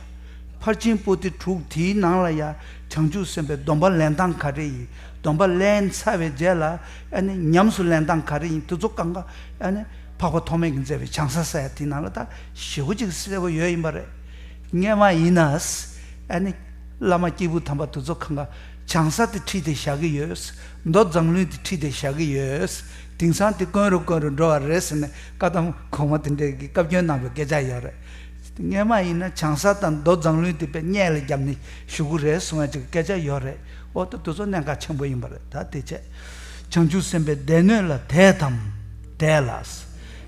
ཕར་ཕྱིན་པོ་ཏི་དྲུག་དེའི་ནང་ལ་ཡང་བྱང་ཆུབ་སེམས་དཔའི་སྡོམ་པ་ལེན་སྟངས་ག་རེ་ཡིན། སྡོམ་པ་ལེན་ཚར་བའི་རྗེས་ལ་ཨ་ནི་ཉམས་སུ་ལེན་སྟངས་ག་རེ་ཡིན། དེ་ཚོ་གང་ག་ཨ་ནི་འཕགས་པ་ཐོགས་མེད་ཀྱིས་མཛད་པའི་བྱང་ས་ཟེར་ཡ་དེའི་ནང་ལ་ད་ཞེ་པོ་ཅིག་གསལ་པོ་ཡོད་ཡིན་པ་རེད། སྔོན་མ་ཡིན་ན་ཨ་ནི་བླ་མ་སྐྱེས་བུ་དམ་པ་དེ་ཚོ་གང་ག་བྱང་ས་དེ་ཁྲིད་དེ་བཞག་གི་ཡོད། མདོ་མཛངས་བླུན་དེ་ཁྲིད་དེ་བཞག་གི་ཡོད། དེང་སང་དེ་དཀོན་རུ་དཀོན་རུ་འགྲོ་བ་རེད་ཟེར་ནས་བཀའ་གདམས་གོང་མ་དེ་འདྲས་ཀྱིས་བཀའ་བཀྱོན་གནང་བའི་སྐད་ཆ་ཡོད་རེད། སྔོན་མ་ཡིན་ན་བྱང་ས་དང་མདོ་མཛངས་བླུན་དེ་དཔེ་སྙད་ལ་བརྒྱབ་ནས་བཞུགས་ཀྱི་རེད་གསུང་ཡ་ཅིག་སྐད་ཆ་ཡོད་རེད། འོ་ད་དེ་ཚོ་གནད་འགག་ཆེན་པོ་ཡིན་པ་རེད། ད་དེ་བྱས། བྱང་ཆུབ་སེམས་དཔའི་སྡེ་སྣོད་ལ་དད་དམ། དད་ལ།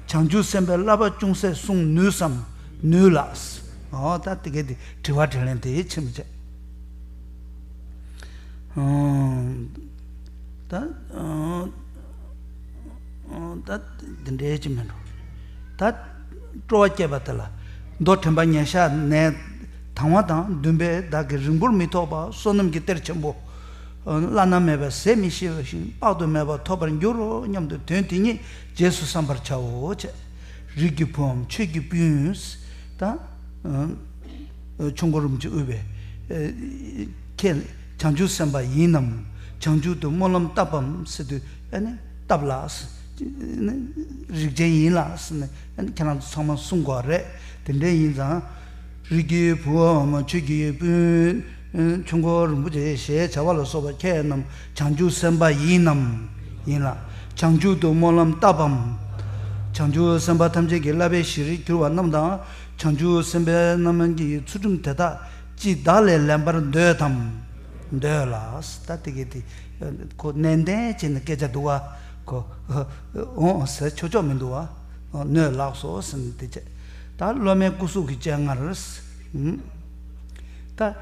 བྱང་ཆུབ་སེམས་དཔའི་བསླབ་པ་ཅུང་ཟད་བསྲུང་ནུས་སམ། ནུས་ལ། འོ་ད་དེ་གའི་དེ་དྲི་བ་དྲིས་ལན་དེ་ཕྱིན་པ་བྱས། ད་ད་འདི་འདྲའི་ཅི་མིན་འགྲོ། ད་སྤྲོ་བ་སྐྱེས་པ་དེ་ལ་མདོ་དྲན་པ་ཉེར་བཞག་ནས་དང་བ་དང་བདུན་པའི་བདག་གིས་རིང་པོར་མི་ཐོགས་པ་བསོད་ནམས་ཀྱི་གཏེར་ཆེན་པོ། བླ་ན་མེད་པ་ཟད་མི་ཤེས་པ་བཞིན་དཔག་ཏུ་མེད་པ་ཐོབ་པར་འགྱུར་རོ་སྙམ་དུ་དོན་དེ་ཉིད་རྗེས་སུ་བསམ་པར་བྱའོ་ཅེས། རིགས་ཀྱི་བུའམ་ཆོས་ཀྱི་སྤུན། ད། ཆོས་འཁོར་རིན་པོ་ཆེ་དབུས་པའི། ཁྱེད་བྱང་ཆུབ་སེམས་དཔའ་ཡིན་ནམ། བྱང་ཆུབ་ཏུ་སྨོན་ལམ་བཏབ་བམ་ཟེར་དུས་ཨ་ནི་བཏབ་ལགས། རིགས་ཅན་ཡིན་ལགས་ཟེར་ནས་ཨ་ནི་ཁྱེད་རང་ཚོ་ཚང་མ་གསུང་དགོས་རེད། དེ་འདྲ་ཡིན་ཙང་། རིགས་ཀྱི་བུའམ་ཆོས་ཀྱི་སྤུན། ཆོས་འཁོར་རིན་པོ་ཆེ་ཞེས་བྱ་བ་ལ་སོགས་པ་ཁྱེད་རྣམས་བྱང་ཆུབ་སེམས་དཔའ་ཡིན་ནམ། ཡིན་ལགས། བྱང་ཆུབ་ཏུ་སྨོན་ལམ་བཏབ་བམ། བྱང་ཆུབ་སེམས་དཔའ་ཐམས་ཅད་ཀྱི་བསླབ་པའི་གཞིར་གྱུར་པ་རྣམས་དང་། བྱང་ཆུབ་སེམས་དཔའ་རྣམས་ཀྱི་ཚུལ་ཁྲིམས་དེ་དག་ཅིས་བདག་ལས་ལེན་པར་འདོད་དམ། འདོད་ལ། ད་དེ་གའི་དེ་ཁོ་ནན་ཏན་བྱས་ནས་སྐད་ཆ་འདུག་བ། ཁོ་འོང་ཟེར་ཆོག་ཆོག་མི་འདུག་བ། འདོད་ལགས་སོ་ཟེར་ནས་དེ་བྱས། ད་སློབ་མའི་སྐུ་གཟུགས་ཀྱི་སྤྱན་སྔར། ད།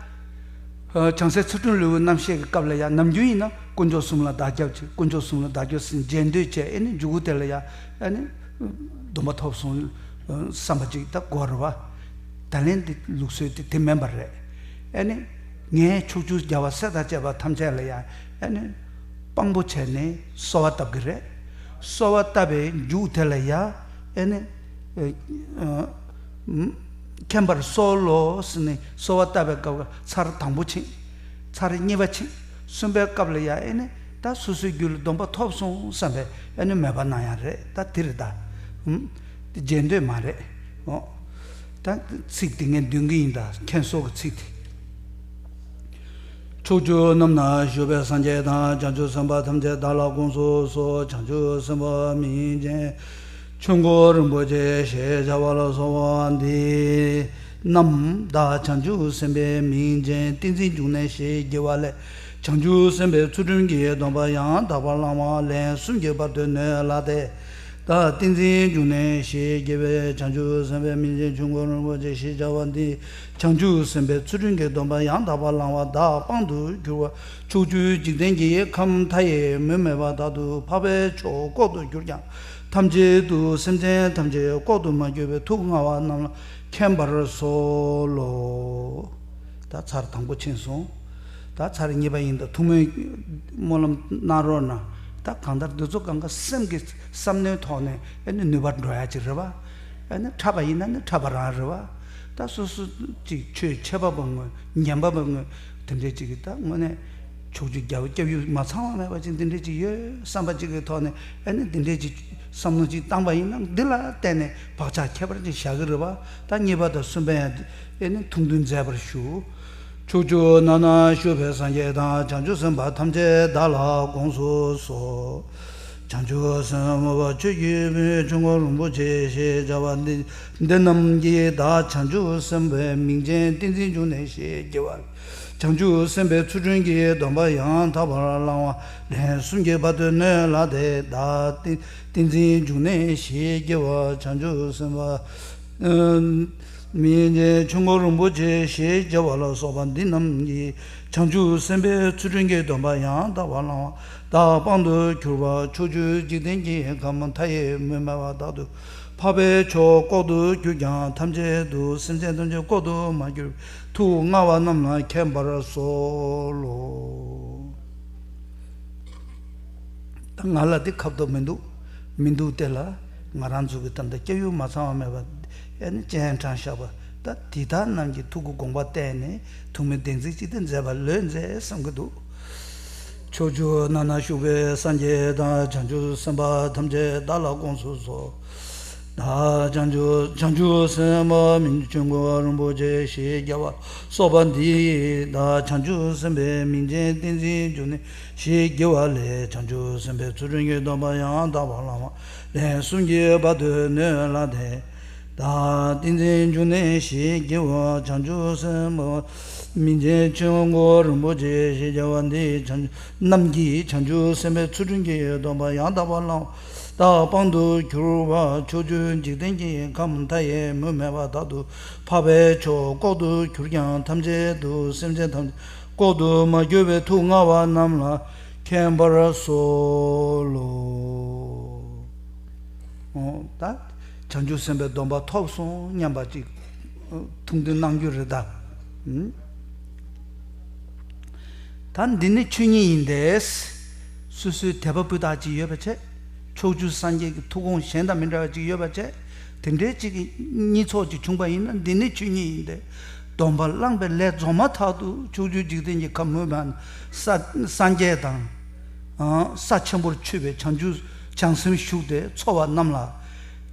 བྱང་སའི་ཚུལ་ཁྲིམས་ལུས་པོ་རྣམ་བཤད་ཀྱི་སྐབས་ལ་ཡང་ནམ་རྒྱུན་ཡིན་ན་དཀོན་མཆོག་གསུམ་ལ་བདག་སྐྱབས་མཆི། དཀོན་མཆོག་གསུམ་ལ་བདག་སྐྱབས་ཟེར་རྗེས་ཟློས་བྱས་ཨེ་ནི་མཇུག་གུ་དེ་ལ་ཡང་ཨེ་ནི་སྡོམ་པ་ཐོབ་སོང་བསམ་པ་ཅིག་ད་དགོས་རེད་བ། ད་ལན་འདི་ལུགས་སྲོལ་དེ་དེ་མིན་པ་རེད། ཨེ་ནི་ངས་ཕྱོགས་བཅུའི་རྒྱལ་བ་སྲས་དང་བཅས་པ་ཐམས་ཅད་ལ་ཡང་ཨེ་ནི་དཔང་པོ་བྱས་ནས་གསོལ་བ་བཏབ་ཀྱི་རེད། གསོལ་བ་བཏབ་པའི་མཇུག་དེ་ལ་ཡང་ཨེ་ནི། མཁྱེན་པར་གསོལ་ལོ་ཟེར་ནས་གསོལ་བ་བཏབ་པའི་སྐབས་ལ་ཚར་དང་པོ་ཕྱིན། ཚར་གཉིས་པ་ཕྱིན། གསུམ་པའི་སྐབས་ལ་ཡང་ཨེ་ནི་ད་སོ་སོའི་རྒྱུད་ལ་སྡོམ་པ་ཐོབ་སོང་བསམ་པའི་ཨེ་ནི་མོས་པ་གནང་ཡ་རེད། ད་དེ་རེད་ད། རྗེས་ཟློས་མ་རེད། འོ། ད་ཚིག་དེ་ངས་འདོན་གྱི་ཡིན་ད། མཁྱེན་གསོལ་གྱི་ཚིག་དེ། ཕྱོགས་བཅུ་རྣམས་ན་བཞུགས་པའི་སངས་རྒྱས་དང་། བྱང་ཆུབ་སེམས་དཔའ་ཐམས་ཅད་བདག་ལ་དགོངས་སུ་གསོལ། བྱང་ཆུབ་སེམས་དཔའ་མིང་ཅན། ཆོས་འཁོར་རིན་པོ་ཆེ་ཞེས་བྱ་བ་ལ་སོགས་པ་འདི་རྣམས་བདག་བྱང་ཆུབ་སེམས་དཔའི་མིང་ཅན་ཏིང་འཛིན་འབྱུང་གནས་ཞེས་བགྱི་བ་ལས། བྱང་ཆུབ་སེམས་དཔའི་ཚུལ་ཁྲིམས་ཀྱི་སྡོམ་པ་ཡང་དག་པར་བླང་བ་ལན་གསུམ་གྱི་བར་དུ་ནོད་ལགས་ཏེ། བདག་ཏིང་འཛིན་འབྱུང་གནས་ཞེས་བགྱི་བའི་བྱང་ཆུབ་སེམས་དཔའི་མིང་ཅན་ཆོས་འཁོར་རིན་པོ་ཆེ་ཞེས་བྱ་བ་འདི། བྱང་ཆུབ་སེམས་དཔའི་ཚུལ་ཁྲིམས་ཀྱི་སྡོམ་པ་ཡང་དག་པར་བླང་བ་བདག་དཔང་དུ་གྱུར་པ་ཕྱོགས་བཅུའི་འཇིག་རྟེན་གྱི་ཁམས་མཐའ་ཡས་མུ་མེད་པ་དག་ཏུ་འཕགས་པའི་མཆོག་ལྐོག་ཏུ་གྱུར་ཀྱང་ཐམས་ཅད་དུ་སེམས་ཅན་ཐམས་ཅད་ལྐོག་ཏུ་མ་གྱུར་པའི་ཐུགས་མངའ་བ་རྣམས་ལ་མཁྱེན་པར་གསོལ་ལོ། ད་ཚར་དང་པོ་ཕྱིན་སོང་། ད་ཚར་གཉིས་པ་ཡིན་ད། ཐུགས་སྨོན་སྨོན་ལམ་གནང་རོགས་གནང་། ད་གང་ལྟར་འདི་ཚོ་གང་ག་སེམས་ཀྱི་བསམ་མནོའི་ཐོག་ནས་ཨེ་ནི་ནུས་པ་འགྲོ་ཡ་ཅིག་རེད་བ། ཨེ་ནི་འཁྲབ་པ་ཡིན་ན་ནི་འཁྲབ་པ་རང་རེད་བ། ད་སོ་སོ་ཅིག་ཆོས་འཆད་པ་པོ་དངོས་ཉན་པ་པོ་དངོས་དེ་འདྲས་ཅིག་གི་ད་དངོས་གནས་ཕྱོགས་བཅུའི་རྒྱལ་པོ་སྐྱབས་ཡུལ་མ་ཚང་བ་མེད་པ་ཅིག་འདི་འདྲས་ཅིག་ཡོད་བསམ་པ་ཅིག་གི་ཐོག་ནས་ཨེ་ནི་འདི་འདྲས་ཅིག་བསམ་བློ་ཅིག་བཏང་པ་ཡིན་ན་འདི་ལ་བརྟེན་ནས་བག་ཆགས་ཁྱད་པར་ཅིག་བཞག་གི་རེད་བ། ད་གཉིས་པ་དང་གསུམ་པ་ཡང་ཨེ་ནི་ཐུགས་འདུན་མཛད་པར་ཞུ། ཕྱོགས་བཅུ་རྣམས་ན་བཞུགས་པའི་སངས་རྒྱས་དང་། བྱང་ཆུབ་སེམས་དཔའ་ཐམས་ཅད་བདག་ལ་དགོངས་སུ་གསོལ། བྱང་ཆུབ་སེམས་དཔའ་ཆོས་ཀྱི་ཕུང་པོ་ཆོས་འཁོར་རིན་པོ་ཆེ་ཞེས་བྱ་བ་འདི། འདི་རྣམས་ཀྱིས་བདག་བྱང་ཆུབ་སེམས་དཔའི་མིང་ཅན་ཏིང་འཛིན་འབྱུང་གནས་ཞེས་བགྱི་བ། བྱང་ཆུབ་སེམས་དཔའི་ཚུལ་ཁྲིམས་ཀྱི་སྡོམ་པ་ཡང་དག་པར་བླང་བ་ལན་གསུམ་གྱི་བར་དུ་ནོད་ལགས་ཏེ། བདག་ཏིང་ཏིང་འཛིན་འབྱུང་གནས་ཞེས་བགྱི་བ་བྱང་ཆུབ་སེམས་དཔའ། མིང་ཅན་ཆོས་འཁོར་རིན་པོ་ཆེ་ཞེས་བྱ་བ་ལ་སོགས་པ་འདི་རྣམས་ཀྱིས་བྱང་ཆུབ་སེམས་དཔའི་ཚུལ་ཁྲིམས་ཀྱི་སྡོམ་པ་ཡང་དག་པར་བླང་བ་བདག་དཔང་དུ་གྱུར་པ་ཕྱོགས་བཅུའི་འཇིག་རྟེན་གྱི་ཁམས་མཐའ་ཡས་མུ་མེད་པ་དག་ཏུ་འཕགས་པའི་མཆོག་ལྐོག་ཏུ་གྱུར་ཀྱང་ཐམས་ཅད་དུ་སེམས་ཅན་ཐམས་ཅད་ལྐོག་ཏུ་མ་གྱུར་པའི་ཐུགས་མངའ་བ་རྣམས་ལ་མཁྱེན་པར་གསོལ་ལོ། ང་ལ་དེ་ཁ་བཏོག་མི་འདུག་མི་འདུག་དེ་ལ་ང་རང་ཚོ་གི་ད་ལྟ་སྐྱབས་ཡུལ་མ་ཚང་བ་མེད་པ་ཨ་ནི་སྤྱན་དྲངས་བཞག་པ། ད་དེ་དག་རྣམས་ཀྱི་ཐུགས་ཀྱི་དགོངས་པ་བརྟན་ནས་ཐུགས་སྨོན་བདེན་ཚིག་ཅིག་དེ་མཛད་པ་ལོས་མཛད་བསམ་གྱི་འདུག་ཕྱོགས་བཅུ་ན་ན་བཞུགས་པའི་སངས་རྒྱས་དང་བྱང་ཆུབ་སེམས་དཔའ་ཐམས་ཅད་བདག་ལ་དགོངས་སུ་གསོལ། བདག་བྱང་ཆུབ་བྱང་ཆུབ་སེམས་དཔའ་མིང་ཆོས་འཁོར་རིན་པོ་ཆེ་ཞེས་བྱ་བ་སོགས་པ་འདི་བདག་བྱང་ཆུབ་སེམས་དཔའི་མིང་ཅན་ཏིང་འཛིན་འབྱུང་གནས་ཞེས་བགྱི་བ་ལས། བྱང་ཆུབ་སེམས་དཔའི་ཚུལ་ཁྲིམས་ཀྱི་སྡོམ་པ་ཡང་དག་པར་བླང་བ་ལན་གསུམ་གྱིས་བར་དུ་གནོད་ལ་དེ་དག་ཏིང་འཛིན་འབྱུང་གནས་ཞེས་བགྱི་བ། བྱང་ཆུབ་སེམས་དཔའ་མིང་ཅན་ཆོས་འཁོར་རིན་པོ་ཆེ་ཞེས་བྱ་བ་འདི་བྱང་རྣམས་ཀྱིས་བྱང་ཆུབ་སེམས་དཔའི་ཚུལ་ཁྲིམས་ཀྱི་སྡོམ་པ་ཡང་དག་པར་བླང་བ་དག་དཔང་དུ་གྱུར་པ་ཕྱོགས་བཅུའི་འཇིག་རྟེན་གྱི་ཁམས་མཐའ་ཡས་མུ་མེད་པ་དག་ཏུ་འཕགས་པའི་མཆོག་ལྐོག་ཏུ་གྱུར་ཀྱང་ཐམས་ཅད་དུ་སེམས་ཅན་ཐམས་ཅད་ལྐོག་ཏུ་མ་གྱུར་པའི་ཐུགས་མངའ་བ་རྣམས་ལ་མཁྱེན་པར་གསོལ་ལོ། ད་བྱང་ཆུབ་སེམས་དཔའི་སྡོམ་པ་ཐོབ་སོང་སྙམ་པ་ཅིག་ཐུགས་འདུན་གནང་རྒྱུ་རེད་ད། ད་འདི་ནི་ཆོས་ཉིད་ཡིན་ཏེ། སོ་སོའི་དད་པ་སྤུས་དག་ཅིག་ཡོད་པ་བྱས། ཕྱོགས་བཅུའི་སངས་རྒྱས་ཀྱི་ཐུགས་དགོངས་གཞན་དང་མི་འདྲ་བ་ཅིག་ཡོད་པ་བྱས། དེ་འདྲའི་ཅིག་གཉིས་ཚོགས་ཅིག་བྱུང་པ་ཡིན་ན་འདི་ནི་ཆོས་ཉིད་ཡིན་ཏེ། སྡོམ་པ་བླངས་པའི་ལས་རྫོགས་མ་ཐག་ཏུ་ཕྱོགས་བཅུའི་འཇིག་རྟེན་གྱི་ཁམས་མུ་མེད་ས་སངས་རྒྱས་དང་། ས་ཆེན་པོར་ཆུད་པའི་བྱང་ཆུབ་བྱང་སེམས་ཞུགས་ཏེ་འཚོ་བ་རྣམས་ལ།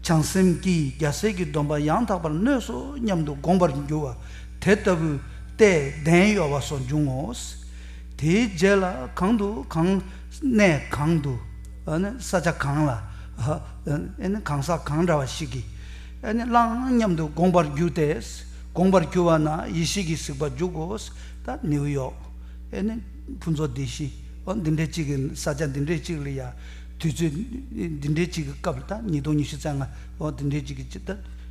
བྱང་སེམས་ཀྱིས་རྒྱལ་སྲས་ཀྱི་སྡོམ་པ་ཡང་དག་པར་གནོད་སོ་སྙམ་དུ་དགོངས་པར་འགྱུར་བ་དེ་ལྟ་བུའི་ལྟས་ལྡན་གཡོ་བ་སོགས་འབྱུང་ངོ་། དེའི་རྗེས་ལ་གང་དུ་གང་གནས་གང་དུ་ཨ་ནི་ས་ཆ་གང་ལ་ཨ་ནི་གང་ཟག་གང་འདྲ་བ་ཞིག་གིས་ཨ་ནི་བླངས་སྙམ་དུ་དགོངས་པར་འགྱུར་ཏེ། དགོངས་པར་གྱུར་པ་ན་ཡེ་ཤེས་ཀྱི་གཟིགས་པ་འཇུག་གོ། ད་ནིའུ་ཡོག་ཨེ་ནི་ཕུན་ཚོགས་སྡེ་བཞི། འོ་འདི་འདྲའི་གཅིག་གི་ས་ཆ་འདི་འདྲའི་གཅིག་ལ་ཡ། དུས་ཚོད་འདི་འདྲའི་གཅིག་གི་སྐབས་ལ་ད་ཉིས་སྟོང་ཉི་ཤུ་རྩ་ལྔ། འོ་འདི་འདྲའི་གཅིག་གི་ད་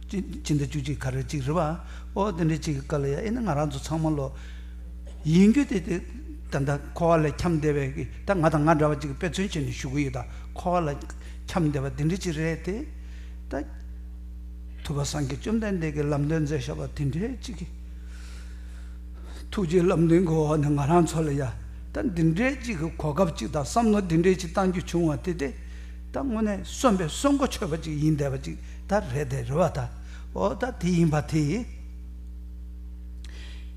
སྤྱི་ཟླ་བཅུ་གཅིག་ག་རེ་གཅིག་རེད་པ། འོ་འདི་འདྲའི་གཅིག་གི་སྐབས་ལ་ཡ་ཨེ་ནི་ང་རང་ཚོ་ཚང་མ་ལོ། ཡིན་རྒྱུ་དེ་དེ་ད་ལྟ་འཁོར་བ་ལས་འཁྱམས་བསྡད་པའི་གི་ད་ང་དང་ང་འདྲ་བ་གཅིག་གི་དཔེ་མཚོན་བྱས་ནས་ཞུ་གི་ཡོད། ད་འཁོར་བ་ལ་འཁྱམས་བསྡད་པ་འདི་འདྲའི་གཅིག་རེད་དེ། ད། ཐུབ་པ་སངས་རྒྱས་བཅོམ་ལྡན་འདས་ཀྱིས་ལམ་སྟོན་མཛད་བཞག་པ་དེ་འདྲའི་གཅིག་གི། ཐུགས་རྗེའི་ལམ་སྟོན་གྱི་འོག་ནས་ང་རང་ཚོ་ལ་ཡ། ད་འདི་འདྲའི་གཅིག་གི་གོ་སྐབས་གཅིག་དང་བསམ་བློ་འདི་འདྲའི་གཅིག་བཏང་རྒྱུ་བྱུང་བ་དེ་དེ། ད་དངོས་གནས་གསོན་པའི་གསོན་གོ་ཆོད་པ་གཅིག་ཡིན་བསྡད་པ་གཅིག་ད་རེད་དེ་རེད་བ་ད། འོ་ད་དེ་ཡིན་པ་དེ།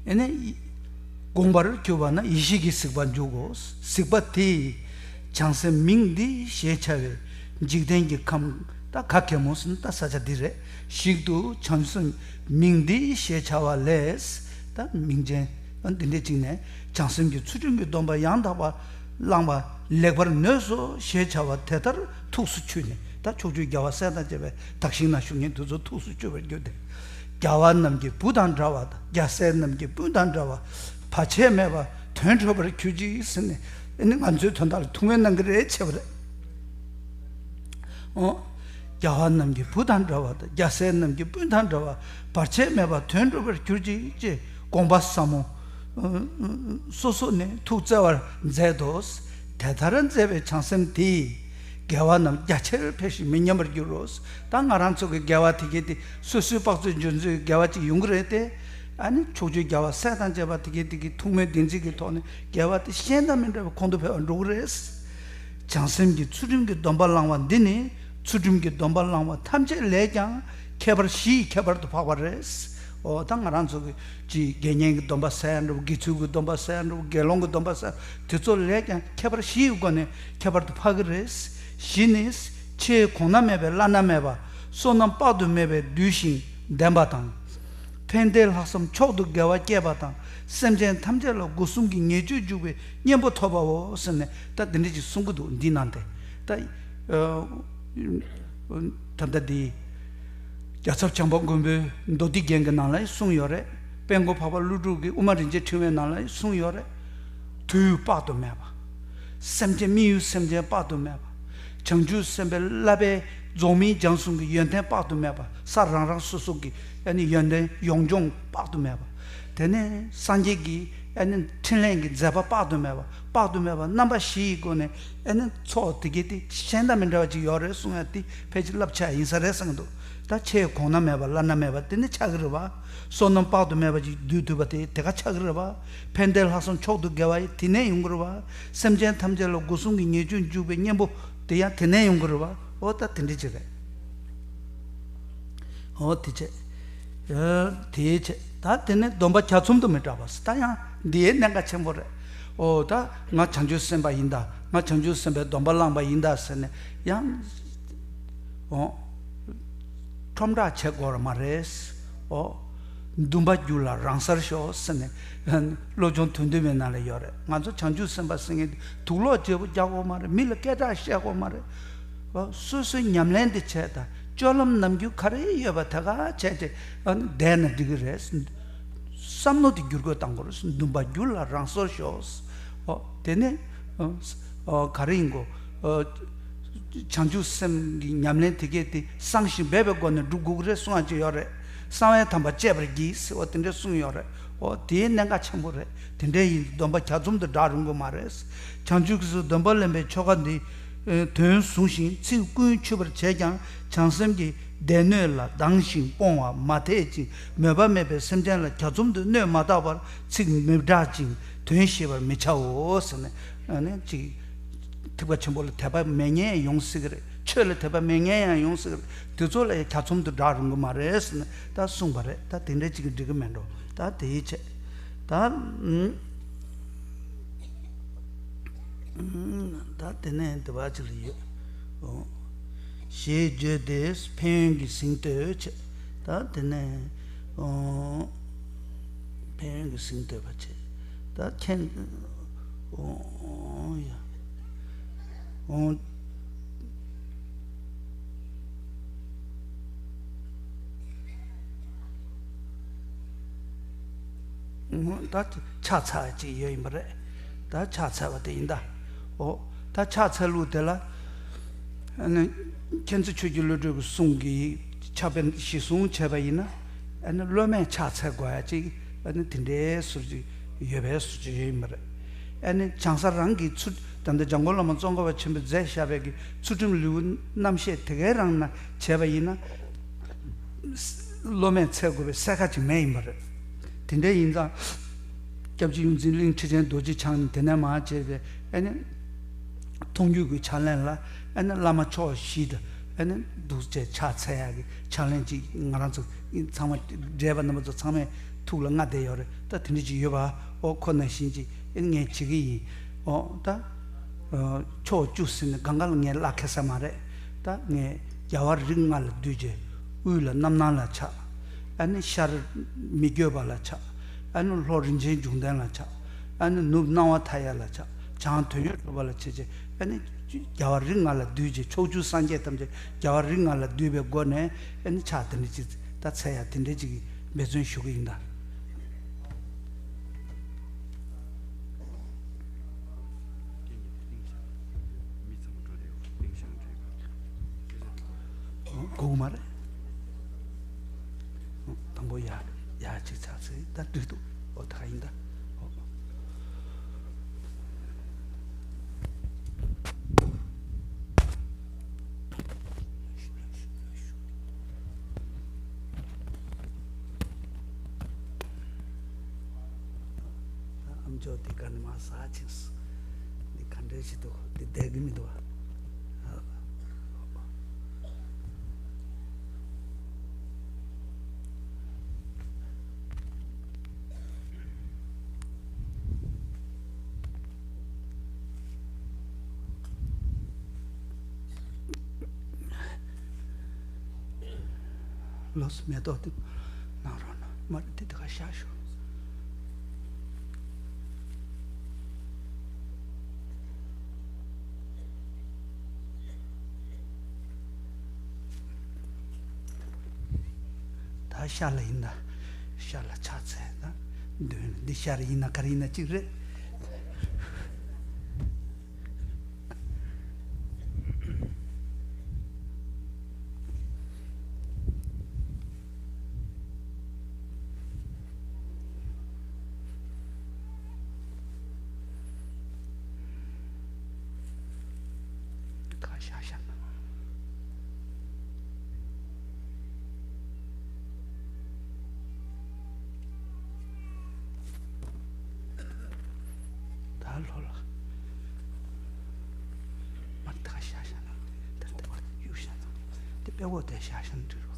ཨེ་ནི། དགོངས་པར་གྱུར་པ་ན་ཡེ་ཤེས་ཀྱི་གཟིགས་པ་འཇུག་གོ། གཟིགས་པ་དེས་བྱང་སེམས་མིང་འདི་ཞེས་བྱ་བའི་འཇིག་རྟེན་གྱི་ཁམས་ད་ག་གེ་མོ་ཟེར་ན་ད་ས་ཆ་འདི་རེད། ཞིག་ཏུ་བྱང་སེམས་མིང་འདི་ཞེས་བྱ་བ་ལས་ད་མིང་ཅན་འདི་འདྲའི་གཅིག་ནས་བྱང་སེམས་ཀྱི་ཚུལ་ཁྲིམས་ཀྱི་སྡོམ་པ་ཡང་དག་པར་བླང་བ་ལེགས་པར་ནོས་སོ་ཞེས་བྱ་བ་དེ་ལྟར་ཐུགས་སུ་ཆུད་ནས་ད་ཕྱོགས་བཅུའི་རྒྱལ་བ་སྲས་དང་བཅས་པའི་བདག་ཞིང་ན་བཞུགས་མཁན་དེ་ཚོ་ཐུགས་སུ་ཆུད་པར་གྱུར་ཏེ། རྒྱལ་བ་རྣམས་ཀྱི་བུ་དང་འདྲ་བ་དང་རྒྱལ་སྲས་རྣམས་ཀྱི་སྤུན་དང་འདྲ་བ། བར་ཆད་མེད་པ་དོན་གྲུབ་པར་གྱུར་ཅིག་ཟེར་ནས་ཨེ་ནི་ང་ཚོའི་དོན་དག་ལ་ཐུགས་སྨོན་གནང་གི་རེད་བྱས་པ་རེད། ཨོ། རྒྱལ་བ་རྣམས་ཀྱི་བུ་དང་འདྲ་བ་དང་རྒྱལ་སྲས་རྣམས་ཀྱི་སྤུན་དང་འདྲ་བ་བར་ཆད་མེད་པ་དོན་གྲུབ་པར་གྱུར་ཅིག་ཅེས་དགོངས་པ་ཟབ་མོ་སོ་སོ་ནས་ཐུགས་བརྩེ་བར་མཛད་དོ། དེ་ལྟར་མཛད་པའི་བྱང་སེམས་དེས་དགེ་བ་རྣམས་རྒྱ་ཆེར་འཕེལ་ཞིང་མི་ཉམས་པར་འགྱུར་རོ། ད་ང་རང་ཚོ་གི་དགེ་བ་དེ་གའི་དེ་སོ་སོའི་དཔག་ཚོད་འཇོན་ཚོད་དགེ་བ་ཅིག་ཡོང་གི་རེད་དེ། ཨ་ནི་ཕྱོགས་བཅུའི་རྒྱལ་བ་སྲས་དང་བཅས་པ་དེ་གའི་དེ་གའི་ཐུགས་སྨོན་བདེན་ཚིག་གི་ཐོག་ནས་དགེ་བ་དེ་གཞན་དང་མི་འདྲ་བའི་གོང་དུ་འཕེལ་བར་འགྲོ་གི་རེད། བྱང་སེམས་ཀྱི་ཚུལ་ཁྲིམས་ཀྱི་སྡོམ་པ་བླང་བ་འདི་ནི་ཚུལ་ཁྲིམས་ཀྱི་སྡོམ་པ་བླང་བ་ཐམས་ཅད་ལས་ཀྱང་ཁྱད་པར་བཞི་ཡི་ཁྱད་པར་དུ་འཕགས་པ་རེད། འོ་ད་ང་རང་ཚོ་གི་ཅིག་དགེ་བསྙེན་གྱི་སྡོམ་པ་ཟེར་ཡང་འགྲོ། དགེ་ཚུལ་གྱི་སྡོམ་པ་ཟེར་ཡང་འགྲོ། དགེ་སློང་གི་སྡོམ་པ་ཟེར་དེ་ཚོ་ལས་ཀྱང་ཁྱད་པར་བཞི་ཡི་སྒོ་ནས་ཁྱད་པར་དུ་འཕགས་ཀྱི་རེད། བཞི་ནི། ཆེས་གོང་ན་མེད་པའི་བླ་ན་མེད་པ། བསོད་ནམས་དཔག་ཏུ་མེད་པའི་བསྡུས་ཤིང་ལྡན་པ་དང་། ཕན་བདེ་ལྷག་བསམ་མཆོག་ཏུ་དགེ་བ་བསྐྱེད་པ་དང་། སེམས་ཅན་ཐམས་ཅད་ལ་སྒོ་གསུམ་གྱི་ཉེས་སྤྱོད་འཇུག་པའི་གཉེན་པོ་ཐོབ་པའོ་ཟེར་ནས་ད་འདི་འདྲ་ཅིག་གསུང་གི་འདུག་འདི་ནང་དེ་ད། ད་ལྟ་འདི། རྒྱལ་ཚབ་བྱམས་པ་མགོན་པོའི་མདོ་སྡེ་རྒྱན་གྱི་ནང་ལ་ཡང་གསུངས་ཡོད་རེད། དཔལ་མགོན་འཕགས་པ་ཀླུ་སྒྲུབ་ཀྱི་དབུ་མ་རིན་ཆེན་ཕྲེང་བའི་ནང་ལ་ཡང་གསུངས་ཡོད་རེད། དུས་དཔག་ཏུ་མེད་པ། སེམས་ཅན་དམིགས་ཡུལ་སེམས་ཅན་དཔག་ཏུ་མེད་པ། བྱང་ཆུབ་སེམས་དཔའི་བསླབ་པའི་རྫོགས་སྨིན་སྦྱངས་གསུམ་གྱི་ཡོན་ཏན་དཔག་ཏུ་མེད་པ། ས་རང་རང་སོ་སོ་གི་ཨ་ནི་ཡོན་ཏན་ཡོངས་སྦྱོང་དཔག་ཏུ་མེད་པ། དེ་ནས་སངས་རྒྱས་ཀྱི་ ཨ་ནི་འཕྲིན་ལས་ཀྱི་མཛད་པ་དཔག་ཏུ་མེད་པ། དཔག་ཏུ་མེད་པ་རྣམ་པ་བཞི་ཡི་སྒོ་ནས་ཨ་ནི་ཚོགས་དེ་གའི་དེ་གཞན་དང་མི་འདྲ་བ་ཅིག་ཡོད་རེད་གསུང་ཡ་དེ་ཕལ་ཆེར་བསླབ་བྱ་ཡིན་ས་རེད་བསམ་གྱི་འདུག་ད་ཆེས་གོང་ན་མེད་པ་བླ་ན་མེད་པ་དེ་ནི་ཆགས་ཀྱི་རེད་བ། བསོད་ནམས་དཔག་ཏུ་མེད་པ་ཅིག་བསྡུས་ཐུབ་པ་དེ་དེ་ག་ཆགས་ཀྱི་རེད་བ། ཕན་བདེ་ལྷག་བསམ་མཆོག་ཏུ་དགེ་བ་ཡི་དེ་ནས་ཡོང་གི་རེད་བ། སེམས་ཅན་ཐམས་ཅད་ལ་སྒོ་གསུམ་གྱི་ཉེས་སྤྱོད་འཇུག་པའི་གཉེན་པོ་དེ་ཡང་དེ་ནས་ཡོང་གི་རེད་བ། འོ་ད་དེ་འདྲ་ཅིག་རེད། འོ་དེ་བྱས། ཨ་དེ་བྱས། ད་དེ་ནས་སྡོམ་པ་གྱ་ཚོམ་དུ་མི་བསྒྲག་པ། ད་ཡང་འདིའི་གནད་འགག་ཆེན་པོ་རེད། འོ་ད་ང་བྱང་ཆུབ་སེམས་དཔའ་ཡིན་ད། ང་བྱང་ཆུབ་སེམས་དཔའི་སྡོམ་པ་བླངས་པ་ཡིན་ད་ཟེར་ནས་ཡང་། འོ། ཁྲོམ་བསྒྲགས་བྱེད་དགོས་ར་མ་རེད། འོ། འདུན་པ་རྒྱུད་ལ་རང་སར་ཤོག་ཟེར་ནས། བློ་སྦྱོང་དོན་བསྡུས་མའི་ནང་ལ་ཡོད་རེད། ང་ཚོ་བྱང་ཆུབ་སེམས་དཔའ་ཟེར་མཁན་དེ་དུག་ལོག་བརྗེ་པོ་རྒྱག་དགོས་མ་རེད། མི་ལ་སྐད་གྲགས་བཤད་དགོས་མ་རེད། འོ། སོ་སོའི་ཉམས་ལེན་དེ་བྱས་དང་སྤྱོད་ལམ་ནམ་རྒྱུན་ག་རེ་ཡོད་པ་དེ་ག་བྱས་ཏེ་བསྡད་ན་འགྲིག་གི་རེད། བསམ་བློ་དེ་བསྒྱུར་བཀོད་གཏང་དགོས་རེད། འདུན་པ་རྒྱུད་ལ་རང་སོར་ཤོག་འོ། དེ་ནས། འོ། ག་རེ་ཡིན་གོ། འོ། བྱང་ཆུབ་སེམས་ཀྱི་ཉམས་ལེན་དེ་གས་དེ་བསྲང་ཞིང་སྦས་པའི་སྒོ་ནས་སྒྲུབ་དགོས་ཀྱི་རེད་གསུང་ཡ་ཅིག་ཡོད་རེད། གསང་བའི་དམ་པ་གཅེས་པར་བགྱི་ཟེར་བ་དེ་འདྲ་གསུངས་ཡོད་རེད། འོ་དེའི་གནད་འགག་ཆེན་པོ་རེད། དེ་འདྲ་ཡིན་སྡོམ་པ་གྱ་ཚོམ་དུ་བསྒྲག་རུང་གི་མ་རེད། བྱང་ཆུབ་ཀྱི་སྡོམ་པ་ལེན་པའི་ཆོ་ག་འདི་དོན་བཟུང་ཞིང་ཚིག་ཀུན་ཆུད་པར་བྱས་ཀྱང་བྱང་སེམས་ཀྱི་སྡེ་སྣོད་ལ་སྡང་ཞིང་སྤོང་བ་མ་དད་ཅིང་མོས་པ་མེད་པའི་སེམས་ཅན་ལ་གྱ་ཚོམ་དུ་གནོད་མ་བཏགས་པར་ཚིག་མི་བསྒྲག་ཅིང་དོན་ཤེས་པར་མི་བྱའོ་ཟེར་ནས་ཨ་ནི་ཅིག་ཐེག་པ་ཆེན་པོ་ལ་དད་པ་མེད་མཁན་ཡང་ཡོང་སྲིད་ཀྱི་རེད། ཆོས་ལ་དད་པ་མེད་མཁན་ཡང་ཡོང་སྲིད་ཀྱི་རེད། དེ་ཚོ་ལ་ཡང་གྱ་ཚོམ་དུ་བསྒྲག་རུང་གི་མ་རེད་ཟེར་ནས་ད་གསུངས་པ་རེད། ད་དེ་འདྲ་ཅིག་གིས་འགྲིག་གི་མེད་འགྲོ། ད་དེའི་ཆེད་ད་ད་དེ་ནས་དེ་བ་ཅིག་ལ་ཡོད། ཞེས་བརྗོད་དེ་ཕན་ཡོན་གྱི་གཟེངས་བསྟོད་བྱེད། ད་དེ་ནས་ཨོ། ཕན་ཡོན་གྱི་གཟེངས་བསྟོད་པ་བྱེད། ད་ཁྱེད་ཨོ་ཡ་ཨོ། ད་ཕྱག་འཚལ་བ་ཅིག་ཡོད་ཡིན་པ་རེད། ད་ཕྱག་འཚལ་བ་དེ་ཡིན་ད། ཨོ། ད་ཕྱག་འཚལ་ལུགས་དེ་ལ། ཨ་ནི། མཁྱེན་བརྩེ་ཆོས་ཀྱི་བློ་གྲོས་ཀྱི་གསུང་གི་ཕྱག་དཔེ་གཞི་བཟུང་བྱས་པ་ཡིན་ན། ཨ་ནི་སློབ་མས་ཕྱག་འཚལ་དགོས་ཡ་ཅིག་ཨ་ནི་དེ་འདྲའི་ཟུར་ཅིག་ཡོད་པའི་ཟུར་ཅིག་ཡོད་ཡིན་པ་རེད། ཨ་ནི་བྱང་ས་རང་གི་ཚུལ་ད་ལྟ་འཇམ་མགོན་བླ་མ་ཙོང་ཁ་པ་ཆེན་པོས་མཛད་བཞག་པའི་གི་ཚུལ་ཁྲིམས་ལེའུ་རྣམ་བཤད་དེ་གའི་རང་ན་བྱས་པ་ཡིན་ན། སློབ་མས་འཚལ་དགོས་པའི་གསལ་ཁ་ཅིག་མེད་ཡིན་པ་རེད། དེ་འདྲ་ཡིན་ཙང་། སྐྱབས་རྗེ་ཡོངས་འཛིན་གླིང་ཁྲི་ཆེན་རྡོ་རྗེ་འཆང་ནས་དེ་ནས་མར་བྱས་པའི་ཨ་ནི། མཐོང་བརྒྱུད་ཀྱི་ཕྱག་ལེན་ལ་ཨ་ནི་བླ་མ་ཕྱོགས་བཞི་དང་ཨ་ནི་འདུག་བྱས་ཕྱག་འཚལ་ཡག་གི་ཕྱག་ལེན་ཅིག་ང་རང་ཚོ་ཚང་མ་བགྲེས་པ་རྣམ་པ་ཚོ་ཚང་མས་ཐུགས་ལ་མངའ་བསྡད་ཡོད་རེད། ད་དེ་འདྲ་ཅིག་ཡོད་པ། འོ་ཁོ་ན་བཞིན་ཅིག་ཨ་ནི་ངས་བྱེད་ཀྱི་ཡིན། འོ་ད། ཕྱོགས་བཅུ་ཟིན་ནས་གང་ག་ལ་ངས་བླ་ཁེ་ས་མ་རེད། ད་ངས་རྒྱལ་བ་རིགས་ལྔ་ལ་འདུས་བྱས་དབུས་ལ་རྣམ་སྣང་ལ་ཆགས། ཨ་ནི་ཤར་མི་བསྐྱོད་པ་ལ་ཆགས། ཨ་ནི་ལྷོ་རིན་ཆེན་འབྱུང་ལྡན་ལ་ཆགས། ཨ་ནི་ནུབ་སྣང་བ་མཐའ་ཡས་ལ་ཆགས། བྱང་དོན་ཡོད་གྲུབ་པ་ལ་ཆགས་བྱས། ཨ་ནི་རྒྱལ་བ་རིགས་ལྔ་ལ་འདུས་བྱས་ཕྱོགས་བཅུའི་སངས་རྒྱས་ཐམས་ཅད་རྒྱལ་བ་རིགས་ལྔ་ལ་འདུས་པའི་སྒོ་ནས་ཨ་ནི་ཕྱག་དེ་འདྲ་ཅིག་ད་འཚལ་ཡ་དེ་འདྲ་ཅིག་འབད་བརྩོན་ཞུ་གི་ཡིན་ད། གོ་གི་མ་རེད། དང་པོ་ཡ་ཡ་གཅིག་ཚར་ཚེ་ད་འགྲིག་འདུག་འོ་ད་ག་ཡིན་ད། འོ། ཨ་མཆོག་དེ་ག་ནས་མ་ཟ་ཅིག་འདི་ག་འདྲ་ཞིག་འདུག་འདི་བསྡད་གི་མི་འདུག་ཨ། ལོགས་སུ་མེ་ཏོག་དེ་གནང་རོགས་གནང་། མ་རེད་དེ་དེ་ག་བཞག་ཤོག་ད་ཤར་ལ་ཡིན་ན་ཤར་ལ་ཕྱག་འཚལ་ན་འདོན་འདི་ཤར་ཡིན་ན་ག་རེ་ཡིན་ན་གཅིག་རེད། དེ་དཔེ་ཁོག་དེ་བཞག་ཤིང་འབྲི་རོགས།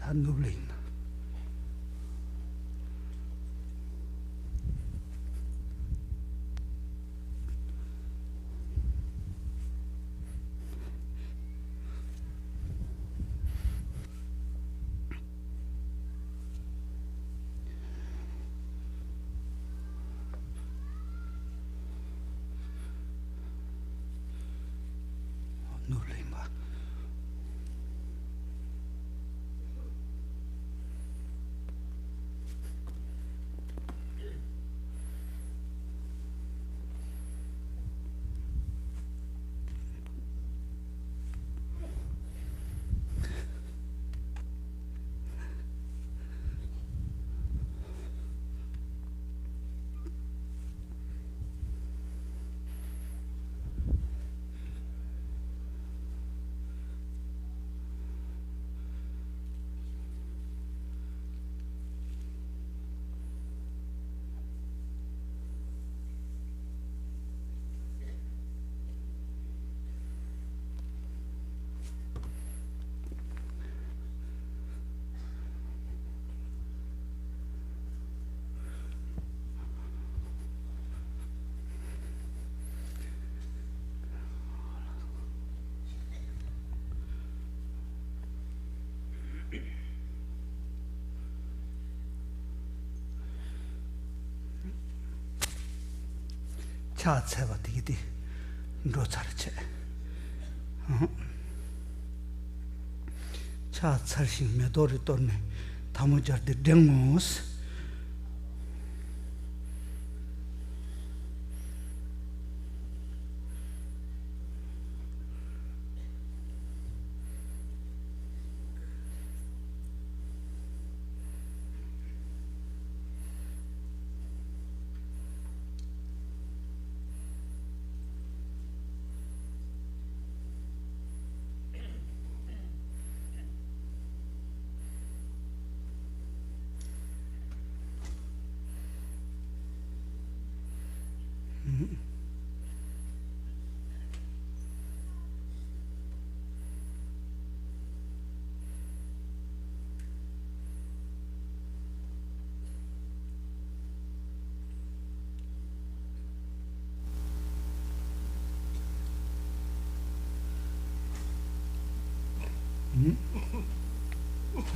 ད་ནུབ་ལ་ཡིན། ནུབ་ལ་ཡིན་པ། ཕྱག་འཚལ་བ་དེ་གི་དེ་འགྲོ་ཚར་བྱས། ཕྱག་འཚལ་ཞིང་མེ་ཏོག་རེ་གཏོར་ནས་ཐལ་མོ་སྦྱར་ཏེ་བསྒྲེང་ངོ་།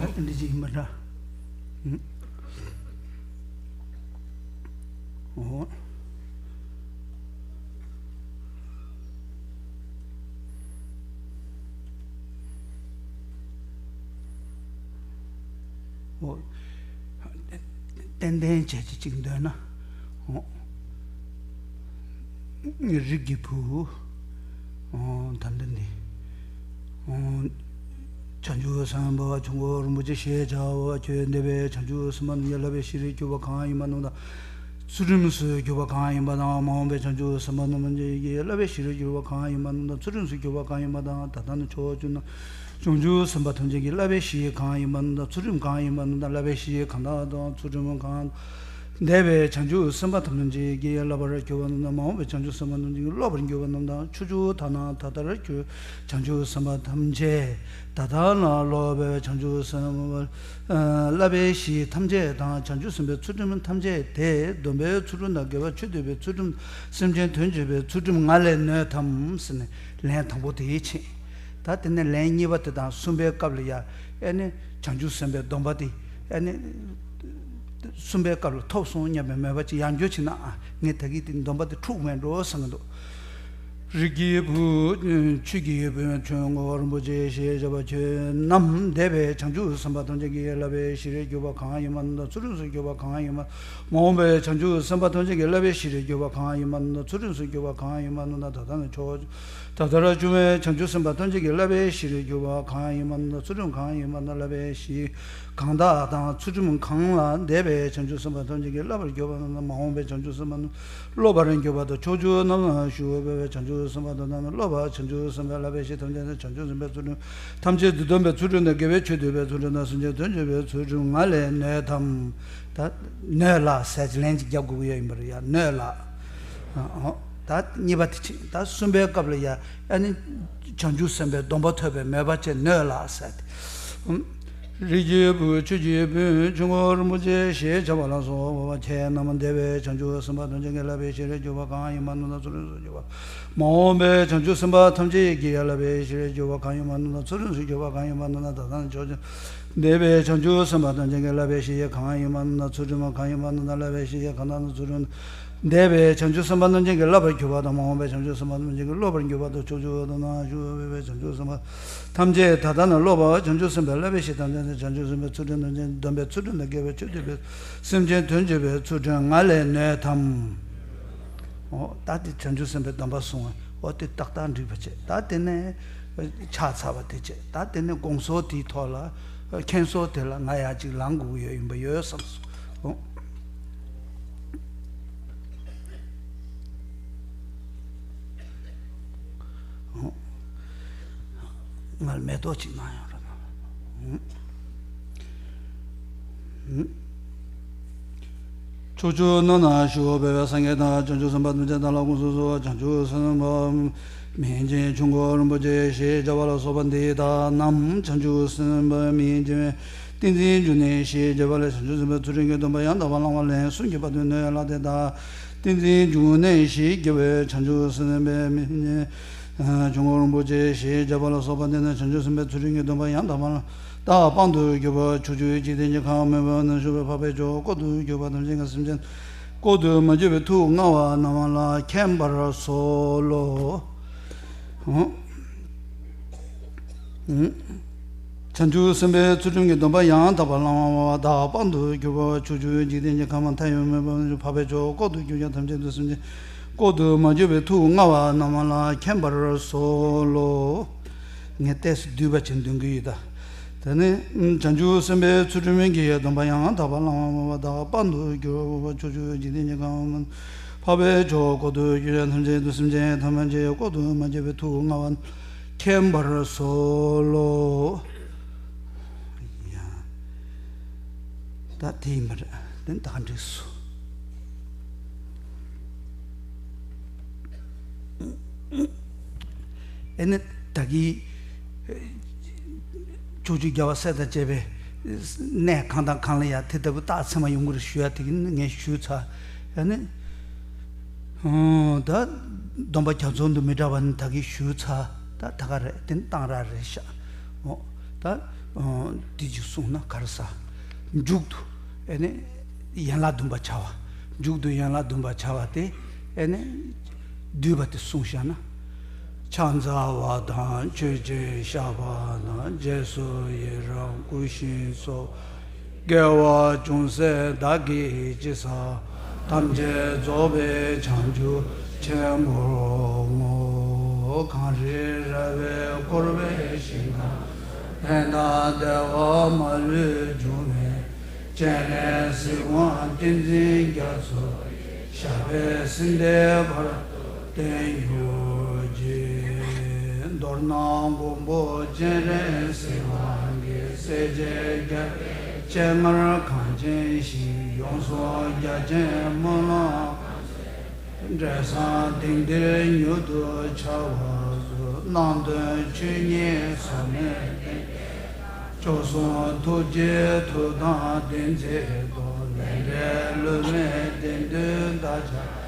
ཨ་འདི་ཅིག་ཡིན་པ་འདྲ། ཨོ། ཨོ། ཏན་ཏན་བྱས་ཅིག་ཅིག་འདོན་ན། ཨོ། རིགས་ཀྱི་བུ། ཨོ། ད་འདི་འདི། ཨོ། བྱང་ཆུབ་སེམས་དཔའ་ཆོས་འཁོར་རིན་པོ་ཆེ་ཞེས་བྱའོ། ཁྱོད་འདས་པའི་བྱང་ཆུབ་སེམས་དཔའ་རྣམས་ཀྱི་བསླབ་པའི་གཞི་རུ་གྱུར་པ་གང་ཡིན་པ་རྣམས་དང་། ཚུལ་ཁྲིམས་སུ་གྱུར་པ་གང་ཡིན་པ་དང་། མ་འོངས་པའི་བྱང་ཆུབ་སེམས་དཔའ་རྣམས་ཀྱི་བསླབ་པའི་གཞི་རུ་གྱུར་པ་གང་ཡིན་པ་རྣམས་དང་། ཚུལ་ཁྲིམས་སུ་གྱུར་པ་གང་ཡིན་པ་དང་། ད་ལྟ་ནི་ཕྱོགས་བཅུ་ན་བྱང་ཆུབ་སེམས་དཔའ་ཐམས་ཅད་ཀྱི་བསླབ་པའི་གཞི་གང་ཡིན་པ་རྣམས་དང་། ཚུལ་ཁྲིམས་གང་ཡིན་པ་རྣམས་དང་། བསླབ་པའི་གཞི་གང་དག་དང་། ཚུལ་ཁྲིམས་གང་འདས་པའི་བྱང་ཆུབ་སེམས་དཔའ་ཐམས་ཅད་ཀྱི་བསླབ་པར་གྱུར་པ་རྣམས་དང་། མ་འོངས་པའི་བྱང་ཆུབ་སེམས་དཔའ་ཐམས་ཅད་ཀྱི་སློབ་པར་གྱུར་པ་རྣམས་དང་། ཕྱོགས་བཅུ་ཐ་ན་ད་ལྟར་གྱུར་བྱང་ཆུབ་སེམས་དཔའ་ཐམས་ཅད་ད་ལྟ་ན་སློབ་པའི་བྱང་ཆུབ་སེམས་དཔའ་བསླབ་པའི་གཞི་ཐམས་ཅད་དང་། བྱང་ཆུབ་སེམས་དཔའི་ཚུལ་ཁྲིམས་ཐམས་ཅད་དེ། སྡོམ་པའི་ཚུལ་ཁྲིམས་དང་། དགེ་བ་ཆོས་སྡུད་པའི་ཚུལ་ཁྲིམས། སེམས་ཅན་དོན་བྱེད་པའི་ཚུལ་ཁྲིམས་ང་ལས་ནོས་ཏམ་ཟེར་ནས་ལན་དང་པོ་དེའི་ཕྱིན། ད་དེ་ནས་ལན་གཉིས་པ་དེ་དང་གསུམ་པའི་སྐབས་ལ་ཡ། ཨེ་ནི་བྱང་ཆུབ་སེམས་དཔའི་སྡོམ་པ་དེ་ཨེ་ནི་གསུམ་པའི་སྐབས་ལ་ཐོབ་སོང་སྙམ་པའི་མོས་པ་ཅིག་ཡང་བསྐྱར་བྱས་ན། ཨ། ངས་ད་གིན་དེ་སྡོམ་པ་དེ་འཁྲུགས་མེད་འགྲོ་བསམ་གྱི་འདུག་རིགས་ཀྱི་བུ། ཆོས་ཀྱི་བུ། ཆོས་མགོན་རིན་པོ་ཆེ་ཞེས་བྱ་བ་ཁྱོད་རྣམས་འདས་པའི་བྱང་ཆུབ་སེམས་དཔའ་ཐམས་ཅད་ཀྱི་བསླབ་པའི་གཞིར་གྱུར་པ་གང་ཡིན་པ་དང་། ཚུལ་ཁྲིམས་སུ་གྱུར་པ་གང་ཡིན་པ། མ་འོངས་པའི་བྱང་ཆུབ་སེམས་དཔའ་ཐམས་ཅད་ཀྱི་བསླབ་པའི་གཞིར་གྱུར་པ་གང་ཡིན་པ་དང་། ཚུལ་ཁྲིམས་སུ་གྱུར་པ་གང་ཡིན་པ་དང་། ད་ལྟ་ནས་ཆོས། ད་ལྟར་བྱུང་བའི་བྱང་ཆུབ་སེམས་དཔའ་ཐམས་ཅད་ཀྱི་བསླབ་པའི་གཞིར་གྱུར་པ་གང་ཡིན་པ་དང་། ཚུལ་ཁྲིམས་གང་ཡིན་པ་དང་། བསླབ་པའི་གཞི་གང་དག་དང་། ཚུལ་ཁྲིམས་གང་ལ་འདས་པའི་བྱང་ཆུབ་སེམས་དཔའ་ཐམས་ཅད་ཀྱི་བསླབ་པར་གྱུར་པ་དང་། མ་འོངས་པའི་བྱང་ཆུབ་སེམས་དཔའ་རྣམས་སློབ་པར་གྱུར་པ་དང་། ཕྱོགས་བཅུ་རྣམས་ན་བཞུགས་པའི་བྱང་ཆུབ་སེམས་དཔའ་དེ་རྣམས་སློབ་པ་བྱང་ཆུབ་སེམས་དཔའི་བསླབ་པའི་གཞི་ཐམས་ཅད་དང་། བྱང་ཆུབ་སེམས་དཔའི་ཚུལ་ཁྲིམས་ཐམས་ཅད་དུ་སྡོམ་པའི་ཚུལ་ཁྲིམས་དང་། དགེ་བའི་ཆོས་སྡུད་པའི་ཚུལ་ཁྲིམས་དང་། སེམས་ཅན་དོན་བྱེད་པའི་ཚུལ་ཁྲིམས་ང་ལས་ནོས་དང་། ད་ནོས་ལ་ཟེར་ཅིག་ལན་ཅིག་རྒྱག་དགོས་ཀྱི་ཡོད་ཡིན་པ་རེད་ཡ། ནོས་ལ། ཨོ། ད་གཉིས་པ་དེ་ཕྱིན། ད་གསུམ་པའི་སྐབས་ལ་ཡ། ཨ་ནི་བྱང་ཆུབ་སེམས་དཔའི་སྡོམ་པ་ཐོབ་པའི་མོས་པ་བྱས་ནོས་ལ་ཟེར་ཏེ། རིགས་ཀྱི་བུ། ཆོས་ཀྱི་སྤུན། ཆོས་མགོན་རིན་པོ་ཆེ་ཞེས་བྱ་བ་ལ་སོགས་པ་ཁྱེད་རྣམས་འདས་པའི་བྱང་ཆུབ་སེམས་དཔའ་ཐམས་ཅད་ཀྱི་བསླབ་པའི་གཞིར་གྱུར་པ་གང་ཡིན་པ་དང་། ཚུལ་ཁྲིམས་སུ་གྱུར་པ། མ་འོངས་པའི་བྱང་ཆུབ་སེམས་དཔའ་ཐམས་ཅད་ཀྱི་བསླབ་པའི་གཞིར་གྱུར་པ་གང་ཡིན་པ་དང་། ཚུལ་ཁྲིམས་སུ་གྱུར་པ་གང་ཡིན་པ་དང་། ད་ལྟ་ནས་ཆོས། འདས་པའི་བྱང་ཆུབ་སེམས་དཔའ་ཐམས་ཅད་ཀྱི་བསླབ་པའི་གཞི་གང་ཡིན་པ་དང་། ཚུལ་ཁྲིམས་གང་ཡིན་པ་དང་། བསླབ་པའི་གཞི་གང་དག་དང་། ཚུལ་ཁྲིམས། འདས་པའི་བྱང་ཆུབ་སེམས་དཔའ་རྣམས་ཀྱིས་བསླབ་པར་གྱུར་པ་དང་། མ་འོངས་པའི་བྱང་ཆུབ་སེམས་དཔའ་རྣམས་ཀྱིས་སློབ་པར་གྱུར་པ་དང་། ཕྱོགས་བཅུ་དུ་ན་བཞུགས་པའི་བྱང་ཆུབ་སེམས་དཔའ་ཐམས་ཅད་ད་ལྟ་ན་སློབ་པ་བྱང་ཆུབ་སེམས་དཔའི་བསླབ་པའི་གཞི་ཐམས་ཅད་དང་། བྱང་ཆུབ་སེམས་དཔའི་ཚུལ་ཁྲིམས་ཐམས་ཅད་སྡོམ་པའི་ཚུལ་ཁྲིམས་དང་། དགེ་བའི་ཆོས་སྡུད་པའི། སེམས་ཅན་དོན་བྱེད་པའི་ཚུལ་ཁྲིམས་ང་ལས་ནོས་དང་། ཨོ། ད་དེ་བྱང་ཆུབ་སེམས་དཔའི་སྡོམ་པ་བསྲུང་བ། ཨོ། དེ་ཏག་ཏག་འགྲིག་པ་བྱས། ད་དེ་ནས་ཕྱག་འཚལ་བ་དེ་བྱས། ད་དེ་ནས་དགོངས་གསོལ་དེའི་ཐོག་ལ། མཁྱེན་གསོལ་དེ་ལ་ང་ཡར་ཅིག་ལངས་དགོས་ཀྱི་ཡོད་ཡིན་པ་ཡོད་བསམ་སོང་། ཨོ། ང་ལ་མེ་ཏོག་ཅིག་གནང་ཡོང་རོགས་གནང་། ཕྱོགས་བཅུ་རྣམས་ན་བཞུགས་པའི་སངས་རྒྱས་དང་། བྱང་ཆུབ་སེམས་དཔའ་ཐམས་ཅད་བདག་ལ་དགོངས་སུ་གསོལ། བྱང་ཆུབ་སེམས་དཔའ་སྨིན་ཅིང་ཆོས་མགོན་རིན་པོ་ཆེ་ཞེས་བྱ་བ་ལ་སོགས་པ་འདི་དག་རྣམས། བྱང་ཆུབ་སེམས་དཔའ་སྨིན་ཅིང་ཏིང་འཛིན་འབྱུང་གནས་ཞེས་བྱ་བ་ལས། བྱང་ཆུབ་སེམས་དཔའི་ཚུལ་ཁྲིམས་ཀྱི་སྡོམ་པ་ཡང་དག་པར་བླང་བ་ལན་གསུམ་གྱི་བར་དུ་ནོས་ལ་དེ་དག་ཏིང་འཛིན་འབྱུང་གནས་ཞེས་བྱ་བའི་བྱང་ཆུབ་སེམས་དཔའི་སྨིན་ཆོས་མགོན་རིན་པོ་ཆེ་ཞེས་བྱ་བ་ལ་སོགས་པ་འདི་ནི། བྱང་ཆུབ་སེམས་དཔའི་ཚུལ་ཁྲིམས་ཀྱི་སྡོམ་པ་ཡང་དག་པར་བླང་བ་དག་པར་དུ་གྱུར་པ། ཕྱོགས་བཅུའི་འཇིག་རྟེན་གྱི་ཁམས་མོས་པ་ན་བཞུགས་པའི་འཕགས་པའི་མཆོག་ལྐོག་ཏུ་གྱུར་པ་ཐམས་ཅད་ཀྱི་སེམས་ཅན་ལྐོག་ཏུ་མ་གྱུར་པའི་ཐུགས་མངའ་བ་རྣམས་ལ་མཁྱེན་པར་གསོལ་ལོ། བྱང་ཆུབ་སེམས་དཔའི་ཚུལ་ཁྲིམས་ཀྱི་སྡོམ་པ་ཡང་དག་པར་བླང་བ་དག་པར་དུ་གྱུར་པ། ཕྱོགས་བཅུའི་འཇིག་རྟེན་གྱི་ཁམས་མཐའ་ཡས་མོས་པ་འཕགས་པའི་མཆོག་ལྐོག་ཏུ་གྱུར་ཀྱང་ཐམས་ཅད་དུ་སེམས་ཅན་ལྐོག་ཏུ་མ་གྱུར་པའི་ཐུགས་མངའ་བ་རྣམས་ལ་མཁྱེན་པར་གསོལ་ལོ། ངས་ཏོག་ཙམ་བསྡུས་པ་ཅིག་འདོན་གྱི་ཡོད་ད། དེ་ནི་བྱང་ཆུབ་སེམས་དཔའི་ཚུལ་ཁྲིམས་ཀྱི་སྡོམ་པ་ཡང་དག་པར་བླང་བ་དག་པར་དུ་གྱུར་པ། ཕྱོགས་བཅུའི་འཇིག་རྟེན་གྱི་ཁམས་འཕགས་པའི་མཆོག་ལྐོག་ཏུ་གྱུར་ཀྱང་ཐམས་ཅད་དུ་སེམས་ཅན་ཐམས་ཅད་ལྐོག་ཏུ་མ་གྱུར་པའི་ཐུགས་མངའ་བ་མཁྱེན་པར་གསོལ་ལོ། ཡ། ད་དེ་ཡིན་པ་རེད། དེ་ད་ག་འགྲིག་སོང་། ཨེ་ནི་ད་གི་ཕྱོགས་བཅུའི་རྒྱལ་བ་སྲས་དང་བཅས་པའི་གནས་གང་དང་གང་ལ་ཡང་དེ་ལྟ་བུ་རྟགས་མཚན་མ་ཡོང་གི་རེད་ཞུ་ཡ་དེ་གི་ངས་ཞུས་ཚར། ཨེ་ནི། ཨོ། ད་སྡོམ་པ་རྒྱ་མཚོ་འདི་མི་འདྲ་བ་ནི་ད་གིན་ཞུས་ཚར། ད་ད་ག་རེད། དེ་ནི་གཏང་རག་རེད་ཤག་ཨོ། ད་ཨོ་འདི་ཅིག་གསུངས་ན་ག་རེ་ཟ། མཇུག་ཏུ་ཨེ་ནི་ཡན་ལག་བདུན་པ་བྱ་བ། མཇུག་ཏུ་ཡན་ལག་བདུན་པ་བྱ་བ་དེ་ཨེ་ནི་བསྡུས་པ་དེ་གསུངས་བཞག་ན། ཕྱག་འཚལ་བ་དང་མཆོད་ཅིང་བཤགས་པ་དང་། རྗེས་སུ་ཡི་རང་བསྐུལ་ཞིང་གསོལ། དགེ་བ་ཅུང་ཟད་བདག་གིས་ཅི་བསགས། ཐམས་ཅད་རྫོགས་པའི་བྱང་ཆུབ་ཆེན་པོར་བསྔོ། གངས་རི་ར་བས་བསྐོར་བའི་ཞིང་ཁམས། ཕན་དང་བདེ་བ་མ་ལུས་འབྱུང་བའི། སྤྱན་རས་གཟིགས་དབང་ཏིང་འཛིན་རྒྱ་མཚོ་ཡི། ཞབས་པད་སྲིད་མཐའི་བར་དུ་བརྟན་གྱུར་ཅིག་མདོར་ན་མགོན་པོ་སྤྱན་རས་གཟིགས་དབང་གིས། སྲས་བཅས་རྒྱལ་བའི་སྤྱན་སྔར་གངས་ཅན་ཞིང་། ཡོངས་སུ་རྒྱ་ཆེན་སྨོན་ལམ་གང་མཛད། འབྲས་བཟང་དེང་འདིར་མྱུར་དུ་འཆར་བར་ཤོག་སྣང་སྟོང་ཆོས་ཉིད་ཟབ་མོའི་གདེང་བསྐྱེད། མཆོག་གསུམ་ཐུགས་རྗེའི་མཐུ་དང་བདེན་ཚིག་རྟོགས། ལས་འབྲས་བསླུ་མེད་བདེན་མཐུ་བདག་ཅག་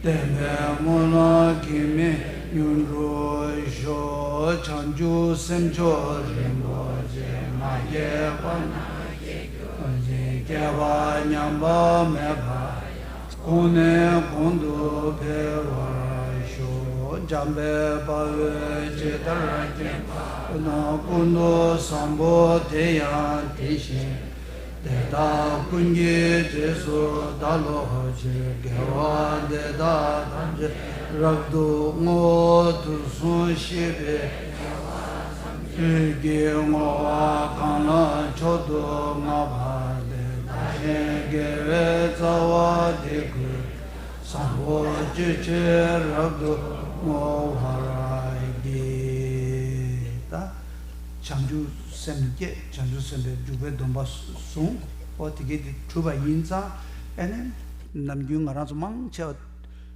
བདེན་པའི་སྨོན་ལམ་གེགས་མེད་མྱུར་འགྲུབ་ཤོག་བྱང་ཆུབ་སེམས་མཆོག་རིན་པོ་ཆེ། མ་སྐྱེས་པ་རྣམས་སྐྱེ་གྱུར་ཅིག་སྐྱེས་པ་ཉམས་པ་མེད་པ་ཡང་། གོང་ནས་གོང་དུ་འཕེལ་བར་ཤོག་འཇམ་དཔལ་དཔའ་བོས་ཇི་ལྟར་མཁྱེན་པ་ན། ཀུན་ཏུ་བཟང་པོ་དེ་ཡང་དེ་བཞིན་ཏེ། དེ་དག་ཀུན་གྱི་རྗེས་སུ་བདག་སློབ་ཅིང་། དགེ་བ་འདི་དག་ཐམས་ཅད་རབ་ཏུ་བསྔོ། དུས་གསུམ་གཤེགས་པའི་དུས་ཀྱི་བསྔོ་བ་གང་ལ་མཆོག་ཏུ་བསྔགས་པ་དེས། བདག་གཞན་དགེ་བའི་རྩ་བ་འདི་ཀུན། བཟང་པོ་སྤྱོད་ཕྱིར་རབ་ཏུ་བསྔོ་བར་བགྱི། ད་བྱང་ཆུབ་སེམས་བསྐྱེད། བྱང་ཆུབ་སེམས་དཔའི་འཇུག་པའི་སྡོམ་པ་བཟུང་། ཨོ་དེ་གས་དེ་གྲུབ་པ་ཡིན་ཙང་ཨ་ནི་ནམ་རྒྱུན་ང་རང་ཚོ་མང་ཆེ་བ་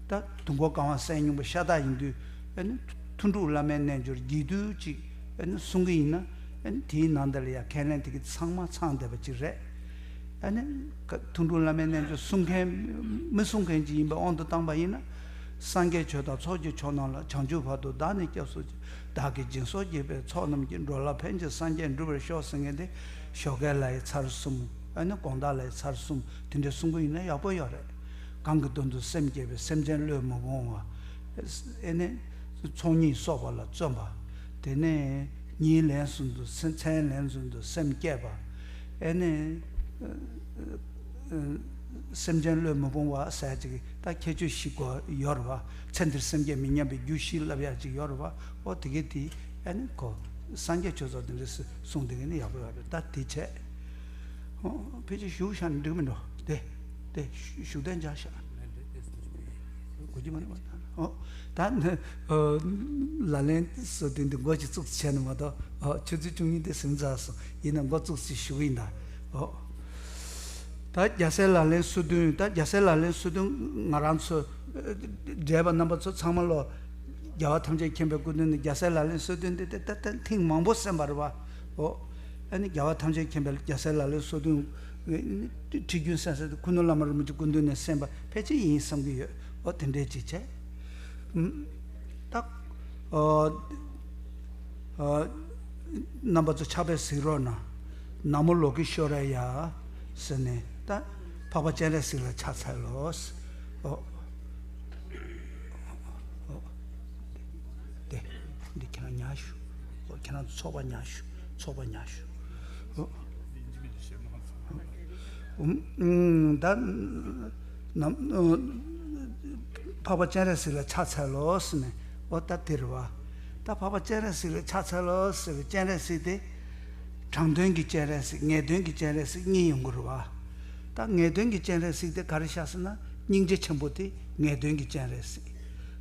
ད་དུས་འཁོར་གང་བ་གསལ་སྙིང་པོ་ཤ་སྟག་ཡིན་དུས། ཨ་ནི་ཐུན་དྲུག་བླ་མའི་རྣལ་འབྱོར་རྒྱས་བསྡུས་ཅིག་ཨ་ནི་གསུང་གི་ཡིན་ན། ཨ་ནི་དེའི་ནང་དེ་ལ་ཡང་ཁས་ལེན་དེ་གི་ཚང་མ་ཚང་བསྡད་པ་ཅིག་རེད། ཨ་ནི་ཀ་ཐུན་དྲུག་བླ་མའི་རྣལ་འབྱོར་གསུང་མཁན་མི་གསུང་མཁན་ཅིག་ཡིན་པའི་དབང་དུ་བཏང་པ་ཡིན་ན། སངས་རྒྱས་ཆོས་དང་ཚོགས་ཀྱི་མཆོག་རྣམས་ལ། བྱང་ཆུབ་བར་དུ་བདག་ནི་སྐྱབས་སུ་མཆི། བདག་གིས་སྦྱིན་སོགས་བགྱིས་པའི་ཚོགས་རྣམས་ཀྱིས། འགྲོ་ལ་ཕན་ཕྱིར་སངས་རྒྱས་འགྲུབ་པར་ཤོག་ཟེར་མཁན་དེ་ཞོགས་ཀས་ལ་ཡི་ཚར་གསུམ། ཨ་ནི་དགོང་དག་ལ་ཡི་ཚར་གསུམ་དེ་འདྲའི་གསུང་གི་ཡིན་ན་ཡག་པོ་ཡོད་རེད། གང་གི་དོན་དུ་སེམས་བསྐྱེད་པའི། སེམས་ཅན་བློས་མི་འབྱུང་བ། ཨེ་ནི་ཚོགས་གཉིས་གསོག་པ་ལ་བརྩོན་པ། དེ་ནས་ཉིན་ལན་གསུམ་དུ་མཚན་ལན་གསུམ་དུ་སེམས་བསྐྱེད་པ། ཨེ་ནི་སེམས་ཅན་བློས་མི་འབྱུང་བ་ཟེར་ཅིག་ད་ཁྱད་ཆོས་ཤིག་གོ་ཡོད་རེད་བ། ཚེ་འདིར་སེམས་བསྐྱེད་མི་ཉམས་པའི་རྒྱུ་བཞི་ལབ་ཡག་ཅིག་ཡོད་རེད་བ། ཨོ་དེ་གས་དེ་ཨེ་ནི་གོ། སངས་རྒྱས་ཆོས་ཚོགས་དེ་འདྲ་གསུང་དེ་གས་ནི་ཡག་པོ་ཡོད་རེད། ད་དེ་བྱས། ཨོ་ཕལ་ཆེར་ཞུགས་ཤག་ནི་འགྲིག་མི་འགྲོ། དེ་དེ་ཞུགས་དོན་འཇགས་ཤག་གོ་རྒྱུ་མ་རེད་པ། ཨོ་ད་ནི་ལག་ལེན་སོ་བདུན་འདི་འགོ་ཅིག་བཙུགས་བྱས་ནས་མ་གཏོགས། ཨོ་ཆུ་ཚོད་བཅུ་གཉིས་དེ་ཟིན་ཚར་སོང་། ཡིན་ན་འགོ་བཙུགས་ཅིག་ཞུ་གི་ཡིན་ད། ཨོ་ད་རྒྱལ་སྲས་ལག་ལེན་སོ་བདུན། ད་རྒྱལ་སྲས་ལག་ལེན་སོ་བདུན་ང་རང་ཚོ་འགྲེལ་པ་རྣམ་པ་ཚོ་ཚང་མ་ལོ། རྒྱལ་བ་ཐམས་ཅད་མཁྱེན་པའི་སྐུ་མདུན་ནས་རྒྱལ་སྲས་ལག་ལེན་སོ་བདུན་དེ་ད་ད་ཐེངས་མང་པོ་གསན་པ་རེད་བ། ཨོ། ཨ་ནི་རྒྱལ་བ་ཐམས་ཅད་མཁྱེན་པའི་རྒྱལ་སྲས་ལག་ལེན་སོ་བདུན་ཁྲིད་རྒྱུན་གསན་ས་དེ་ཁུ་ནུ་བླ་མ་རིན་པོ་ཆེ་སྐུ་མདུན་ནས་གསན་པ་ཕལ་ཆེར་ཡིན་བསམ་གྱི་ཡོད། ཨོ་དེ་འདྲས་ཅིག་བྱས། ཨུམ། ད། ཨོ། ཨོ། རྣམ་པ་ཚོ་ཕྱག་དཔེ་གཟིགས་རོགས་གནང་། ན་མོ་ལོ་ཀི་ཤྭ་ར་ཡ་ཟེར་ནས་ད་འཕགས་པ་སྤྱན་རས་གཟིགས་ལ་ཕྱག་འཚལ་ལོ། ཨོ། ཨོ། དེ་འདི་ཁྱེད་རང་ཉར་ཞུ། ཨོ་ཁྱེད་རང་ཚོགས་པ་ཉར་ཞུ། ཚོགས་པ་ཉར་ཞུ། ཨོ། ཨུམ། ད་ནམ་འཕགས་པ་སྤྱན་རས་གཟིགས་ལ་ཕྱག་འཚལ་ལོ་ཟེར་ནས། ཨོ་ད་དེ་རེད་བ། ད་འཕགས་པ་སྤྱན་རས་གཟིགས་ལ་ཕྱག་འཚལ་ལོ་ཟེར་བའི་སྤྱན་རས་གཟིགས་དེ། དྲང་དོན་གྱི་སྤྱན་རས་གཟིགས། ངེས་དོན་གྱི་སྤྱན་རས་གཟིགས་གཉིས་ཡོང་གི་རེད་བ། ད་ངེས་དོན་གྱི་སྤྱན་རས་གཟིགས་དེ་ག་རེ་ཤག་ཟེར་ན། སྙིང་རྗེ་ཆེན་པོ་དེ་ངེས་དོན་གྱི་སྤྱན་རས་གཟིགས།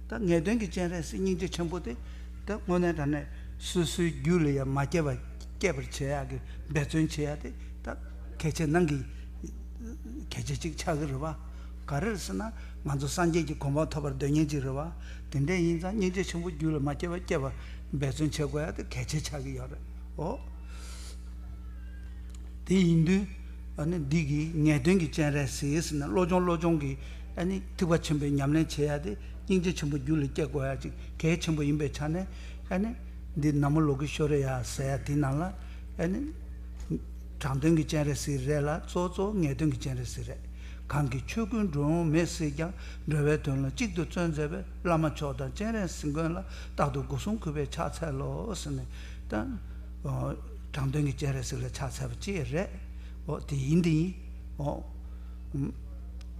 ད་ངེས་དོན་གྱི་སྤྱན་རས་གཟིགས་སྙིང་རྗེ་ཆེན་པོ་དེ། ད་དངོས་གནས་དྲང་གནས་སོ་སོའི་རྒྱུད་ལ་ཡང་མ་སྐྱེས་པ་སྐྱེད་པར་བྱེད་ཡག་གི་འབད་བརྩོན་བྱེད་ཡག་དེ་ད་གལ་ཆེ་ནང་གི་གལ་ཆེ་གཅིག་ཆགས་ཀྱི་རེད་བ། ག་རེ་རེད་ཟེར་ན། ང་ཚོ་སངས་རྒྱས་ཀྱི་གོ་འཕང་ཐོབ་པར་འདོད་མཁན་ཅིག་རེད་བ། དེ་འདྲ་ཡིན་ཙང་སྙིང་རྗེ་ཆེན་པོ་རྒྱུད་ལ་མ་སྐྱེས་པ་སྐྱེད་པར་འབད་བརྩོན་བྱེད་དགོས་ཡག་དེ་གལ་ཆེ་ཆགས་ཀྱི་ཡོད་རེད། ཨོ། དེ་ཡིན་དུས། ཨ་ནི་འདི་གི་ངེས་དོན་གྱི་སྤྱན་རས་གཟིགས་ཟེར་ནས་བློ་སྦྱོང་བློ་སྦྱོང་གི། ཨ་ནི་ཐེག་པ་ཆེན་པོའི་ཉམས་ལེན་བྱེད་ཡ་དེ་སྙིང་རྗེ་ཆེན་པོ་རྒྱུད་ལ་སྐྱེ་དགོས་ཡ་ཅིག་གལ་ཆེན་པོ་ཡིན་པའི་ཆ་ནས། ཨ་ནི་འདི་ན་མོ་ལོ་ཀི་ཤྭ་ར་ཡ་ཟེར་ཡ་དེ་ནང་ལ། ཨ་ནི་དྲང་དོན་གྱི་སྤྱན་རས་གཟིགས་རེད་ལ། གཙོ་བོ་གཙོ་བོ་ངེས་དོན་གྱི་སྤྱན་རས་གཟིགས་རེད། གང་གིས་ཆོས་ཀུན་འགྲོ་འོང་མེད་སྲིད་ཀྱང་། འགྲོ་བའི་དོན་ལ་གཅིག་ཏུ་བརྩོན་མཛད་པའི། བླ་མ་མཆོག་དང་སྤྱན་རས་གཟིགས་མགོན་ལ། རྟག་ཏུ་སྒོ་གསུམ་གུས་པས་ཕྱག་འཚལ་ལོ་ཟེར་ནས། ད་དྲང་དོན་གྱི་སྤྱན་རས་གཟིགས་ལ་ཕྱག་འཚལ་བ་ཅིག་རེད། ཨོ་དེ་ཡིན་དེ་ཡིན། ཨོ།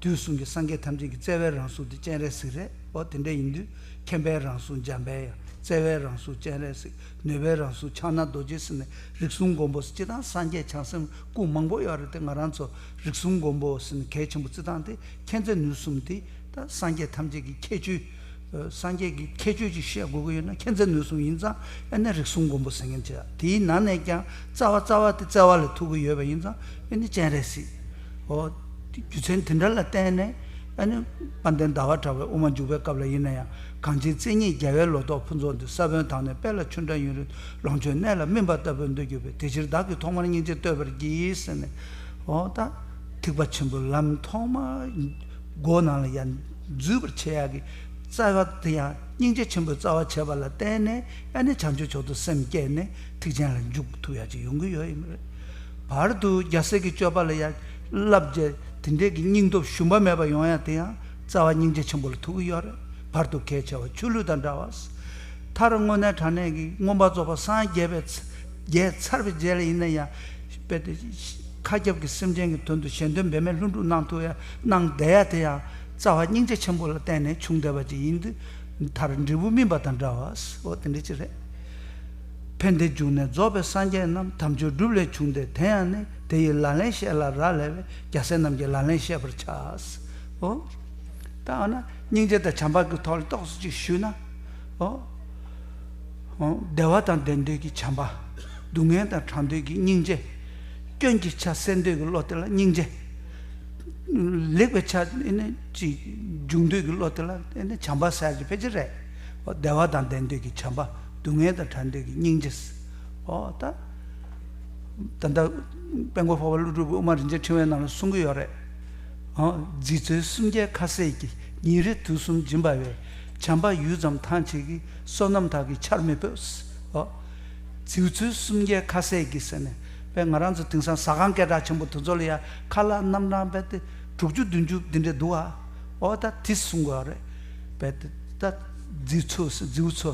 དུས་གསུམ་གྱི་སངས་རྒྱས་ཐམས་ཅད་ཀྱི་བརྩེ་བའི་རང་གཟུགས་དེ་སྤྱན་རས་གཟིགས་རེད། ཨོ་དེ་འདྲ་ཡིན་དུས་མཁྱེན་པའི་རང་གཟུགས་འཇམ་དཔལ་དབྱངས། བརྩེ་བའི་རང་གཟུགས་སྤྱན་རས་གཟིགས། ནུས་པའི་རང་གཟུགས་ཕྱག་ན་རྡོ་རྗེ་ཟེར་ནས། རིགས་གསུམ་མགོན་པོ་ཟེར། སྤྱིར་བཏང་སངས་རྒྱས་བྱང་སེམས་སྐུ་མང་པོ་ཡོད་རེད་དེ། ང་རང་ཚོ་རིགས་གསུམ་མགོན་པོ་ཟེར་ནས་གལ་ཆེན་པོ་བརྩི་སྟངས་དེ། མཁྱེན་བརྩེ་ནུས་གསུམ་དེ་ད་སངས་རྒྱས་ཐམས་ཅད་ཀྱི་ཁྱད་ཆོས། སངས་རྒྱས་ཀྱི་ཁྱད་ཆོས་ཅིག་བཤད་དགོས་ཀྱི་ཡོད་ན། མཁྱེན་བརྩེ་ནུས་གསུམ་ཡིན་ཙང་། ཨ་ནི་རིགས་གསུམ་མགོན་པོ་ཟེར་མཁན་བྱས། དེའི་ནང་ནས་ཀྱང་རྩ་བ་རྩ་བ་དེ་བརྩེ་བ་ལ་ཐུག་གི་ཡོད་པ་ཡིན་ཙང་། ཨ་ནི་སྤྱན་རས་གཟིགས། ཨོ། རྒྱུ་མཚན་དེ་འདྲ་ལ་བརྟེན་ནས། ཨ་ནི་དཔལ་ལྡན་ཟླ་བ་གྲགས་པའི་དབུ་མ་འཇུག་པའི་སྐབས་ལ་ཡིན་ན་ཡང་། གངས་ཅན་བརྩེ་ཉིད་རྒྱལ་བའི་ལོ་ཏོག་ཕུན་ཚོགས་འདུ། ས་བོན་དང་ནི་དཔལ་ལ་ཆུ་འདྲ་ཡུན་རིང་། ལོངས་སྤྱོད་གནས་ལ་སྨིན་པ་ལྟ་བུར་འདོད་གྱུར་པས། དེ་ཕྱིར་བདག་གིས་ཐོག་མར་སྙིང་རྗེ་བསྟོད་པར་བགྱི་ཟེར་ནས། ཨོ་ད་ཐེག་པ་ཆེན་པོའི་ལམ་ཐོག་མར་སྒོ་ནང་ལ་ཡང་འཛུལ་བར་བྱེད་ཡག་གི་རྩ་བ་དེ་ཡང་སྙིང་རྗེ་ཆེན་པོའི་རྩ་བ་བྱས་པ་ལ་བརྟེན་ནས། ཨ་ནི་བྱང་ཆུབ་མཆོག་ཏུ་སེམས་བསྐྱེད་ནས་ཐེག་ཆེན་ལ་འཇུག་ཐུབ་ཡག་ཅིག་ཡོང་གི་ཡོད་ཡིན་པ་རེད། བར་དུ་རྒྱལ་སྲས་ཀྱི་སྤྱོད་པ་ལ་ཡང་བསླབ་བྱ་དེ་འདྲས་ཀྱི་སྙིང་སྟོབས་ཞུམ་པ་མེད་པ་ཡོང་ཡག་དེ་ཡང་རྩ་བ་སྙིང་རྗེ་ཆེན་པོ་ལ་ཐུག་གི་ཡོད་རེད། བར་དུ་གལ་ཆེ་བ་ཆོས་ལུགས་དང་འདྲ་བ། མཐར་དངོས་གནས་དྲང་གནས་ཀྱི་མངོན་པར་རྫོགས་པར་སངས་རྒྱས་པའི་ཚ་རྒྱས་ཚར་བའི་རྗེས་ལ་ཡིན་ན་ཡང་། རྦད་དེ་མཁའ་ཁྱབ་ཀྱི་སེམས་ཅན་གྱི་དོན་དུ་གཞན་དོན་འབད་མེད་ལྷུན་གྲུབ་གནང་ཐུབ་ཡ་གནང་བསྡད་ཡ་དེ་ཡང་རྩ་བ་སྙིང་རྗེ་ཆེན་པོ་ལ་བརྟེན་ནས་བྱུང་བསྡད་པ་ཅིག་ཡིན་དུས། མཐར་འབྲས་བུ་སྨིན་པ་དང་འདྲ་བ། འོ་དེ་འདྲ་ཅིག་རེད། ཕན་བདེའི་འབྱུང་གནས་རྫོགས་པའི་སངས་རྒྱས་རྣམས། དམ་ཆོས་སྒྲུབ་ལས་བྱུང་སྟེ་དེ་ཡང་ནི། དེ་ཡི་ལག་ལེན་བཤད་ལ་རག་ལས་པས། རྒྱལ་སྲས་རྣམས་ཀྱི་ལག་ལེན་བཤད་པར་བྱ། འོ། ད་འོ་ན་སྙིང་རྗེ་དང་བྱམས་པ་གི་ཐོག་ལ་ཏོག་ཙམ་ཅིག་ཞུས་ན། འོ། འོ། བདེ་བ་དང་ལྡན་འདོད་ཀྱི་བྱམས་པ། སྡུག་བསྔལ་དང་བྲལ་འདོད་ཀྱི་སྙིང་རྗེ། སྐྱོན་གྱི་ཆ་སེལ་འདོད་ཀྱི་བློ་དེ་ལ་སྙིང་རྗེ། ལེགས་པའི་ཆ་ཨེ་ནི་ཅིག་འབྱུང་འདོད་ཀྱི་བློ་དེ་ལ་ཨེ་ནི་བྱམས་པ་ཟེར་གྱི་ཕལ་ཆེར་རེད། འོ། བདེ་བ་དང་ལྡན་འདོད་ཀྱི་བྱམས་པ། སྡུག་བསྔལ་དང་བྲལ་འདོད་ཀྱི་སྙིང་རྗེ། འོ་ད། ད་ལྟ་དཔལ་མགོན་འཕགས་པ་ཀླུ་སྒྲུབ་ཀྱིས་དབུ་མ་རིན་ཆེན་ཕྲེང་བའི་ནང་ལ་གསུང་གི་ཡོད་རེད། འོ། རྫི་ཚོའི་སུམ་བརྒྱའི་ཁ་ཟས་ཀྱིས། ཉིན་རེ་དུས་གསུམ་སྦྱིན་པ་བས། བྱམས་པ་ཡུད་ཙམ་ཐང་ཆད་ཀྱི། བསོད་ནམས་དག་གིས་ཆར་མི་ཕོད། འོ། རྫི་ཚོའི་སུམ་བརྒྱའི་ཁ་ཟས་ཀྱིས་ཟེར་ནས། དཔེ་ང་རང་ཚོ་དེང་སང་ཟ་ཁང་སྐད་གྲགས་ཆེན་པོ་དེ་ཚོ་ལ་ཡ་ཁ་ལག་རྣམ་གྲངས་རྦད་དེ་དྲུག་ཅུ་བདུན་ཅུ་འདི་འདྲ་འདུག་ཨ། འོ་ད་དེ་གསུང་དགོས་རེད། རྦད་དེ་ད་རྫི་ཚོ་རྫིའུ་ཚོ།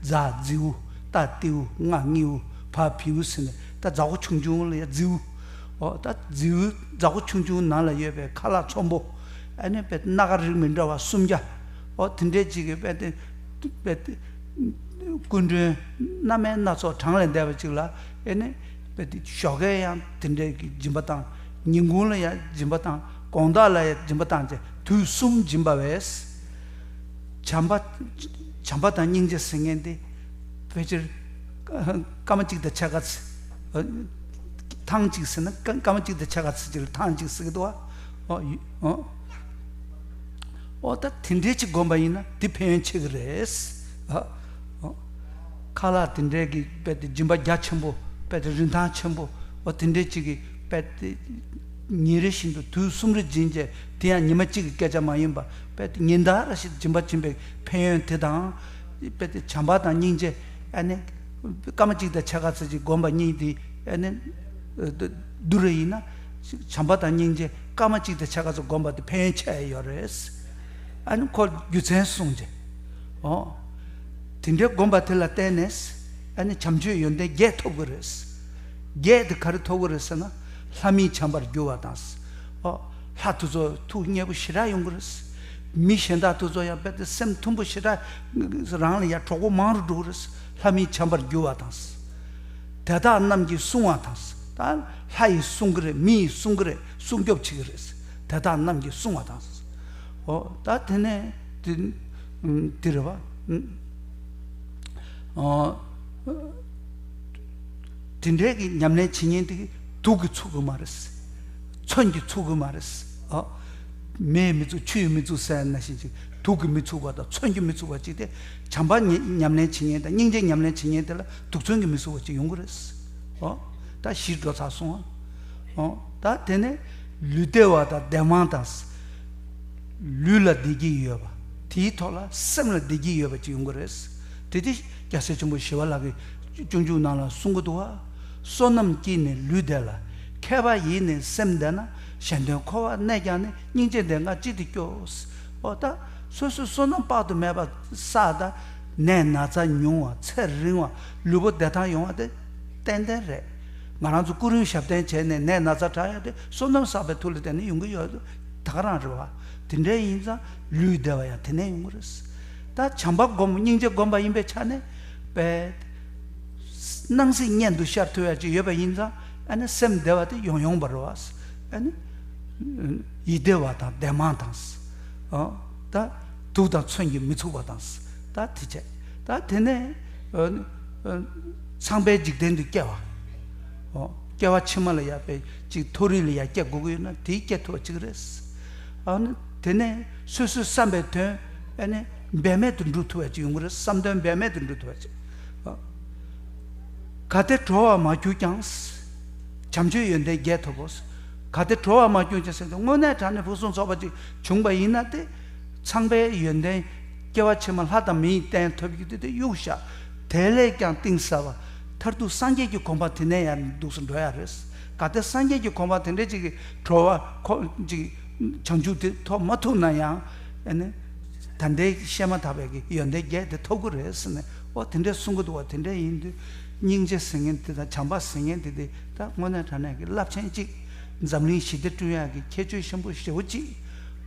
རྫ་རྫིའུ། རྟ་རྟེའུ། རྔ་རྔེའུ། བ་བེའུ་ཟེར་ནས་ད་རྫ་གུ་ཆུང་ཆུང་ལ་ཡ་རྫིའུ། འོ་ད་རྫིའུ་རྫ་གུ་ཆུང་ཆུང་ནང་ལ་ཡོད་པའི་ཁ་ལག་ཚོམ་བུ། ཨ་ནི་རྦད་དེ་སྣ་ཁ་རིགས་མི་འདྲ་བ་སུམ་བརྒྱ། འོ་དེ་འདྲས་ཅིག་གིས་རྦད་དེ། རྦད་དེ། སྐུ་མགྲོན་སྣ་མིན་སྣ་ཚོགས་གྲངས་ལས་འདས་པ་ཅིག་ལ་ཨེ་ནི། རྦད་དེ་ཞོགས་ཀས་ཡང་དེ་འདྲའི་གི་སྦྱིན་པ་བཏང་། ཉིན་གུང་ལ་ཡང་སྦྱིན་པ་བཏང་། དགོང་དག་ལ་ཡང་སྦྱིན་པ་བཏང་བྱས་དུས་གསུམ་སྦྱིན་པ་བས། བྱམས་པ། བྱམས་པ་དང་སྙིང་རྗེ་ཟེར་མཁན་དེ། ཕལ་ཆེར། སྐར་མ་གཅིག་དང་ཕྱེད་ཀ་ཚེ། ཐེངས་གཅིག་ཟེར་ན་སྐར་མ་གཅིག་དང་ཕྱེད་ཀ་ཚེ་གཅིག་ལ་ཐེངས་གཅིག་ཟེར་གི་འདུག་བ། འོ། འོ། འོ་ད་དེ་འདྲའི་ཅིག་བསྒོམ་པ་ཡིན་ན་དེ་ཕན་ཡོན་ཆེ་གི་རེད། ཨ། ཨ། ཁ་ལག་དེ་འདྲའི་གི་རྦད་དེ་སྦྱིན་པ་རྒྱ་ཆེན་པོ། རྦད་དེ་རིན་ཐང་ཆེན་པོ། འོ་དེ་འདྲའི་ཅིག་གི་རྦད་དེ་ཉིན་རེ་བཞིན་དུ་དུས་གསུམ་རེ་སྦྱིན་བྱས། དེ་ཡང་ཉི་མ་གཅིག་གི་སྐད་ཆ་མ་ཡིན་པ། རྦད་དེ་ཉིན་ལྟར་བཞིན་སྦྱིན་པ་བྱིན་པའི་ཕན་ཡོན་དེ་དང་། རྦད་དེ་བྱམས་པ་དང་སྙིང་རྗེ། ཨ་ནི། སྐར་མ་གཅིག་དང་ཕྱེད་ཀ་ཚེ་གཅིག་བསྒོམ་པ་གཉིས་དེ་ཨ་ནི། བསྡུར་བ་ཡིན་ན། བྱམས་པ་དང་སྙིང་རྗེ་སྐར་མ་གཅིག་དང་ཕྱེད་ཀ་ཚེ་བསྒོམ་པ་དེ་ཕན་ཡོན་ཆེ་ཡོད་རེད། ཨ་ནི་ཁོ་རྒྱུ་མཚན་གསུངས་བྱས། འོ། དེ་འདྲའི་བསྒོམ་པ་དེ་ལ་བརྟེན་ནས་ཨ་ནི་བྱམས་ཆོས་ཡོན་ཏན་བརྒྱད་ཐོབ་ཀྱི་རེད། བརྒྱད་དེ་ག་རེ་ཐོབ་ཀྱི་རེད་ཟེར་ན། ལྷ་མིའི་བྱམས་པར་འགྱུར་བ་དང་། ཨོ། ལྷ་དེ་ཚོ་ཐུགས་མཉེས་པོ་ཞེ་དྲག་ཡོང་གི་རེད། མི་གཞན་དག་དེ་ཚོ་ཡང་རྦད་དེ་སེམས་མཐུན་པོ་ཞེ་དྲག། རང་ལ་ཡང་གྲོགས་པོ་མང་རུ་འགྲོ་གི་རེད། ལྷ་མིའི་བྱམས་པར་འགྱུར་བ་དང་། དེ་དག་རྣམས་ཀྱིས་བསྲུང་བ་དང་། ད་ལྷ་ཡིས་བསྲུང་གི་རེད། མི་ཡིས་བསྲུང་གི་རེད། སྲུང་སྐྱོབ་བྱེད་ཀྱི་རེད། དེ་དག་རྣམས་ཀྱིས་བསྲུང་བ་དང་། ཨོ། ད་དེ་ནས་དེ། དེ་རེད་བ། ཨོ། དེ་འདྲའི་གི་ཉམས་ལེན་བྱེད་མཁན་དེ་གི་དུག་གིས་ཚུགས་གི་མ་རེད། མཚོན་གྱིས་ཚུགས་གི་མ་རེད། ཨ། མེས་མི་ཚུགས་ཆུས་མི་ཚུགས་ཟེར་ན་བཞིན་ཅིག་དུག་གིས་མི་ཚུགས་པ་དང་མཚོན་གྱིས་མི་ཚུགས་པ་ཅིག་དེ། བྱམས་པ་ཉམས་ཉམས་ལེན་བྱེད་མཁན་དང་སྙིང་རྗེ་ཉམས་ལེན་བྱེད་མཁན་དེ་ལ་དུག་མཚོན་གྱིས་མི་ཚུགས་པ་ཅིག་ཡོང་གི་རེད། ཨོ། ད་གཞི་འགྲོ་ཚར་སོང་ཨ། ཨོ། ད་དེ་ནས་ལུས་བདེ་བ་དང་ལྡན་མིན་དང་། ལུས་ལ་བདེ་སྐྱིད་ཡོད་པ། དེའི་ཐོག་ལ་སེམས་ལ་བདེ་སྐྱིད་ཡོད་པ་ཅིག་ཡོང་གི་རེད། དེ་དེ་རྒྱལ་སྲས་ཆེན་པོ་ཞི་བ་ལྷ་གིས་སྤྱོད་འཇུག་ནང་ལ་གསུང་གི་འདུག་བ། བསོད་ནམས་ཀྱིས་ནི་ལུས་བདེ་ལ། མཁས་པ་ཡིས་ནི་སེམས་བདེ་ན། གཞན་དོན་འཁོར་བར་གནས་ཀྱང་ནི། སྙིང་རྗེ་འདི་ལྔ་ཅི་སྟེ་སྐྱོ། འོ་ད། སོ་སོའི་བསོད་ནམས་དཔག་ཏུ་མེད་པ་བསགས་ད། ནད་ན་ཚ་ཉུང་བ་ཚེ་རིང་བ་ལུས་པོ་བདེ་ཐང་ཡོང་བ་དེ་ཏན་ཏན་རེད། ང་རང་ཚོ་ཀུན་རིག་ཞབས་བརྟན་བྱས་ནས་ནད་ན་ཚ་དྲག་ཡ་དེ་བསོད་ནམས་བསགས་པའི་མཐུ་ལ་བརྟེན་ནས་ཡོང་གི་ཡོད། ད་ག་རང་རེད་བ། དེ་འདྲ་ཡིན་ཙང་ལུས་བདེ་བ་ཡང་དེ་ནས་ཡོང་གི་རེད། ད་བྱམས་པ་སྒོམ་སྙིང་རྗེ་སྒོམ་པ་ཡིན་པའི་ཆ་ནས་པས། སྣང་སྲིད་གཉེན་དུ་ཤར་ཐུབ་ཡ་ཅིག་ཡོད་པ་ཡིན་ཙང་ཨ་ནི་སེམས་བདེ་བ་དེ་ཡོང་ཡོང་བ་རེད་བ། ཨ་ནི། ཡིད་བདེ་བ་དང་ལྡན་མིན་དང་། ཨ། ད། དུག་དང་མཚོན་གྱིས་མི་ཚུགས་པ་དང་། ད་དེ་བྱས། ད་དེ་ནས། ཨ། ཨ། ཚངས་པའི་འཇིག་རྟེན་དུ་སྐྱེ་བ། ཨོ། སྐྱེ་བ་ཕྱི་མ་ལ་ཡར་པའི་ཅིག་མཐོ་རིས་ལ་ཡར་སྐྱེ་དགོས་ཀྱི་ཡོད་ན་དེའི་སྐྱེ་ཐུབ་པ་ཅིག་རེད། ཨ་ནི་དེ་ནས་སོ་སོའི་བསམ་པའི་དོན་ཨ་ནི་འབད་མེད་དུ་འགྲུབ་ཐུབ་པ་ཅིག་ཡོང་གི་རེད། བསམ་དོན་འབད་མེད་དུ་འགྲུབ་ཐུབ་པ་ཅིག། ཨ། གལ་ཏེ་གྲོལ་བར་མ་གྱུར་ཀྱང་། བྱམས་ཆོས་ཡོན་ཏན་བརྒྱད་ཐོབ་བོ། གལ་ཏེ་གྲོལ་བར་མ་གྱུར་ཀྱང་ཟེར་ཏེ་དངོས་གནས་དྲང་གནས་ཕུན་སུམ་ཚོགས་པ་ཅིག་བྱུང་པ་ཡིན་ན་དེ། ཚངས་པའི་ཡོན་ཏན་སྐྱེ་བ་ཕྱི་མ་ལྷ་དང་མིའི་རྟེན་ཐོབ་རྒྱུ་དེ་དེ་གཡུག་བཞག་དེ་ལས་ཀྱང་གཏིང་ཟབ་པ། མཐར་ཐུག་སངས་རྒྱས་ཀྱི་གོ་འཕང་དེ་ནས་ཡང་འདུག་སེ་འགྲོ་ཡ་རེད། གལ་ཏེ་སངས་རྒྱས་ཀྱི་གོ་འཕང་དེ་འདྲ་ཅིག་གི་གྲོལ་བ་ཁོ་ཅིག་བྱང་ཆུབ་དེ་ཐོབ་མ་ཐུབ་ན་ཡང་ཨ་ནི། ད་ལྟའི་བཤད་མ་ཐག་པའི་གི་ཡོན་ཏན་བརྒྱད་དེ་ཐོབ་ཀྱི་རེད་ཟེར་ནས། ཨོ་དེ་འདྲས་གསུང་གི་འདུག་བ། དེ་འདྲས་ཡིན་དུས་སྙིང་རྗེ་ཟེར་མཁན་དེ་དང་བྱམས་པ་ཟེར་མཁན་དེ་དེ་ད་དངོས་གནས་དྲང་གནས་ཀྱི་རླབས་ཆེན་གཅིག་འཛམ་གླིང་ཞི་བདེ་བསྐྲུན་ཡག་གི་ཁྱད་ཆོས་ཆེན་པོ་ཞེ་པོ་གཅིག་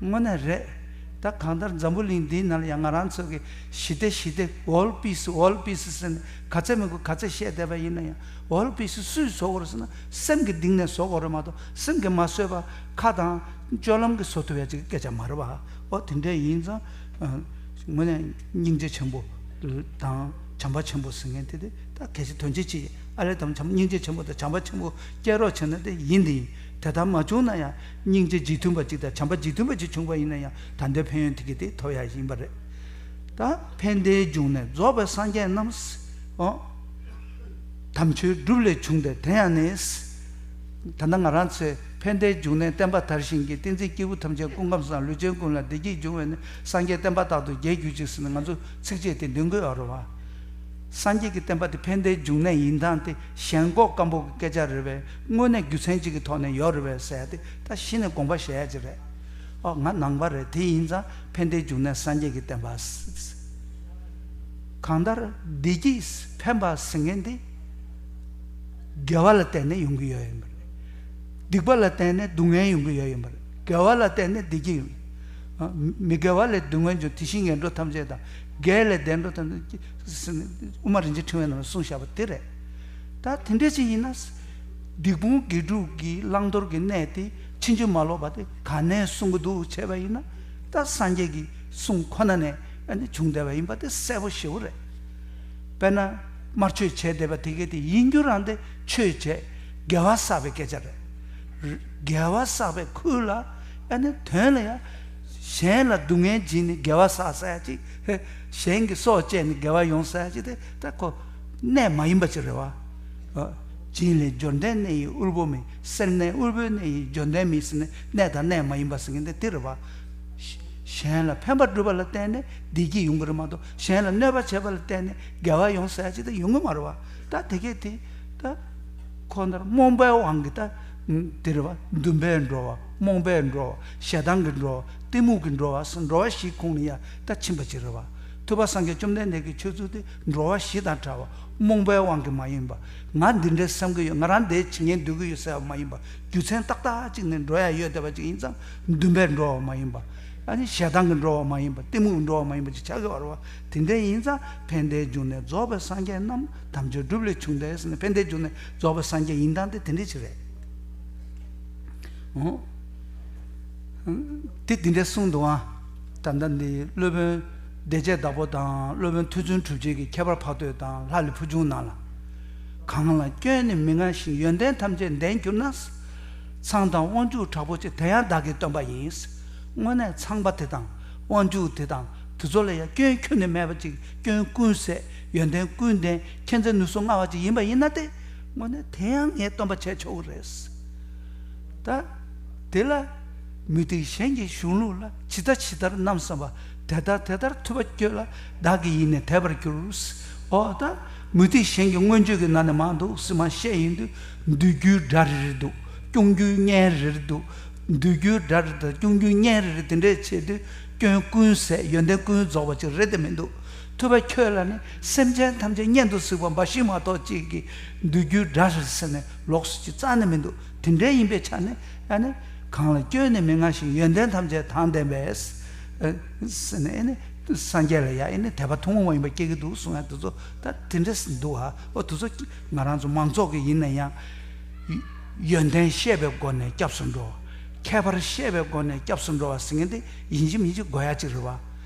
དངོས་གནས་རེད། ད་གང་ལྟར་འཛམ་བུ་གླིང་འདིའི་ནང་ལ་ཡང་ང་རང་ཚོ་གི་ཞི་བདེ་ཞི་བདེ་world peace world peace ཟེར་ནས་ག་ཚད་མི་དགོས་ག་ཚད་བཤད་བསྡད་པ་ཡིན་ན་ཡང་། world peace སུས་བཟོ་དགོས་རེད་ཟེར་ན། སེམས་ཀྱི་གཏིང་ནས་བཟོ་དགོས་རེད་མ་གཏོགས། སེམས་ཀྱིས་མ་བཟོས་པ་ཁ་དང་སྤྱོད་ལམ་གྱིས་བཟོ་ཐུབ་ཡ་ཅིག་སྐད་ཆ་མ་རེད་བ། ཨོ་དེ་འདྲས་ཡིན་ཙང་། ཨ། དངོས་གནས་སྙིང་རྗེ་ཆེན་པོ་དང་བྱམས་པ་ཆེན་པོ་ཟེར་མཁན་དེ་དེ་ད་གལ་ཆེ་དོན་ཆེ་ཅིག་ཨ་ལས་དང་བྱམས། སྙིང་རྗེ་ཆེན་པོ་དང་བྱམས་པ་ཆེན་པོ་སྐྱེ་རོགས་བྱས་ན་དེ་ཡིན་དེ་ཡིན། དེ་ལྟར་མ་བྱུང་ན་ཡང་། སྙིང་རྗེ་རྗེས་མཐུན་པ་ཅིག་དང་བྱམས་པ་རྗེས་མཐུན་པ་ཅིག་བྱུང་བ་ཡིན་ན་ཡང་། ད་ལྟའི་ཕན་ཡོན་དེ་གི་དེ་ཐོབ་ཡ་ཡིན་པ་རེད། ད་ཕན་བདེའི་འབྱུང་གནས་རྫོགས་པའི་སངས་རྒྱས་རྣམས། ཨོ། དམ་ཆོས་སྒྲུབ་ལས་བྱུང་སྟེ་དེ་ཡང་ནི། ད་ལྟ་ང་རང་ཚོས་ཕན་བདེའི་འབྱུང་གནས་བསྟན་པ་དར་ཞིང་གི། བསྟན་འཛིན་སྐྱེས་བུ་ཐམས་ཅད་སྐུ་ཁམས་བཟང་། ལུས་ཅན་ཀུན་ལ་བདེ་སྐྱིད་འབྱུང་བའི་ནི། སངས་རྒྱས་བསྟན་པ་རྟག་ཏུ་རྒྱས་གྱུར་ཅིག་ཟེར་ནས་ང་ཚོ་ཚིགས་བཅད་དེ་འདོན་གྱི་ཡོད་རེད་བ། སངས་རྒྱས་ཀྱི་བསྟན་པ་དེ་ཕན་བདེའི་འབྱུང་གནས་ཡིན་སྟངས་དེ་ཞེན་ཁོག་སྐམ་པོ་གི་སྐད་ཆ་རེད་པས། དངོས་གནས་རྒྱུ་མཚན་གཅིག་གི་ཐོག་ནས་ཡོད་རེད་པས་ཟེར་ཡ་དེ་ད་གཞི་ནས་དགོངས་པ་བཞེས་ཡ་ཅིག་རེད། ཨོ་ང་ནང་པ་རེད། དེ་ཡིན་ཙང་ཕན་བདེའི་འབྱུང་གནས་སངས་རྒྱས་ཀྱི་བསྟན་པ། གང་ལྟར་བདེ་སྐྱིད་ཕན་པ་ཟེར་མཁན་དེ་དགེ་བ་ལ་བརྟེན་ནས་ཡོང་གི་ཡོད་ཡིན་པ་རེད། སྡིག་པ་ལ་བརྟེན་ནས་སྡུག་བསྔལ་ཡོང་གི་ཡོད་ཡིན་པ་རེད། དགེ་བ་ལ་བརྟེན་ནས་བདེ་སྐྱིད་ཡོང་། ཨ། མི་དགེ་བ་ལས་སྡུག་བསྔལ་འབྱུང་། དེ་བཞིན་ངན་འགྲོ་ཐམས་ཅད་དང་། དགེ་ལས་བདེ་འགྲོ་ཐམས་ཅད་ཟེར་ནས་དབུ་མ་རིན་ཆེན་ཕྲེང་བའི་ནང་ལ་གསུངས་བཞག་པ་དེ་རེད། ད་དེ་འདྲ་ཅིག་ཡིན་ན། སྡིག་སྤོང་དགེ་སྒྲུབ་ཀྱི་བླང་དོར་གྱི་གནས་དེ་ཕྱིན་ཅི་མ་ལོག་པ་དེ་ག་ནས་གསུང་གི་འདུག་བྱས་པ་ཡིན་ན། ད་སངས་རྒྱས་ཀྱི་གསུང་ཁོ་ན་ནས་ཨ་ནི་བྱུང་བསྡད་པ་ཡིན་པ་དེ་གསལ་པོ་ཞེ་པོ་རེད། དཔེར་ན། དམར་མཆོད་བྱས་བསྡད་པ་དེ་གས་དེ་ཡིན་རྒྱུ་རང་དེ་ཆོས་བྱས། དགེ་བ་བསགས་པའི་སྐད་ཆ་རེད། དགེ་བ་བསགས་པའི་ཁུལ་ལ་ཨ་ནི་དོན་ལ་ཡང་། གཞན་ལ་སྡུག་བསྔལ་སྦྱིན་ནས་དགེ་བ་བསགས་ཟེར་ཡ་ཅིག་གཞན་གྱི་སྲོག་བཅད་ནས་དགེ་བ་ཡོང་ཟེར་ཡ་ཅིག་དེ་ད་ཁོ་གནས་མ་ཡིན་པ་ཅིག་རེད་བ། སྦྱིན་ལས་འབྱོར་ལྡན་གནས་ཡིན་དབུལ་པོ་མིན། སེར་སྣས་དབུལ་པོའི་གནས་ཡིན་འབྱོར་ལྡན་མིན་ཟེར་ནས་གནས་དང་གནས་མ་ཡིན་པ་ཟེར་མཁན་དེ་དེ་རེད་བ། གཞན་ལ་ཕན་པ་བསྒྲུབ་པ་ལ་བརྟེན་ནས་བདེ་སྐྱིད་ཡོང་གི་རེད་མ་གཏོགས། གཞན་ལ་གནོད་པ་བྱས་པ་ལ་བརྟེན་ནས་དགེ་བ་ཡོང་ཟེར་ཡ་ཅིག་དེ་ཡོང་གི་མ་རེད་བ། ད་དེ་གས་དེ་ད་ཁོ་ནར་རྨོངས་པའི་དབང་གིས་ད་དེ་རེད་བ། འདུན་པའི་འགྲོ་བ། རྨོངས་པའི་འགྲོ་བ། ཞེ་སྡང་གི་འགྲོ་བ། གཏི་མུག་གི་འགྲོ་བ་ཟེར་འགྲོ་བ་བཞིའི་ཁོངས་ནས་ཡ་ད་ཕྱིན་པ་ཅིག་རེད་བ། ཐུབ་པ་སངས་རྒྱས་བཅོམ་ལྡན་འདས་ཀྱི་ཆོས་ཚུལ་དེ་འགྲོ་བ་བཞི་དང་བྲལ་བ། རྨོངས་པའི་དབང་གིས་མ་ཡིན་པ། ང་འདི་འདྲའི་བསམ་གྱི་ཡོད། ང་རང་འདི་བྱེད་ཉན་སྡོད་ཀྱི་ཡོད་ཟེར་བ་མ་ཡིན་པ། རྒྱུ་མཚན་ཏག་ཏག་ཅིག་ནས་འགྲོ་ཡ་ཡོད་བསྡད་པ་ཅིག་ཡིན་ཙང་། འདུན་པའི་འགྲོ་བ་མ་ཡིན་པ། ཨ་ནི་ཞེ་སྡང་གི་འགྲོ་བ་མ་ཡིན་པ། གཏི་མུག་གི་འགྲོ་བ་མ་ཡིན་པ་ཅིག་ཆགས་ཀྱི་ཡོད་རེད་བ། དེ་འདྲ་ཡིན་ཙང་ཕན་བདེའི་འབྱུང་གནས་རྫོགས་པའི་སངས་རྒྱས་རྣམས། དམ་ཆོས་སྒྲུབ་ལས་བྱུང་སྟེ་ཟེར་ནས། ཕན་བདེའི་འབྱུང་གནས་རྫོགས་པའི་སངས་རྒྱས་ཡིན་སྟངས་དེ་དེ་འདྲ་ཅིག་རེད། འོ། དེ་འདི་འདྲ་གསུངས་འདུག་ཨ། ད་ལྟ་འདི་སློབ་དཔོན་བདེ་བྱེད་བདག་པོ་དང་སློབ་དཔོན་མཐོ་བཙུན་གྲུབ་རྗེ་གི་ཁྱད་པར་འཕགས་བསྟོད་དང་ལྷ་ལས་ཕུལ་བྱུང་ནང་ལ། གང་ལ་སྐྱོན་ནི་མི་མངའ་ཞིང་། ཡོན་ཏན་ཐམས་ཅད་ལྡན་གྱུར་ན། ཚངས་དང་དབང་ཕྱུག་དྲག་པོ་ཆེ། དེ་ཡང་བདག་གི་སྟོན་པ་ཡིན། དངོས་གནས་ཚངས་པ་དེ་དང་དབང་ཕྱུག་དེ་དང་དེ་ཚོ་ལ་ཡང་སྐྱོན་ཁྱོན་ནས་མེད་པ་ཅིག་སྐྱོན་ཀུན་ཟད། ཡོན་ཏན་ཀུན་ལྡན། མཁྱེན་བརྩེ་ནུས་གསུམ་མངའ་བ་ཅིག་ཡིན་པ་ཡིན་ན་སྟེ། དངོས་གནས་དེ་ཡང་ངས་སྟོན་པ་བྱས་ཆོག་གི་རེད། ད། དེ་ལ། མུ་སྟེགས་གཞན་གྱི་གཞུང་ལུགས་ལ། ཇི་ལྟ་ཇི་ལྟར་རྣམ་བསམ་པ། དེ་ལྟར་དེ་ལྟར་ཐུབ་པ་ཁྱོད་ལ། བདག་གི་ཡིད་ནི་དད་པར་འགྱུར། འོ་ད། མུ་སྟེགས་གཞན་གྱི་མངོན་བརྗོད་ཀྱི་ནང་ནས་མང་འདུག་སེ་མར་བཤད་ཡོང་དུས། འདོད་རྒྱུའི་དགྲ་རེ་རེ་འདུག་སྐྱོང་རྒྱུའི་གཉེན་རེ་རེ་འདུག་འདོད་རྒྱུའི་དགྲ་རེ་དང་སྐྱོང་རྒྱུའི་གཉེན་རེ་རེ་དེ་འདྲས་བྱས་དུས། སྐྱོན་ཀུན་ཟད། ཡོན་ཏན་ཀུན་རྫོགས་པ་ཅིག་རེད་དེ་མི་འདུག་ཐུབ་པ་ཁྱོད་ལ་ནི་སེམས་ཅན་ཐམས་ཅད་གཉེན་དུ་གཟིགས་པ་འབའ་ཞིག་མ་གཏོགས་གཅིག་གིས་འདོད་རྒྱུའི་དགྲ་རེད་ཟེར་ནས་ལོགས་སུ་ཅིག་རྩ་ནས་མི་འདུག་དེ་འདྲའི་ཡིན་པའི་ཆ་ནས་ཨ་ནི། གང་ལ་སྐྱོན་ནི་མི་མངའ་ཞིང་། ཡོན་ཏན་ཐམས་ཅད་དང་ལྡན་པས། ཨ། ཟེར་ནས་ཨ་ནི་སངས་རྒྱས་ལ་ཡ་ཨ་ནི་དད་པ་ཐུན་མོང་མ་ཡིན་པ་སྐྱེ་གི་འདུག་གསུང་ཡ་དེ་ཚོ་ད་དེ་འདྲ་འདུག་ཨ། འོ་དེ་ཚོ་ང་རང་ཚོ་མང་ཚོགས་ཀྱི་ཡིན་ན་ཡང་། ཡོན་ཏན་བཤད་པའི་སྒོ་ནས་སྐྱབས་སུ་འགྲོ་བ། ཁྱད་པར་བཤད་པའི་སྒོ་ནས་སྐྱབས་སུ་འགྲོ་བ་ཟེར་མཁན་དེ་ཡིན་གཅིག་མིན་གཅིག་དགོས་ཡ་གཅིག་རེད་བ།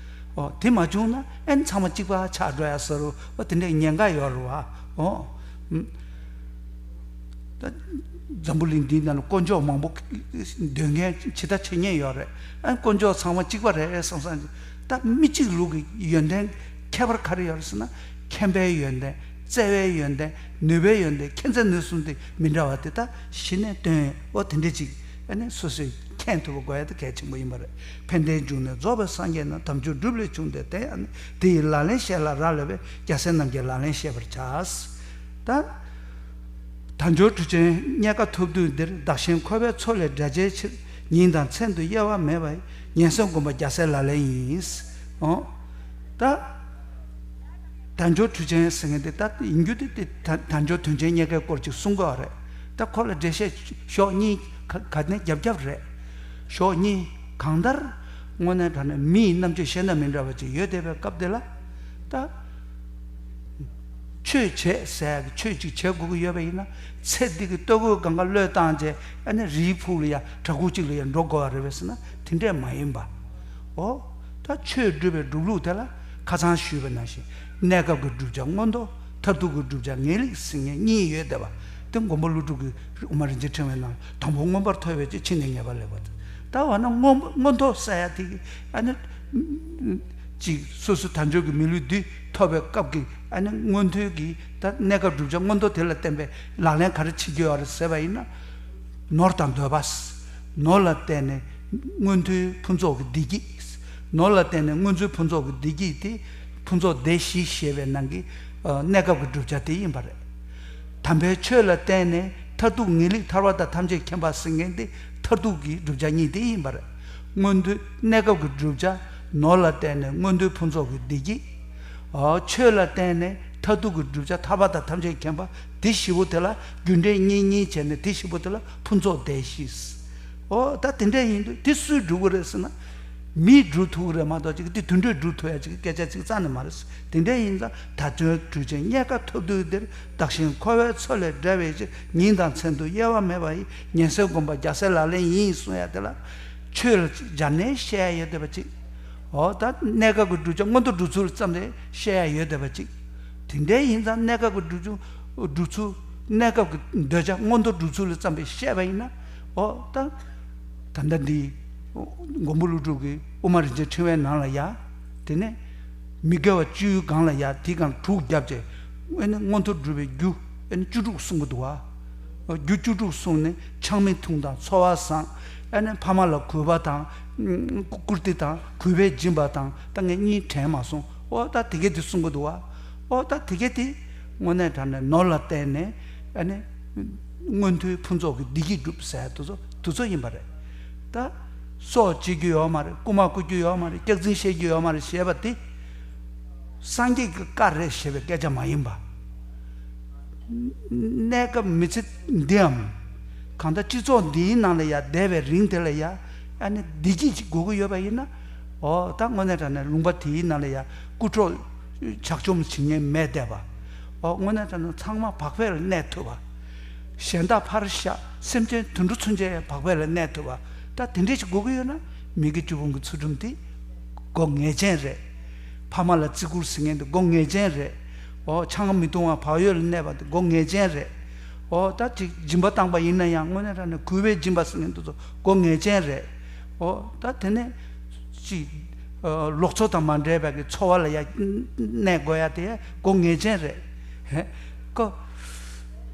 ཨོ་དེ་མ་བྱུང་ན་ཨན་ཚང་མ་གཅིག་པ་ཆགས་འགྲོ་ཡ་ཟེར་རུ་ཨོ་དེ་འདྲའི་ཉེན་ཁ་ཡོད་རེད་བ། ཨོ། ད་འཛམ་བུ་གླིང་འདིའི་ནང་ལ་དཀོན་མཆོག་མང་པོ་འདོན་མཁན་ཇི་ལྟ་ཇི་སྙེད་ཡོད་རེད། ཨན་དཀོན་མཆོག་ཚང་མ་གཅིག་པ་རེད་བསམ་བསམ། ད་མི་གཅིག་ལུགས་ཀྱི་ཡོན་ཏན་ཁྱད་པར་ག་རེ་ཡོད་རེད་ཟེར་ན། མཁྱེན་པའི་ཡོན་ཏན། བརྩེ་བའི་ཡོན་ཏན། ནུས་པའི་ཡོན་ཏན། མཁྱེན་བརྩེ་ནུས་གསུམ་དེ་མི་འདྲ་བ་དེ་ད་གཞི་ནས་སྟོན། ཨོ་དེ་འདྲ་ཅིག་ཨ་ནི་སོ་སོས་མཁྱེན་ཐུབ་པ་དགོས་ཡ་དེ་གལ་ཆེན་པོ་ཡིན་པ་རེད། ཕན་བདེའི་འབྱུང་གནས་རྫོགས་པའི་སངས་རྒྱས་རྣམས། དམ་ཆོས་སྒྲུབ་ལས་བྱུང་སྟེ་དེ་ཡང་ནི། དེ་ཡི་ལག་ལེན་བཤད་ལ་རག་ལས་པས། རྒྱལ་སྲས་རྣམས་ཀྱི་ལག་ལེན་བཤད་པར་བྱ། ད། དལ་འབྱོར་གྲུ་ཆེན་རྙེད་དཀའ་ཐུབ་དུས་འདིར། བདག་གཞན་འཁོར་བའི་མཚོ་ལས་བསྒྲལ་བྱའི་ཕྱིར། ཉིན་དང་མཚན་དུ་དབྱེ་བ་མེད་པར། ཉན་སེམས་སྒོམ་པ་རྒྱལ་སྲས་ལག་ལེན་ཡིན། ཨོ། ད། དལ་འབྱོར་གྲུབ་ཆེན་ཟེར་མཁན་དེ་ད་ཡིན་རྒྱུ་དེ་དེ་དལ་དལ་འབྱོར་དོན་ཆེན་རྙེད་དཀའི་སྐོར་ཅིག་གསུང་གི་ཡོད་རེད། ད་ཁོ་ལ་འགྲེལ་བཤད་ཤོག་གཉིས་ག་ག་ནས་རྒྱབ་རྒྱབ་རེད། ཤོག་གཉིས། གང་ལྟར། དངོས་གནས་དྲང་གནས་མི་ཡི་རྣམ་དཔྱོད་ཤེས་ན་མི་འདྲ་བ་ཅིག་ཡོད་བསྡད་པའི་སྐབས་དེ་ལ། ད། ཆོས་བྱེད་ཟེར་ཡག་གི་ཆོས་ཅིག་བྱེད་དགོས་ཀྱི་ཡོད་པ་ཡིན་ན། ཚེ་འདི་གི་ལྟོ་གོས་གང་ག་བློས་བཏང་བྱས་ཨ་ནི་རིའི་ཕུག་ལ་ཡ་བྲག་ཕུག་ཅིག་ལ་ཡ་འགྲོ་དགོས་པ་རེད་པས་ཟེར་ན་དེ་འདྲས་མ་ཡིན་པ། ཨོ། ད་ཆོས་སྒྲུབ་པའི་སྒྲུབ་ལུགས་དེ་ལ་ཁ་སང་ཞུས་པ་ནང་བཞིན་གནས་སྐབས་ཀྱི་བསྒྲུབ་བྱ་མངོན་མཐོ། མཐར་ཐུག་གི་བསྒྲུབ་བྱ་ངེས་ལེགས་ཟེར་མཁན་གཉིས་ཡོད་བསྡད་པ། དེ་མགོན་པོ་ཀླུ་སྒྲུབ་ཀྱིས་དབུ་མ་རིན་ཆེན་ཕྲེང་བའི་ནང་དང་པོ་མངོན་པར་མཐོ་བའི་ཕྱིར་ཕྱི་ནས་ངེས་པ་ལེགས་པ། ད་འོ་ན་མངོན་མངོན་མཐོ་ཟེར་ཡ་དེ་གི་ཨ་ནི། ཅིག་སོ་སོ་དལ་འབྱོར་གྱི་མི་ལུས་འདི་ཐོབ་པའི་སྐབས་ཀྱི་ཨ་ནི་མངོན་མཐོའི་གི་ད་གནས་སྐབས་བསྒྲུབ་བྱ་མངོན་མཐོ་དེ་ལ་བརྟེན་པའི་ལག་ལེན་ག་རེ་བྱེད་ཀྱི་ཡོད་རེད་ཟེར་བ་ཡིན་ན། ནོར་དང་འདོད་པ། ནོར་ལ་བརྟེན་ནས་མངོན་མཐོའི་ཕུན་ཚོགས་ཀྱི་བདེ་སྐྱིད། ནོར་ལ་བརྟེན་ནས་མངོན་མཐོའི་ཕུན་ཚོགས་ཀྱི་བདེ་སྐྱིད་དེ་ཕུན་ཚོགས་བདེ་བཞི་ཞེས་པའི་ནང་གི་ཨ་གནས་སྐབས་ཀྱི་བསྒྲུབ་བྱ་དེ་ཡིན་པ་རེད། དམ་པའི་ཆོས་ལ་བརྟེན་ནས་མཐར་ཐུག་ངེས་ལེགས་ཐར་པ་དང་ཐམས་ཅད་མཁྱེན་པ་ཟེར་མཁན་དེ་མཐར་ཐུག་གི་བསྒྲུབ་བྱ་གཉིས་དེ་ཡིན་པ་རེད། མངོན་མཐོའི་གནས་སྐབས་ཀྱི་བསྒྲུབ་བྱ་ནོར་ལ་བརྟེན་ནས་མངོན་མཐོའི་ཕུན་ཚོགས་ཀྱི་བདེ་སྐྱིད། ཨ་ཆོས་ལ་བརྟེན་ནས་མཐར་ཐུག་གི་བསྒྲུབ་བྱ་ཐར་པ་དང་ཐམས་ཅད་མཁྱེན་པ་དེ་བཞི་པོ་དེ་ལ་རྒྱུ་འབྲས་གཉིས་གཉིས་བྱས་ནས་དེ་བཞི་པོ་དེ་ལ་ཕུན་ཚོགས་བདེ་བཞི། ཨོ་ད་དེ་འདྲ་ཡིན་དུས་དེ་སུས་སྒྲུབ་ཀྱི་རེད་ཟེར་ན། མིས་སྒྲུབ་ཐུབ་ཀྱི་རེད་མ་གཏོགས་ཅིག་དེ་དུད་འགྲོས་སྒྲུབ་ཐུབ་ཡ་ཅིག་སྐད་ཆ་ཅིག་རྩ་ནས་མ་རེད། དེ་འདྲ་ཡིན་ཙང་དལ་འབྱོར་གྲུབ་ཆེན་རྙེད་དཀའ་ཐོབ་དུས་འདིར་བདག་གཞན་འཁོར་བའི་མཚོ་ལས་བསྒྲལ་བའི་ཕྱིར་ཉིན་དང་མཚན་དུ་གཡེལ་བ་མེད་པ་ཡི་ཉན་སྲེག་སྒོམ་པ་རྒྱལ་སྲས་ལག་ལེན་ཡིན་གསུང་ཡ་དེ་ལ། ཆོས་ལ་སྦྱར་ནས་བཤད་ཡ་ཡོད་བསྡད་པ་ཅིག་ཨོ་ད་གནས་སྐབས་ཀྱི་བསྒྲུབ་བྱ་མངོན་མཐོ་སྒྲུབ་ཚུལ་ཙམ་ལས་བཤད་ཡ་ཡོད་བསྡད་པ་ཅིག་དེ་འདྲ་ཡིན་ཙང་གནས་སྐབས་ཀྱི་སྒྲུབ་ཚུལ་སྒྲུབ་ཚུལ། གནས་སྐབས་ཀྱི་འདོད་ཆགས་མངོན་མཐོ་སྒྲུབ་ཚུལ་ཙམ་ལས་བཤད་པ་ཡིན་ན། ཨོ་ད། ད་ལྟ་འདི། མགོན་པོ་ཀླུ་སྒྲུབ་ཀྱི་དབུ་མ་རིན་ཆེན་ཕྲེང་བའི་ནང་ལ་ཡ། དེ་ནས། མི་དགེ་བ་བཅུའི་སྒང་ལ་ཡ་དེའི་སྒང་དྲུག་བརྒྱབ་བྱས། ཨེ་ནི་མངོན་མཐོ་སྒྲུབ་པའི་རྒྱུ། ཨེ་ནི་བཅུ་དྲུག་གསུང་གི་འདུག་བ། རྒྱུ་བཅུ་དྲུག་གསུངས་ནས་ཆགས་མིན་མཐོང་དང་ཚོར་བ་བཟང་། ཨེ་ནི་ཕ་མ་ལ་གུས་པ་དང་། བཀུར་སྟི་དང་གུས་པས་སྦྱིན་པ་དང་ད་ངས་གཉིས་དྲན་མ་སོང་། ཨོ་ད་དེ་གས་དེ་གསུང་གི་འདུག་བ། ཨོ་ད་དེ་གས་དེ། དངོས་གནས་དྲང་གནས་ནོར་ལ་བརྟེན་ནས་ཨ་ནི། མངོན་མཐོའི་ཕུན་ཚོགས་ཀྱི་བདེ་སྐྱིད་སྒྲུབ་ཟེར་དེ་ཚོ་དེ་ཚོ་ཡིན་པ་རེད། ད། སྲོག་བཅད་རྒྱུ་ཡོད་མ་རེད། རྐུ་མ་རྐུ་རྒྱུ་ཡོད་མ་རེད། སྐྱག་རྫུན་བཤད་རྒྱུ་ཡོད་མ་རེད་ཞེས་པ་དེ། སངས་རྒྱས་ཀྱི་བཀའ་རེད་ཞེས་པའི་སྐད་ཆ་མ་ཡིན་པ། གནས་སྐབས་མི་ཚེ་འདིའམ། གང་ལྟར་སྤྱི་ཚོགས་འདིའི་ནང་ལ་ཡ་བསྡད་པའི་རིང་དེ་ལ་ཡ། ཨ་ནི་བདེ་སྐྱིད་ཅིག་དགོས་ཀྱི་ཡོད་པ་ཡིན་ན། འོ་ད་དངོས་གནས་དྲང་གནས་ལུང་པ་དེའི་ནང་ལ་ཡ་རྐུ་འཕྲོག་ཇག་བཅོམ་བྱེད་མཁན་མེད་བསྡད་པ། འོ་དངོས་གནས་དྲང་གནས་ཚང་མ་བག་ཕེབས་ལ་གནས་ཐུབ་པ། གཞན་དག་ཕར་བཞག་སེམས་ཅན་དུད་འགྲོ་ཚུན་ཆད་བག་ཕེབས་ལ་གནས་ཐུབ་པ། ད་དེ་འདྲས་ཅིག་དགོས་ཀྱི་ཡོད་ན་མི་དགེ་བཅུ་སྤོང་གི་ཚུལ་ཁྲིམས་དེ་དགོས་ངེས་ཅན་རེད། ཕ་མ་ལ་བརྩི་བཀུར་ཟེར་མཁན་དེ་དགོས་ངེས་ཅན་རེད། འོ་ཆང་མི་འཐུང་བ་བག་ཡོད་ལ་གནས་པ་དེ་དགོས་ངེས་ཅན་རེད། འོ་ད་ཅིག་སྦྱིན་པ་བཏང་པ་ཡིན་ན་ཡང་དངོས་གནས་དྲང་གནས་གུས་པས་སྦྱིན་པ་ཟེར་མཁན་དེ་ཚོ་དགོས་ངེས་ཅན་རེད། འོ་ད་དེ་ནས་ཅིག་ཨ་ལོག་འཚོ་དང་མ་འདྲེས་པའི་གི་འཚོ་བ་ལ་ཡ་གནས་དགོས་ཡ་དེ་དགོས་ངེས་ཅན་རེད། ཧེ། ཀོ།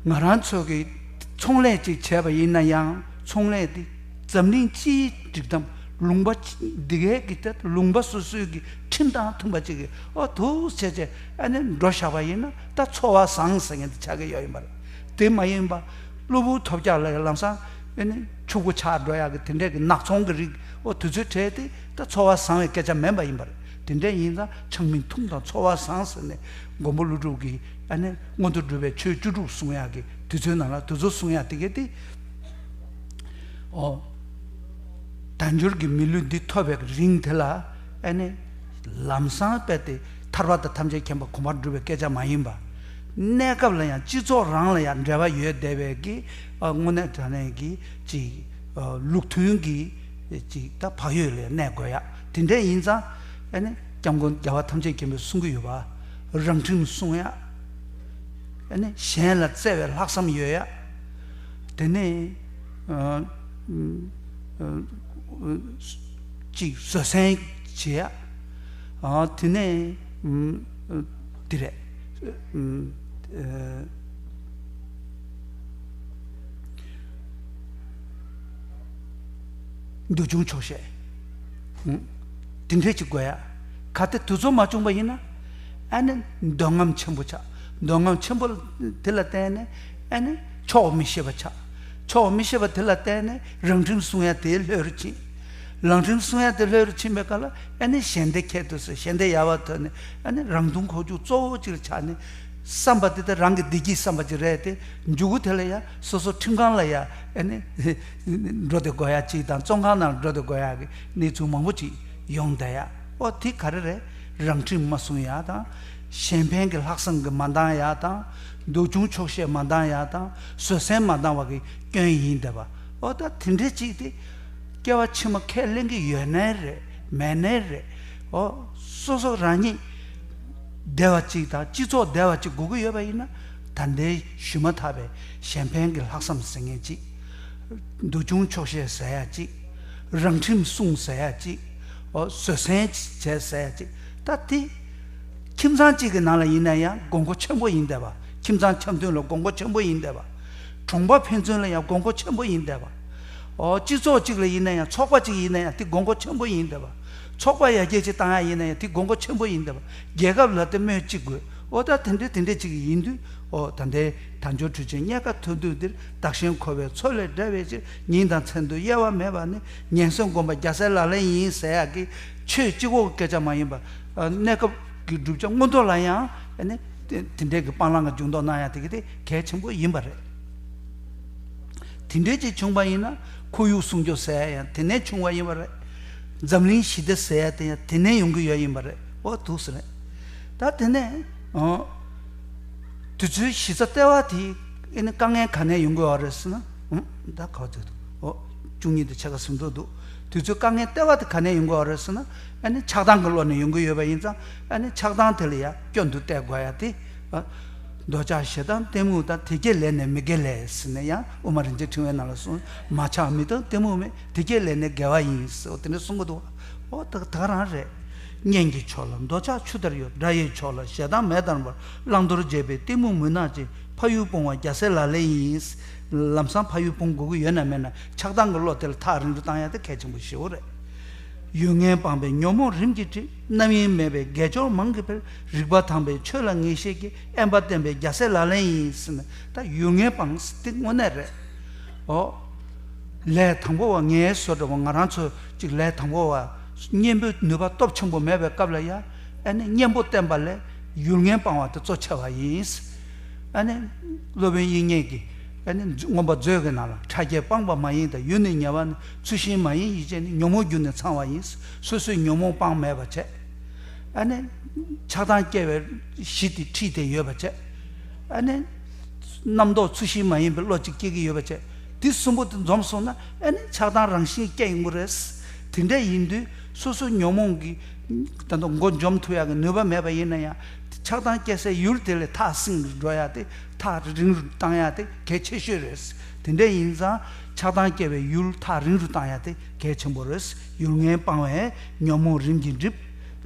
ང་རང་ཚོ་གི་ཚོང་ལས་ཅིག་བྱས་པ་ཡིན་ན་ཡང་ཚོང་ལས་དེ་འཛམ་གླིང་སྤྱིའི་སྒྲིག་གཏམ་ལུང་པ་འདི་གའི་གི་ད་ལུང་པ་སོ་སོའི་གི་ཁྲིམས་དང་མཐུན་པ་ཅིག་གི་ཨོ་ཐུགས་བྱས་བྱས་ཨ་ནི་འགྲོ་བཞག་པ་ཡིན་ན་ད་འཚོ་བ་བཟང་ཟེར་མཁན་དེ་ཆགས་ཀྱི་ཡོད་ཡིན་པ་རེད། དེ་མ་ཡིན་པ་གློ་བུར་ཐོལ་རྒྱག་ལ་ལམ་སང་ཨ་ནི་ཕྱུག་པོ་ཆགས་འགྲོ་ཡག་གི་དེ་འདྲས་གི་ནག་ཚོང་གི་རིགས་ཨོ་དུས་ཚོད་བྲལ་ཏེ་ད་འཚོ་བ་བཟང་བའི་སྐད་ཆ་མིན་པ་ཡིན་པ་རེད། དེ་འདྲ་ཡིན་ཙང་ཆགས་མིན་མཐོང་དང་ཚོར་བ་བཟང་ཟེར་ནས་མགོན་པོ་ཀླུ་སྒྲུབ་ཀྱིས་ཨ་ནི་མངོན་མཐོ་སྒྲུབ་པའི་ཆོས་བཅུ་དྲུག་གསུང་ཡག་གི་དུས་ཚོད་ནང་ལ་དེ་ཚོ་གསུང་ཡག་དེ་གས་དེ། ཨོ། དལ་འབྱོར་གྱི་མི་ལུས་འདི་ཐོབ་པའི་རིང་དེ་ལ་ཨ་ནི་ལམ་སང་དཔེ་དེ་ཐར་པ་དང་ཐམས་ཅད་མཁྱེན་པ་གོ་འཕང་སྒྲུབ་པའི་སྐད་ཆ་མ་ཡིན་པ། གནས་སྐབས་ལ་ཡང་སྤྱི་ཚོགས་རང་ལ་ཡང་འབྲེལ་བ་ཡོད་བསྡད་པའི་གི་ཨ་དངོས་གནས་དྲང་གནས་ཀྱི་ཅིག་ཨ་ལུགས་མཐུན་གྱི་ཅིག་ད་བག་ཡོད་ལ་གནས་དགོས་ཡ། དེ་འདྲ་ཡིན་ཙང་ཨ་ནི་སྐྱབས་མགོན་རྒྱལ་བ་ཐམས་ཅད་མཁྱེན་པས་གསུང་གི་ཡོད་པ། རང་ཁྲིམས་སྲུང་ཡ། ཨ་ནི་གཞན་ལ་བརྩེ་བའི་ལྷག་བསམ་ཡོད་ཡ། དེ་ནས་ཨ་ཨ་ཅིག་བཟོད་བསྲན་བྱེད་ཡ། ཨ་དེ་ནས་ཨ་དེ་རེད། ཨ་ཨ། འདོད་ཆུང་ཆོག་ཤེས། ཧུམ། དེ་འདྲས་ཅིག་དགོས་ཡ། གལ་ཏེ་དེ་ཚོ་མ་བྱུང་པ་ཡིན་ན། ཨ་ནི་འདོད་རྔམ་ཆེན་པོ་ཆགས། འདོད་རྔམ་ཆེན་པོ་དེ་ལ་བརྟེན་ནས་ཨ་ནི་ཆོག་མི་ཤེས་པ་ཆགས། ཆོག་མི་ཤེས་པ་དེ་ལ་བརྟེན་ནས་རང་ཁྲིམས་སྲུང་ཡ་དེ་ལྷོད་རུ་ཕྱིན། རང་ཁྲིམས་སྲུང་ཡ་དེ་ལྷོད་རུ་ཕྱིན་པའི་སྐབས་ལ་ཨ་ནི་ཞལ་འདེབས་ཁྱད་དུ་གསོད། ཞལ་འདེབས་ཡལ་བ་ཐོན་ནས་ཨ་ནི་རང་མཐོང་ཁོག་རྒྱུག་གཙོ་བོ་གཅིག་ལ་ཆགས་ནས། བསམ་པ་དེ་ལྟར་རང་གི་བདེ་སྐྱིད་བསམ་པ་ཅིག་རེད་དེ། མཇུག་གུ་དེ་ལ་ཡ་སོ་སོ་ཁྲིམས་ཁང་ལ་ཡ་ཨ་ནི་འགྲོ་དེ་དགོས་ཡ་གཅིག་དང་། བཙོན་ཁང་ནང་འགྲོ་དེ་དགོས་ཡ་གི་གནས་ཚུལ་མང་པོ་ཅིག་ཡོང་བསྡད་ཡ། ཨོ་དེ་ག་རེ་རེད། རང་ཁྲིམས་མ་སྲུང་ཡ་དང་། གཞན་ཕན་གྱི་ལྷག་བསམ་གྱི་མ་འདང་ཡ་དང་། སྡུག་གྱོང་ཆོག་ཤེས་མ་འདང་ཡ་དང་། བཟོད་བསྲན་མ་འདང་བ་གི་སྐྱོན་ཡིན་བསྡད་པ། ཨོ་ད་དེ་འདྲའི་གཅིག་དེ། སྐྱེ་བ་ཕྱི་མ་ཁས་ལེན་གྱི་ཡོད་ནའི་རེད། མེད་ནའི་རེད། ཨོ། སོ་སོ་རང་ཉིད་བདེ་བ་གཅིག་དང་སྤྱི་ཚོགས་བདེ་བ་གཅིག་དགོས་ཀྱི་ཡོད་པ་ཡིན་ན། ད་ལྟའི་ཞུས་མ་ཐག་པའི་གཞན་ཕན་གྱི་ལྷག་བསམ་ཟེར་མཁན་གཅིག། སྡུག་གྱོང་ཆོག་ཤེས་ཟེར་ཡ་གཅིག། རང་ཁྲིམས་སྲུང་ཟེར་ཡ་གཅིག། ཨོ། བཟོད་བསྲན་བྱས་ཟེར་ཡ་གཅིག། ད་དེ། ཁྱིམ་ཚང་གཅིག་གི་ནང་ལ་ཡིན་ན་ཡང་དགོས་མཁོ་ཆེན་པོ་ཡིན་བསྡད་པ། ཁྱིམ་ཚང་འཆམ་མཐུན་ལ་དགོས་མཁོ་ཆེན་པོ་ཡིན་བསྡད་པ། གྲོང་པ་ཕན་ཚུན་ལ་ཡང་དགོས་མཁོ་ཆེན་པོ་ཡིན་བསྡད་པ། ཨོ། སྤྱི་ཚོགས་གཅིག་ལ་ཡིན་ན་ཡང་། ཚོགས་པ་གཅིག་ཡིན་ན་ཡང་དེ་དགོས་མཁོ་ཆེན་པོ་ཡིན་བསྡད་པ། ཚོགས་པ་ཡར་རྒྱས་ཅིག་བཏང་ཡ་ཡིན་ན་ཡང་དེ་དགོས་མཁོ་ཆེན་པོ་ཡིན་བསྡད་པ། རྒྱལ་ཁབ་ལ་དེ་སྨོས་ཅི་དགོས། ཨོ་ད་དེ་འདྲའི་དེ་འདྲའི་གཅིག་ཡིན་དུས། ཨོ་ད་ལྟའི་དལ་འབྱོར་འཕྲུལ་ཆས་རྙེད་དཀའ་ཐུབ་དུས་འདིར། བདག་གཞན་འཁོར་བའི་མཚོ་ལས་བསྒྲལ་བའི་ཕྱིར། ཉིན་དང་མཚན་དུ་གཡེལ་བ་མེད་པ་ནི། ངན་སོང་སྒོམ་པ་རྒྱལ་སྲས་ལག་ལེན་ཡིན་ཟེར་ཡག་གི་ཆོས་གཅིག་པོ་སྐད་ཆ་མ་ཡིན་པ། ཨ། གནས་སྐབས་ཀྱི་བསྒྲུབ་བྱ་མངོན་མཐོ་ལ་ཡང་ཨ་ནི་དེ་དེ་འདྲའི་གི་སྤང་བླང་གི་འཇུག་ལྡོག་གནང་ཡག་དེ་གི་དེ་གལ་ཆེན་པོ་ཡིན་པ་རེད། དེ་འདྲའི་ཅིག་བྱུང་བ་ཡིན་ན་ཁོར་ཡུག་སྲུང་སྐྱོབ་ཟེར་ཡག་ཡང་དེ་ནས་བྱུང་བ་ཡིན་པ་རེད། འཛམ་གླིང་ཞི་བདེ་ཟེར་ཡག་དེ་ཡང་དེ་ནས་ཡོང་གི་ཡོད་ཡིན་པ་རེད། ཨོ་འདུག་སེ་རེད། ད་དེ་ནས། ཨོ། དུས་ཚོད་གཞི་རྩ་ལྟེ་བ་དེ་ཨ་ནི་དཀའ་ངལ་ག་ནས་ཡོང་གི་ཡོད་རེད་ཟེར་ན། ཨང་། ད་ག་བ་ཚོད་འདུག། ཨོ། བཅུ་གཉིས་དང་ཕྱེད་ཀ་ཟིན་འགྲོ་འདུག། དུས་ཚོད་དཀའ་ངལ་ལྟེ་བ་དེ་ག་ནས་ཡོང་གི་ཡོད་རེད་ཟེར་ན། ཨ་ནི་ཆགས་སྡང་གི་བློ་ནས་ཡོང་གི་ཡོད་པ་ཡིན་ཙང་། ཨ་ནི་ཆགས་སྡང་དེ་ལ་ཡང་སྐྱོན་དུ་བལྟས་དགོས་ཡ་དེ། ཨ། འདོད་ཆགས་ཞེ་སྡང་གཏི་མུག་དང་། དེ་སྐྱེས་ལས་ནི་མི་དགེ་ལས་ཟེར་ནས་ཡང་དབུ་མ་རིན་ཆེན་ཕྲེང་བའི་ནང་ལ་གསུངས། མ་ཆགས་མི་རྟག་གཏི་མུག་མེད། དེ་སྐྱེས་ལས་ནི་དགེ་བ་ཡིན་ཟེར་དེ་འདྲ་གསུང་གི་འདུག། ཨོ་ད་ད་ག་རང་རེད། གཉེན་གྱི་ཕྱོགས་ལ་འདོད་ཆགས་ཆུ་ལྟར་གཡོ། དགྲ་ཡི་ཕྱོགས་ལ་ཞེ་སྡང་མེ་ལྟར་འབར། བླང་དོར་བརྗེད་པའི་གཏི་མུག་མུན་ནག་ཅན། ཕ་ཡུལ་སྤོང་བ་རྒྱལ་སྲས་ལག་ལེན་ཡིན། ལམ་སང་ཕ་ཡུལ་སྤོང་དགོས་ཀྱི་ཡོད་ན་མེད་ན་ཆགས་སྡང་གི་བློ་དེ་ལ་ཐག་རིང་རུ་བཏང་ཡ་དེ་གལ་ཆེན་པོ་ཞེ་པོ་རེད། ཡུལ་ངན་སྤངས་པས་ཉོན་མོངས་རིམ་གྱིས་འགྲིབ། རྣམ་གཡེང་མེད་པས་དགེ་སྦྱོར་མང་གིས་འཕེལ། རིག་པ་དྭངས་པས་ཆོས་ལ་ངེས་ཤེས་སྐྱེ། དབེན་པ་བསྟེན་པས་རྒྱལ་སྲས་ལག་ལེན་ཡིན་ཟེར་ནས། ད་ཡུལ་ངན་སྤངས་དེ་དངོས་གནས་རེད། ཨོ། ལས་དང་པོ་བ་ངལ་གསོ་འདྲ་བོ། ང་རང་ཚོ་ཅིག་ལས་དང་པོ་བ་གཉེན་པོའི་ནུས་པ་སྟོབས་ཆེན་པོ་མེད་པའི་སྐབས་ལ་ཡ། ཨ་ནི་གཉེན་པོ་བསྟེན་པ་ལས་ཡུལ་ངན་སྤང་བ་དེ་གཙོ་ཆེ་བ་ཡིན། ཨ་ནི་སློབ་དཔོན་དབྱིག་གཉེན་གྱིས་ཨ་ནི་མངོན་པ་མཛོད་ཀྱི་ནང་ལ། ཕྲ་རྒྱས་སྤངས་པ་མ་ཡིན་དང་། ཡུལ་ནི་ཉེ་བ་ནི། ཚུལ་ཤིང་མ་ཡིན་ཡིད་ཅན་ནི། ཉོན་མོངས་རྒྱུ་ནི་ཚང་བ་ཡིན། སོ་སོས་ཉོན་མོངས་སྤང་མེད་པ་བྱས། ཨ་ནི་ཆགས་སྡང་སྐྱེ་བའི་གཞི་དེ་ཁྲིད་དེ་ཡོད་པ་བྱས། ཨ་ནི་རྣམ་རྟོག་ཚུལ་ཤིང་མ་ཡིན་པའི་བློ་གཅིག་སྐྱེ་གི་ཡོད་པ་བྱས། དེ་གསུམ་པོ་དེ་འཛོམས་སོང་ན་ཨ་ནི་ཆགས་སྡང་རང་བཞིན་སྐྱེ་ཡོང་གི་རེད། དེ་འདྲ་ཡིན་དུས་སོ་སོ་ཉོན་མོངས་ཀྱི་ད་དུང་མགོ་འཇོམས་ཐུབ་ཡག་གི་ནུས་པ་མེད་པ་ཡིན་ན་ཡང་། ཆགས་སྡང་སྐྱེ་སའི་ཡུལ་དེ་ལས་ཐག་སྲིང་རུ་འགྲོ་ཡག་དེ། ཐག་རིང་རུ་བཏང་ཡག་དེ་གལ་ཆེ་ཤོས་རེད། དེ་འདྲ་ཡིན་ཙང་ཆགས་སྡང་སྐྱེ་བའི་ཡུལ་ཐག་རིང་རུ་བཏང་ཡག་དེ་གལ་ཆེན་པོ་རེད། ཡུལ་ངན་སྤང་བས་ཉོན་མོངས་རིམ་གྱིས་འགྲིབ།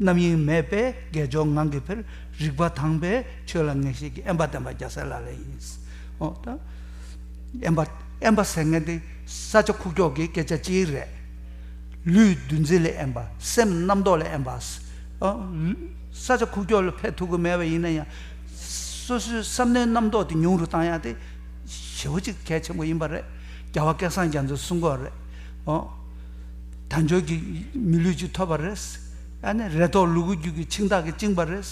རྣམ་གཡེང་མེད་པས་དགེ་སྦྱོར་ངང་གིས་འཕེལ། རིག་པ་དྭངས་པས་ཆོས་ལ་ངེས་ཤེས་སྐྱེ། དབེན་པ་བསྟེན་པ་རྒྱལ་སྲས་ལག་ལེན་ཡིན། ཨོ་ད། དབེན་པ། དབེན་པ་ཟེར་མཁན་དེ་ས་ཆ་ཁུག་ཀྱོག་གི་སྐད་ཆ་གཅིག་རེད། ལུས་འདུ་འཛི་ལས་དབེན་པ། སེམས་རྣམ་རྟོག་ལས་དབེན་པ། ཨོ། ས་ཆ་ཁུག་ཀྱོག་ལ་ཕེབས་ཐུབ་ཀྱི་མེད་པ་ཡིན་ན་ཡང་། སོ་སོའི་བསམ་མནོའི་རྣམ་རྟོག་དེ་ཉུང་རུ་བཏང་ཡག་དེ་ཞེ་པོ་ཅིག་གལ་ཆེན་པོ་ཡིན་པ་རེད། རྒྱལ་བ་སྐལ་བཟང་རྒྱ་མཚོས་གསུང་གི་ཡོད་རེད། ཨོ། དལ་འབྱོར་གྱི་མི་ལུས་ཅིག་ཐོབ་པ་རེད། ཨ་ནི་རེ་དོགས་ལུ་གུ་རྒྱུད་ཀྱི་འཆིང་ཐག་གིས་བཅིངས་པ་རེད།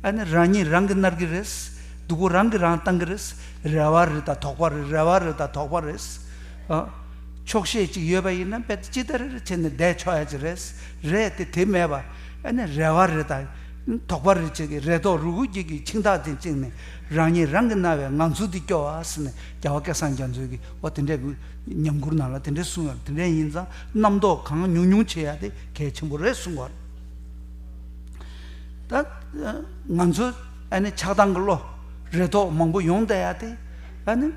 ཨ་ནི་རང་ཉིད་རང་གིས་མནར་གྱི་རེད། སྡུག་པོ་རང་གིས་རང་བཏང་གི་རེད། རེ་བ་རེ་དང་དོགས་པ་རེ། རེ་བ་རེ་དང་དོགས་པ་རེད། ཨ། ཆོག་ཤེས་ཅིག་ཡོད་པ་ཡིན་ན་དཔེ་ཅི་ལྟར་བྱས་ནས་བསྡད་ཆོག་ཡ་ཅིག་རེད། རེད་དེ་དེ་མེད་པ། ཨ་ནི་རེ་བ་རེ་དང་དོགས་པ་རེ་བྱེད་ཀྱི། རེ་དོགས་ལུ་གུ་རྒྱུད་ཀྱི་འཆིང་ཐག་དེ་བཅིངས་ནས་རང་ཉིད་རང་གིས་མནར་བའི་ངང་ཚུལ་དེ་སྐྱོ་བ་ཟེར་ནས་རྒྱལ་བ་སྐལ་བཟང་རྒྱ་མཚོས་ཀྱིས་འོ་དེ་འདྲའི་ཉམས་མགུར་ནང་ལ་དེ་འདྲ་གསུངས་ཡོད། དེ་འདྲ་ཡིན་ཙང་རྣམ་རྟོག་གང་ཉུང་ཉུང་བྱེད་ཡ་དེ་གལ་ཆེན་པོ་རེད་གསུངས་པ་རེད། ད་ང་ཚོ་ཨ་ནི་ཆགས་སྡང་གི་བློ། རེ་དོགས་མང་པོ་ཡོང་བསྡད་ཡ་དེ་ཨ་ནི་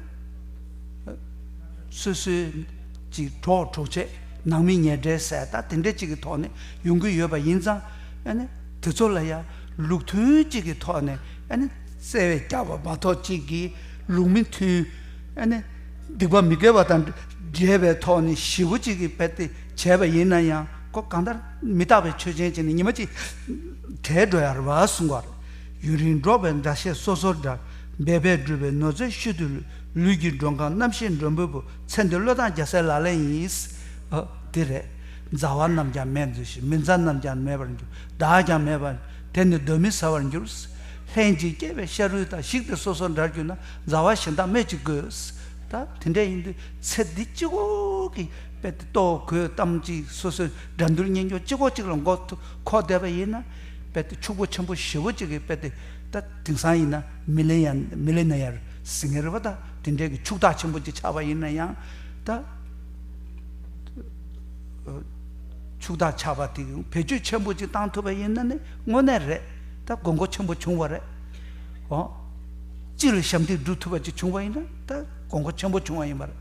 སོ་སོའི་ཅིག་གྲོགས་གྲོགས་མཆེད། ནང་མི་ཉེ་འབྲེལ་ཟེར་ད་དེ་འདྲ་ཅིག་གི་ཐོག་ནས་ཡོང་གི་ཡོད་པ་ཡིན་ཙང་། ཨ་ནི་དེ་ཚོ་ལ་ཡ་ལུགས་མཐུན་ཅིག་གི་ཐོག་ནས་ཨ་ནི་བརྩེ་བས་བསྐྱབས་པ་མ་གཏོགས་ཅིག་གིས་ལུགས་མི་མཐུན། ཨ་ནི་སྡིག་པ་མི་དགེ་བ་དང་འབྲེལ་བའི་ཐོག་ནས་ཞེ་པོ་ཅིག་གིས་དཔེ་དེ་བྱས་པ་ཡིན་ན་ཡང་། ཁོ་གང་ལྟར་མི་རྟག་པའི་ཆོས་ཅན་ཅིག་ནི་ཉི་མ་གཅིག་བྲལ་འགྲོ་ཡ་རེད་པ་གསུང་གི་ཡོད་རེད། ཡུན་རིང་འགྲོགས་པའི་དགྲ་བཤེས་སོ་སོར་འདྲ། འབད་པས་བསྒྲུབས་པའི་ནོར་རྫས་ཤུལ་དུ་ལུས། ལུས་ཀྱི་མགྲོན་ཁང་རྣམ་ཤེས་མགྲོན་པོའི་བུ། ཚེ་འདི་བློས་བཏང་རྒྱལ་སྲས་ལག་ལེན་ཡིན། ཨ། དེ་རེད། མཛའ་བ་རྣམས་ཀྱང་མེད་མཛོད་ཅིག་མི་མཛའ་རྣམས་ཀྱང་མེད་པར་འགྱུར། བདག་ཀྱང་མེད་པར་དེ་ནི་གདོན་མི་ཟ་བར་འགྱུར། ལྷན་ཅིག་སྐྱེས་པའི་ཤ་རུས་དང་། ཞིག་སྟེ་སོ་སོར་འདྲར་གྱུར་ན། མཛའ་བ་གཞན་དག་སྨོས་ཅི་དགོས། ད་དེ་འདྲ་ཡིན་དུས་ཚེ་འདི་གཅིག་པོ་གི་དཔེ་དེ་ལྟོ་གོས་གཏམ་གཅིག་སོ་སོའི་དགྲ་འདུལ་གཉེན་སྐྱོང་གཅིག་པོ་གཅིག་ལ་མགོ་ཐུག་འཁོར་བསྡད་པ་ཡིན་ན། དཔེ་དེ་ཕྱུག་པོ་ཆེན་པོ་ཞེ་པོ་གཅིག་གི་དཔེ་དེ་ད་དེང་སང་ཡིན་ན་མི་ལེ་ཡ་མི་ལེ་ན་ཡར་ཟེར་མཁན་རེད་པ། ད་དེ་འདྲའི་གི་ཕྱུག་བདག་ཆེན་པོ་གཅིག་ཆགས་པ་ཡིན་ན་ཡང་ད། ཕྱུག་བདག་ཆགས་པ་དེ་བེད་སྤྱོད་ཆེན་པོ་ཅིག་བཏང་ཐུབ་པ་ཡིན་ན་ནི་དངོས་གནས་རེད། ད་དགོས་མཁོ་ཆེན་པོ་བྱུང་བ་རེད། འོ། སྤྱི་ལ་ཞབས་འདེགས་སྒྲུབ་ཐུབ་པ་ཅིག་བྱུང་བ་ཡིན་ན་ད་དགོས་མཁོ་ཆེན་པོ་བྱུང་བ་ཡིན་པ་རེད།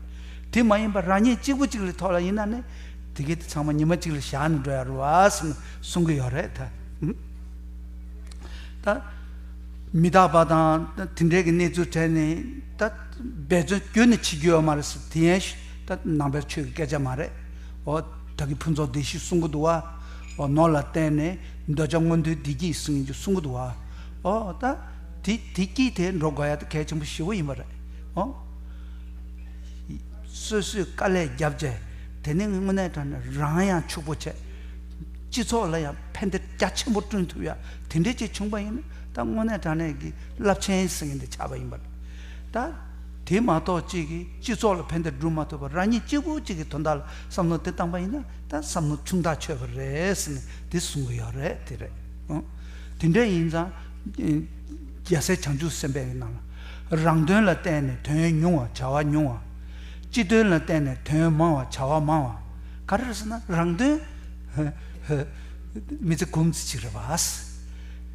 དེ་མ་ཡིན་པ་རང་ཉིད་གཅིག་པུ་གཅིག་ལ་ཐོགས་ལ་ཡིན་ན་ནི་དེ་གས་དེ་ཚང་མ་ཉི་མ་གཅིག་ལ་བཞག་ནས་འགྲོ་ཡ་རེད་བ་ཟེར་ནས་གསུང་གི་ཡོད་རེད་ད། ད། མི་རྟག་པ་དང་དེ་འདྲའི་གི་གནས་ཚུལ་དྲན་ནས་ད་འབད་བརྩོན་བརྒྱུད་ནས་བྱེད་རྒྱུ་ཡོད་མ་རེད་ཟེར། དེ་ཡང་ད་ནང་པའི་ཆོས་ཀྱི་སྐད་ཆ་མ་རེད། འོ་ད་གི་ཕུན་ཚོགས་བདེ་གཤེགས་གསུང་གི་འདུག་བ། འོ་ནོར་ལ་བརྟེན་ནས་འདོད་ཆགས་མངོན་མཐོའི་བདེ་སྐྱིད་ཟེར་མཁན་ཅིག་གསུང་གི་འདུག་བ། འོ་ད་དེ་བདེ་སྐྱིད་དེ་འགྲོ་དགོས་ཡ་ད་གལ་ཆེན་པོ་ཞེ་པོ་ཡིན་པ་རེད། འོ། སོ་སོས་དཀའ་ལས་བརྒྱབ་བྱས་དེ་ནི་དངོས་གནས་དྲང་གནས་རང་ཡང་ཕྱུག་པོ་བྱས། སྤྱི་ཚོགས་ལ་ཡང་ཕན་བདེ་རྒྱ་ཆེན་པོ་བསྐྲུན་ཐུབ་ཡ་དེ་འདྲས་ཅིག་བྱུང་པ་ཡིན་ན་ད་དངོས་གནས་དྲང་གནས་ཀྱི་རླབས་ཆེན་ཟེར་མཁན་དེ་ཆགས་པ་ཡིན་པ་རེད། ད་དེ་མ་གཏོགས་གཅིག་གིས་སྤྱི་ཚོགས་ལ་ཕན་བདེ་བསྐྲུན་མ་ཐུབ་པར་རང་ཉིད་གཅིག་པུ་གཅིག་གི་དོན་དག་ལ་བསམ་བློ་དེ་བཏང་པ་ཡིན་ན་ད་བསམ་བློ་ཆུང་ཐག་ཆོད་པ་རེད་ཟེར་ནས་དེ་གསུང་གི་ཡོད་རེད། དེ་རེད། ཨང་། དེ་འདྲ་ཡིན་ཙང་། རྒྱལ་སྲས་བྱང་ཆུབ་སེམས་དཔའི་ནང་ལ། རང་དོན་ལ་བརྟེན་ནས་དོན་ཉུང་བ་བྱ་བ་ཉུང་བ། སྤྱི་དོན་ལ་བརྟེན་ནས་དོན་མང་བ་བྱ་བ་མང་བ། ག་རེ་རེད་ཟེར་ན་རང་དོན། མི་ཚེ་གུང་ཙམ་ཅིག་རེད་པ།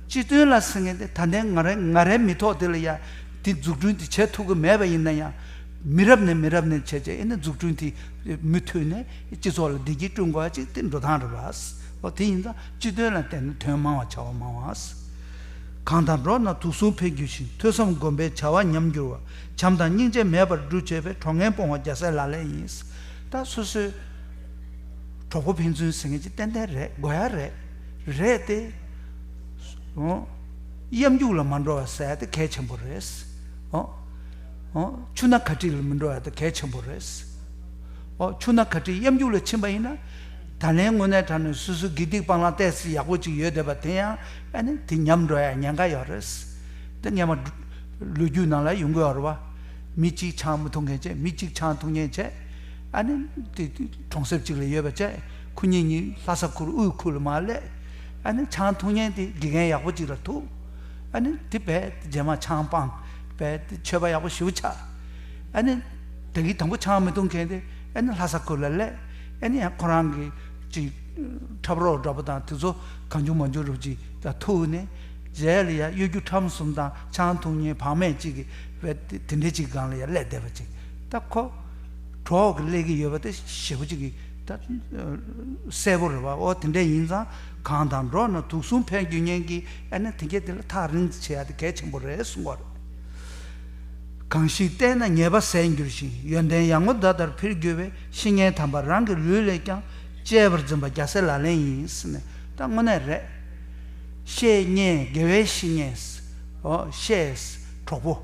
སྤྱི་དོན་ལ་ཟེར་མཁན་དེ་ད་ལྟའི་ང་རའི་ང་རའི་མི་ཐོག་དེ་ལ་ཡ་དེ་འཛུགས་སྐྲུན་དེ་བྱེད་ཐུབ་ཀྱི་མེད་པ་ཡིན་ན་ཡང་། མི་རབས་ནས་མི་རབས་ནས་བྱས་བྱས་ཨེ་ནི་འཛུགས་སྐྲུན་དེ་མུ་མཐུད་ནས་སྤྱི་ཚོགས་ལ་བདེ་སྐྱིད་བསྐྲུན་དགོས་པ་ཅིག་དེ་འགྲོ་སྟངས་རེད་པ། འོ་དེ་ཡིན་ཙང་སྤྱི་དོན་ལ་བརྟེན་ནས་དོན་མང་བ་བྱ་བ་མང་བ། གང་དང་འགྲོགས་ན་དུག་གསུམ་འཕེལ་འགྱུར་ཞིང་། ཐོས་བསམ་སྒོམ་པས་བྱ་བ་ཉམས་འགྱུར་བ། བྱམས་དང་སྙིང་རྗེས་མེད་པར་བསྒྲུབ་བྱས་པས། གྲོགས་ངན་སྤོང་བ་རྒྱལ་སྲས་ལག་ལེན་ཡིན། ད་སོ་སོའི་གྲོགས་པོ་ཕན་ཚུན་ཟེར་མཁན་ཅིག་ཏན་ཏན་རེད། དགོས་ཡ་རེད། རེད་དེ། འོ། གཡམ་རྒྱུག་ལ་མ་འགྲོ་བ་ཟེར་ཡ་དེ་གལ་ཆེན་པོ་རེད། འོ། འོ། ཆུ་སྣ་གར་ཁྲིད་ལ་མི་འགྲོ་ཡ་དེ་གལ་ཆེན་པོ་རེད། འོ། ཆུ་སྣ་གར་ཁྲིད་གཡམ་རྒྱུག་ལ་ཕྱིན་པ་ཡིན་ན། ད་ལན་དངོས་གནས་དྲང་གནས་སོ་སོའི་དགེ་སྡིག་སྤང་བླང་ཏོག་ཙམ་ཡག་པོ་ཅིག་ཡོད་བསྡད་པ་དེ་ཡང་ཨ་ནི་དེ་ཉམས་འགྲོ་ཡ་ཉེན་ཁ་ཡོད་རེད། དེ་སྔོན་མ་ལོ་རྒྱུས་ནང་ལ་ཡོང་གི་ཡོད་རེད་བ། མི་གཅིག་ཆང་མི་འཐུང་མཁན་བྱས། མི་གཅིག་ཆང་འཐུང་མཁན་བྱས། ཨ་ནི་དེ་གྲོང་གསེབ་ཅིག་ལ་ཡོད་པ་བྱས། ཁོ་གཉིས་གཉིས་ལྷ་ས་ཁུལ་དབུས་ཁུལ་ལ་མར་སླེབས། ཨ་ནི་ཆང་འཐུང་མཁན་དེ་དགེ་རྒན་ཡག་པོ་ཅིག་ལ་ཐུག་ཨ་ནི་དེ་བས་རྗེས་མ་ཆང་སྤངས། བས་དེ་ཆོས་པ་ཡག་པོ་ཞེ་པོ་ཆགས། ཨ་ནི་ད་གིན་དང་པོ་ཆང་མི་འཐུང་མཁན་དེ་ཨ་ནི་ལྷ་ས་ཁུལ་ལ་སླེབས། ཨ་ནི་ཡང་ཁོ་རང་གི་ཅིག་འཁྲབ་རོགས་འདྲ་པོ་དང་དེ་ཚོ་གང་བྱུང་མང་བྱུང་རུབ་ཅིག་ད་ཐུག་ནས། རྗེས་ལ་ཡ་གཡོ་སྒྱུ་ཁྲམ་གསུམ་དང་ཆང་འཐུང་མཁན་བག་མེད་ཅིག་གི་བས་དེ་འདྲ་ཅིག་སྒང་ལ་ཡ་སླེབས་བསྡད་པ་ཅིག་ད་ཁོ་གྲོགས་ཀྱི་སླེབས་ཀྱི་ཡོད་པ་དེ་ཞེ་པོ་ཅིག་གི་ད་གསལ་པོ་རེད་བ། འོ་དེ་འདྲ་ཡིན་ཙང་གང་དང་འགྲོགས་ན་དུག་གསུམ་འཕེལ་འགྱུར་ཉེན་གྱི་ཨ་ནི་དེ་གས་དེ་ལ་ཐག་རིང་ཙམ་བྱེད་ཡ་དེ་གལ་ཆེན་པོ་རེད་གསུང་བ་རེད། གང་ཞིག་བལྟས་ན་ཉེས་པ་ཟད་འགྱུར་ཞིང་། ཡོན་ཏན་ཡར་ངོ་ཟླ་ལྟར་འཕེལ་འགྱུར་བས། བཤེས་གཉེན་དམ་པ་རང་གི་ལུས་ལས་ཀྱང་། གཅེས་པར་འཛིན་པ་རྒྱལ་སྲས་ལག་ལེན་ཡིན་ཟེར་ནས་ད་དངོས་གནས་རེད། བཤེས་གཉེན་དགེ་བའི་བཤེས་གཉེན། འོ་བཤེས། གྲོགས་པོ།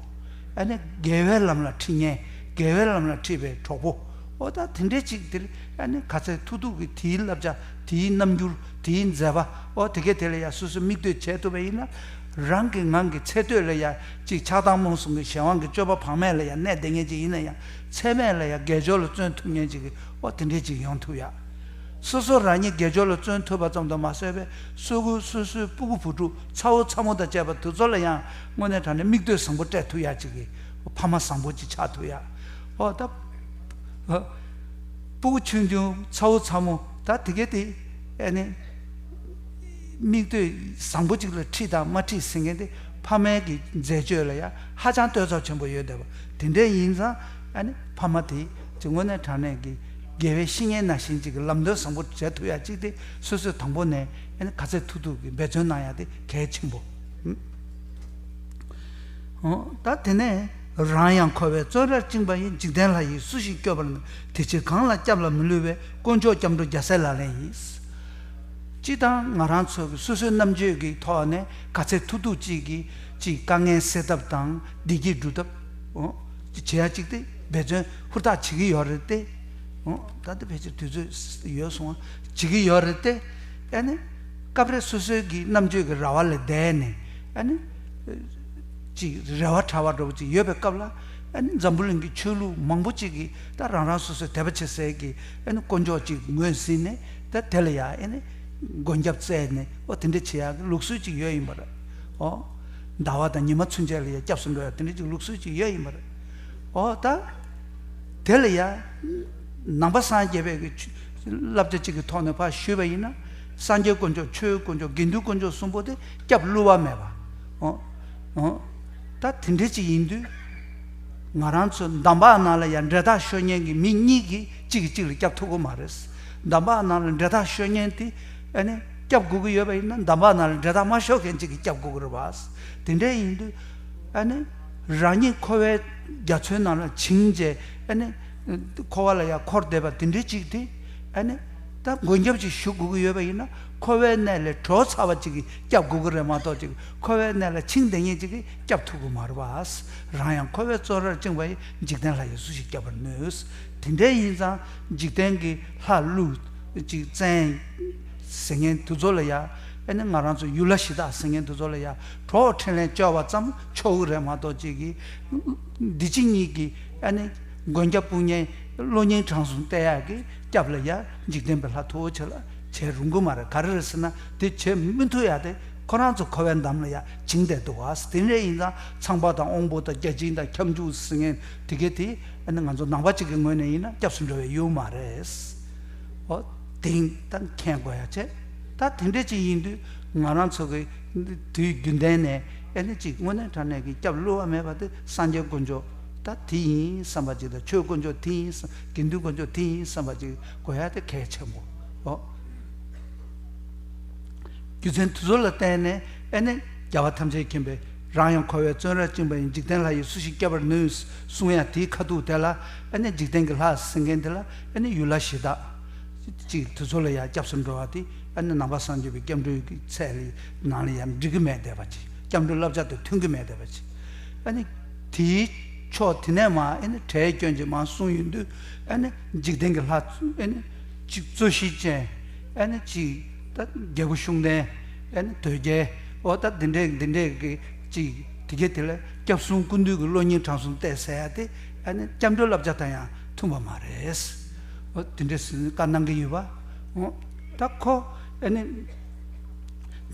ཨ་ནི་དགེ་བའི་ལམ་ལ་ཁྲིད་མཁན། དགེ་བའི་ལམ་ལ་ཁྲིད་པའི་གྲོགས་པོ། འོ་ད་དེ་འདྲས་ཅིག་དེར་ཨ་ནི་ག་ཚད་ཐུབ་ཐུབ་ཀྱིས་དེའི་བསླབ་བྱ། དེའི་རྣམ་འགྱུར། དེའི་མཛད་པ། འོ་དེ་གས་དེ་ལ་ཡ་སོ་སོས་མིག་ལྟོས་བྱེད་ཐུབ་པ་ཡིན་ན། རང་གི་ངང་གི་ཚེ་སྟོད་ལ་ཡ་ཅིག་ཆགས་སྡང་རྨོངས་གསུམ་གྱི་གཞན་དབང་གི་སྤྱོད་པ་བག་མེད་ལ་ཡ་གནས་བསྡད་མཁན་ཅིག་ཡིན་ན་ཡང་། ཚེ་སྨད་ལ་ཡ་དགེ་སྦྱོར་ལ་བརྩོན་ཐུབ་མཁན་ཅིག་གི་འོ་དེ་འདྲས་ཅིག་ཡོང་ཐུབ་ཡ། སོ་སོ་རང་ཉིད་དགེ་སྦྱོར་ལ་བརྩོན་ཐུབ་པ་ཙམ་དུ་མ་ཟད་པའི་སོ་སོའི་སོ་སོའི་སྤུ་གུ་བུ་ཕྲུག་ཚ་བོ་ཚ་མོ་དང་བཅས་པ་དེ་ཚོ་ལ་ཡང་དངོས་གནས་དྲང་གནས་མིག་ལྟོས་བཟང་པོ་སྤྲད་ཐུབ་ཡ་ཅིག་གི་ཕ་མ་བཟང་པོ་ཅིག་ཆགས་ཐུབ་ཡ། འོ་ད། སྤུ་གུ་ཆུང་ཆུང་ཚ་བོ་ཚ་མོ་ད་དེ་གས་དེ་ཨ་ནི། མིག་ལྟོས་བཟང་པོ་ཅིག་ལ་ཁྲིད་དང་མ་ཁྲིད་ཟེར་མཁན་དེ་ཕ་མའི་གི་མཛད་སྤྱོད་ལ་ཡང་ཧ་ཅང་ལྟོས་ཚོར་ཆེན་པོ་ཡོད་བསྡད་པ་དེ་འདྲས་ཡིན་ཙང་ཨ་ནི་ཕ་མ་དེ་ཅིག་དངོས་གནས་དྲང་གནས་ཀྱི་དགེ་བའི་བཤེས་གཉེན་ནང་བཞིན་ཅིག་གི་ལམ་སྟོན་བཟང་པོ་བྱེད་ཐུབ་ཡ་ཅིག་དེ་སོ་སོས་དང་པོ་ནས་ཨ་ནི་ག་ཚད་ཐུབ་ཐུབ་ཀྱི་འབད་བརྩོན་གནང་ཡ་དེ་གལ་ཆེན་པོ། ཨོ། ད་དེ་ནས་རང་ཡང་འཁོར་བའི་བཙོན་རར་བཅིངས་པ་ཡི། འཇིག་རྟེན་ལྷ་ཡིས་སུ་ཞིག་སྐྱོབ་པར་ནུས། དེ་ཕྱིར་གང་ལ་སྐྱབས་ལ་མི་བསླུ་བའི། དཀོན་མཆོག་སྐྱབས་འགྲོ་རྒྱལ་སྲས་ལག་ལེན་ཡིན། སྤྱིར་བཏང་ང་རང་ཚོ་གི་སོ་སོའི་རྣམ་དཔྱོད་ཀྱི་ཐོག་ནས་ག་ཚད་ཐུབ་ཐུབ་ཅིག་གིས་ཅིག་དཀའ་ངལ་སེལ་ཐབས་དང་བདེ་སྐྱིད་སྒྲུབ་ཐབས། ཨོ། བྱེད་ཡ་ཅིག་དེ་འབད་བརྩོན་ཧུར་ཐག་བྱེད་ཀྱི་ཡོད་རེད་དེ། ཨོ། ད་ལྟ་ཕལ་ཆེར་དུས་ཚོད་ཡོལ་སོང་བ་བྱེད་ཀྱི་ཡོད་རེད་དེ། ཨ་ནི་སྐབས་རེ་སོ་སོའི་གི་རྣམ་དཔྱོད་ཀྱི་ར་བ་ལས་འདས་ནས། ཨ་ནི་ཅིག་རེ་བ་ཕྲ་བ་འདྲ་པོ་ཅིག་ཡོད་པའི་སྐབས་ལ། ཨ་ནི་འཛམ་བུ་གླིང་གི་ཆོས་ལུགས་མང་པོ་ཅིག་གིས་ད་རང་རང་སོ་སོའི་དད་པ་བྱེད་སའི་གི་ཨ་ནི་དཀོན་མཆོག་ཅིག་ངོས་ཟིན་ནས། ད་དེ་ལ་ཡ་ཨ་ནི་མགོན་སྐྱབས་བཙལ་ནས། ཨོ། དེ་འདྲ་བྱེད་ཡག་གི་ལུགས་སྲོལ་ཅིག་ཡོད་ཡིན་པ་རེད། ཨོ། ཟླ་བ་དང་ཉི་མ་ཚུན་ཆད་ལ་ཡ་སྐྱབས་སུ་འགྲོ་ཡག་དེ་འདྲ་ཅིག་ལུགས་སྲོལ་ཅིག་ཡོད་ཡིན་པ་རེད། ཨོ། ད་དེ་ལ་ཡ་ནང་པ་སངས་རྒྱས་པའི་གི་ཆོས་བསླབ་བྱ་གཅིག་གི་ཐོག་ནས་ཕར་ཞུས་པ་ཡིན་ན། སངས་རྒྱས་དཀོན་མཆོག་ཆོས་དཀོན་མཆོག་དགེ་འདུན་དཀོན་མཆོག་གསུམ་པོ་དེ་སྐྱབས་བསླུ་བ་མེད་པ། ཨོ། ཨོ། ད་དེ་འདྲ་ཅིག་ཡིན་དུས། ང་རང་ཚོ་འདམ་བག་ནང་ལ་ཡ་འབྲེལ་ཐག་ཤོད་མཁན་གྱི་མི་གཉིས་ཀྱིས་གཅིག་གིས་གཅིག་ལ་སྐྱབས་ཐུབ་ཀྱི་མ་རེད། འདམ་བག་ནང་ལ་འབྲེལ་ཐག་ཤོད་མཁན་དེ་ཨ་ནི་སྐྱབས་དགོས་ཀྱི་ཡོད་པ་ཡིན་ན། འདམ་བག་ནང་ལ་འབྲེལ་ཐག་མ་ཤོད་མཁན་གཅིག་གིས་སྐྱབས་དགོས་ཀྱི་རེད་པ། དེ་འདྲ་ཡིན་དུས། ཨ་ནི་རང་ཉིད་འཁོར་བའི་རྒྱ་མཚོའི་ནང་ལ་བྱིང་བྱས། ཨ་ནི་འཁོར་བ་ལ་ཡ་འཁོར་བསྡད་པ་དེ་འདྲ་ཅིག་དེ། ཨ་ནི་ད་མགོན་སྐྱབས་ཅིག་ཞུ་དགོས་ཀྱི་ཡོད་པ་ཡིན་ན། འཁོར་བའི་གནས་ལས་གྲོལ་ཚར་བ་ཅིག་གིས་སྐྱབས་དགོས་ཀྱི་རེད་མ་གཏོགས། ཅིག་འཁོར་བའི་གནས་ལ་བྱིང་བསྡད་མཁན་ཅིག་གིས་སྐྱབས་ཐུབ་ཀྱི་མ་རེད་པ། རང་ཡང་འཁོར་བའི་བཙོན་རར་བཅིངས་པ་ཡིས། འཇིག་རྟེན་ལྷ་ཡིས་སུ་ཞིག་སྐྱོབ་པར་ནུས། དེ་འདྲ་ཡིན་ཙང་འཇིག་རྟེན་གྱི་ལྷ་ཀླུ་ཅིག་བཙན་ཟེར་མཁན་དེ་ཚོ་ལ་ཡ། ཨ་ནི་ང་རང་ཚོ་ཡུལ་ལྷ་གཞི་བདག་ཟེར་མཁན་དེ་ཚོ་ལ་ཡ་གྲོགས་འཕྲིན་ལས་བཅོལ་བ་ཙམ་ཆོག་གི་རེད་མ་གཏོགས། ཅིག་གིས་འདི་ཕྱི་གཉིས་ཀྱི་ཨ་ནི་མགོན་སྐྱབས་དཔུང་གཉེན་བློ་སྙིང་བྲང་གསུམ་གཏད་ཡག་གི་སྐྱབས་ལ་ཡ་འཇིག་རྟེན་པའི་ལྷ་མཐུ་བོ་ཆེ་ལ་བྱེད་རུང་གི་མ་རེད། ག་རེ་རེད་ཟེར་ན། དེ་བྱེད་མི་ཐུབ་ཡ་དེ་ཁོ་རང་ཚོ་འཁོར་བའི་འདམ་ལ་ཡ་བྱིང་བསྡད་འདུག་པ། དེ་འདྲ་ཡིན་ཙང་ཚངས་པ་དང་དབང་པོ་དང་བརྒྱ་བྱིན་དང་ཁྱབ་འཇུག་ཟེར་མཁན་དེ་གས་དེ། ཨ་ནི་ང་ཚོ་ནང་པ་གཅིག་གི་ངོས་ནས་ཡིན་ན་སྐྱབས་སུ་འགྲོ་བའི་ཡུལ་མ་རེད། ཨོ། དེང་ད་མཁྱེན་དགོས་ཡ་བྱས། ད་དེ་འདྲ་ཅིག་ཡིན་དུས། ང་རང་ཚོ་གི་དུས་རྒྱུན་ལྡན་ནས་ཨ་ནི་ཅིག་དངོས་གནས་དྲང་གནས་ཀྱི་སྐྱབས་བསླུ་བ་མེད་པ་དེ་སངས་རྒྱས་དཀོན་མཆོག་ད་དེ་ཡིན་བསམ་པ་ཅིག་དང་། ཆོས་དཀོན་མཆོག་དེ་ཡིན་བསམ། དགེ་འདུན་དཀོན་མཆོག་དེ་ཡིན་བསམ་པ་ཅིག་དགོས་ཡ་དེ་གལ་ཆེན་པོ། ཨོ། རྒྱུ་མཚན་དེ་ཚོ་ལ་བརྟེན་ནས། ཨ་ནི་རྒྱལ་བ་ཐམས་ཅད་མཁྱེན་པས། རང་ཡང་འཁོར་བའི་བཙོན་རར་བཅིངས་པ་ཡིས། འཇིག་རྟེན་ལྷ་ཡིས་སུ་ཞིག་སྐྱོབ་པར་ནུས། གསུང་ཡ་དེའི་ཁ་ཐུག་དེ་ལ། ཨ་ནི་འཇིག་རྟེན་གྱི་ལྷ་ཟེར་མཁན་དེ་ལ། ཨ་ནི་ཡུལ་ལྷ་གཞི་བདག་ཅིག་དེ་ཚོ་ལ་ཡ་སྐྱབས་སུ་འགྲོ་བ་དེ། ཨ་ནི་ནང་པ་སངས་རྒྱས་པའི་སྐྱབས་འགྲོའི་གི་ཚད་ལ་ནང་ལ་ཡ་འགྲིག་གི་མེད་བསྡད་པ་ཅིག་སྐྱབས་འགྲོའི་བསླབ་བྱ་དང་མཐུན་གྱི་མེད་བསྡད་པ་ཅིག་ཨ་ནི་དེའི་ཕྱོགས་དེ་ནས་མར། ཨ་ནི་བྲལ་སྐྱོན་ཅིག་མར་གསུངས་ཡོང་དུས། ཨ་ནི་འཇིག་རྟེན་གྱི་ལྷ། ཨ་ནི་ཅིག་རྩོད་གཞི་ཅན། ཨ་ནི་ཅིག་ད་རྒྱལ་པོ་ཤུགས་ལྡན། ཨ་ནི་དོལ་རྒྱལ། ཨོ། ད་འདི་འདྲས་འདི་འདྲས་ཀྱི་ཅིག་དེ་གས་དེ་ལ་སྐྱབས་གསུམ་ཀུན་འདུས་ཀྱི་བློ་སྙིང་བྲང་གསུམ་གཏད་ཟེར་ཡ་དེ། ཨ་ནི་སྐྱབས་འགྲོའི་བསླབ་བྱ་དང་ཡང་མཐུན་པ་མ་རེད། ཨོ། དེ་འདྲས་བཀའ་གནང་གི་ཡོད་པ། ཨོ། ད་ཁོ། ཨ་ནི་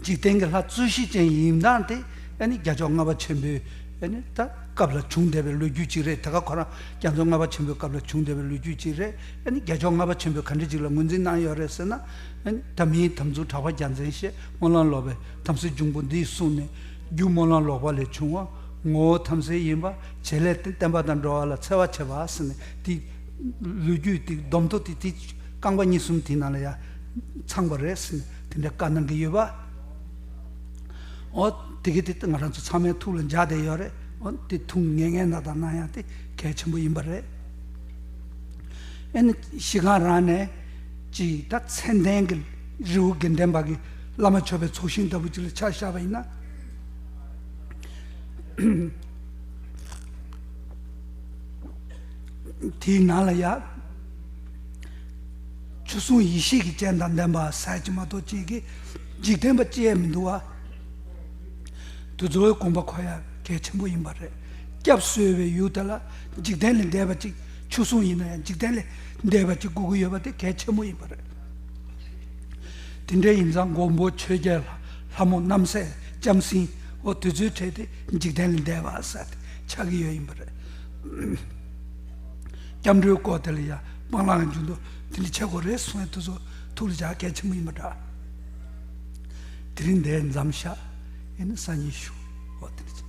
འཇིག་རྟེན་གྱི་ལྷ་རྩོད་གཞི་ཅན་ཡིན་སྟངས་དེ། ཨ་ནི་རྒྱལ་མཆོག་ལྔ་པ་ཆེན་པོའི། ཨ་ནི་ད་སྐབས་ལ་བྱུང་བསྡད་པའི་ལོ་རྒྱུས་ཅིག་རེད། དེ་ག་ཁོ་རང་རྒྱལ་མཆོག་ལྔ་པ་ཆེན་པོའི་སྐབས་ལ་བྱུང་བསྡད་པའི་ལོ་རྒྱུས་ཅིག་རེད། ཨ་ནི་རྒྱལ་མཆོག་ལྔ་པ་ཆེན་པོས་ག་འདྲ་ཅིག་ལ་ངོས་འཛིན་གནང་ཡོད་རེད་ཟེར་ན། ཨ་ནི་ད་མིའི་དམ་ཚིག་གྲགས་པ་རྒྱལ་མཚན་ཞེས། སྨོན་ལམ་ལོག་པའི་དམ་སྲི་འབྱུང་པོ་འདིས་གསུངས་ནས། རྒྱུ་སྨོན་ལམ་ལོག་པ་ལས་བྱུང་བ། ངོ་བོ་དམ་སྲི་ཡིན་པ། བྱེད་ལས་བསྟན་པ་དང་འགྲོ་བ་ལ་འཚེ་བ་བྱེད་པ་ཟེར་ནས། དེ་ལོ་རྒྱུས་དེ་སྡོམ་ཐོ་དེ་དེ་རྐང་པ་གཉིས་གསུམ་དེའི་ནང་ལ་ཡ་ཚང་པ་རེད་ཟེར་ནས་དེ་འདྲ་བཀའ་གནང་གི་ཡོད་པ། ཨོ། དེ་གི་དེ་ང་རང་ཚོ་ཚང་མའི་ཐུགས་ལ་འཇགས་བསྡད་ཡོད་རེད། ཨོ། དེ་ཐུགས་ངེས་ངེས་ན་དང་གནང་ཡ་དེ་གལ་ཆེན་པོ་ཡིན་པ་རེད། ཨ་ནི་གཞི་སྒང་རང་ནས་ཅིག་ད་མཚན་ལྡན་གྱི་རི་བོ་དགེ་ལྡན་པ་གི་བླ་མ་མཆོད་པའི་ཚོགས་ཞིང་ལྟ་བུ་ཅིག་ལ་ཆ་བཞག་པ་ཡིན་ན། དེའི་ནང་ལ་ཡ། ཆོས་སྲུང་ཡེ་ཤེས་ཀྱི་སྤྱན་དང་ལྡན་པ་ཟེར་གྱི་མ་གཏོགས། ཅིག་གིས་འཇིག་རྟེན་པ་ཅི་ཡང་མི་འདུག་པ། དེ་ཚོའི་དགོངས་པ་འཁོར་ཡ་གལ་ཆེན་པོ་ཡིན་པ་རེད། སྐྱབས་བཅོལ་བའི་ཡུལ་དེ་ལ་འཇིག་རྟེན་ལས་འདས་པ་ཅིག་ཆོས་སྲུང་ཡིན་ན་ཡང་འཇིག་རྟེན་ལས་འདས་པ་ཅིག་དགོས་ཀྱི་ཡོད་པ་དེ་གལ་ཆེན་པོ་ཡིན་པ་རེད། དེ་འདྲ་ཡིན་ཙང་མགོན་པོ་ཆོས་རྒྱལ་ལྷ་མོ་རྣམ་སྲས་ལྕམ་སྲིང་། འོ། དེ་ཚོའི་གྲས་དེ་འཇིག་རྟེན་ལས་འདས་པ་ཟེར་ཏེ་ཆགས་ཀྱི་ཡོད་ཡིན་པ་རེད། སྐྱབས་འགྲོའི་སྐོར་དེ་ལ་ཡང་སྤང་བླང་གི་འཇུག་ལྡོག་དེ་འདྲ་བྱེད་དགོས་རེད་གསུངས་ཡ་དེ་ཚོ་ཐུགས་ལ་འཇགས་གལ་ཆེན་པོ་ཡིན་པ་འདྲ། དེ་རིང་འདིར་མཚམས་བཞག་ཡིན་ན་སང་ཉིན་ཞུ། འོ། དེ་འདྲ་བྱེད།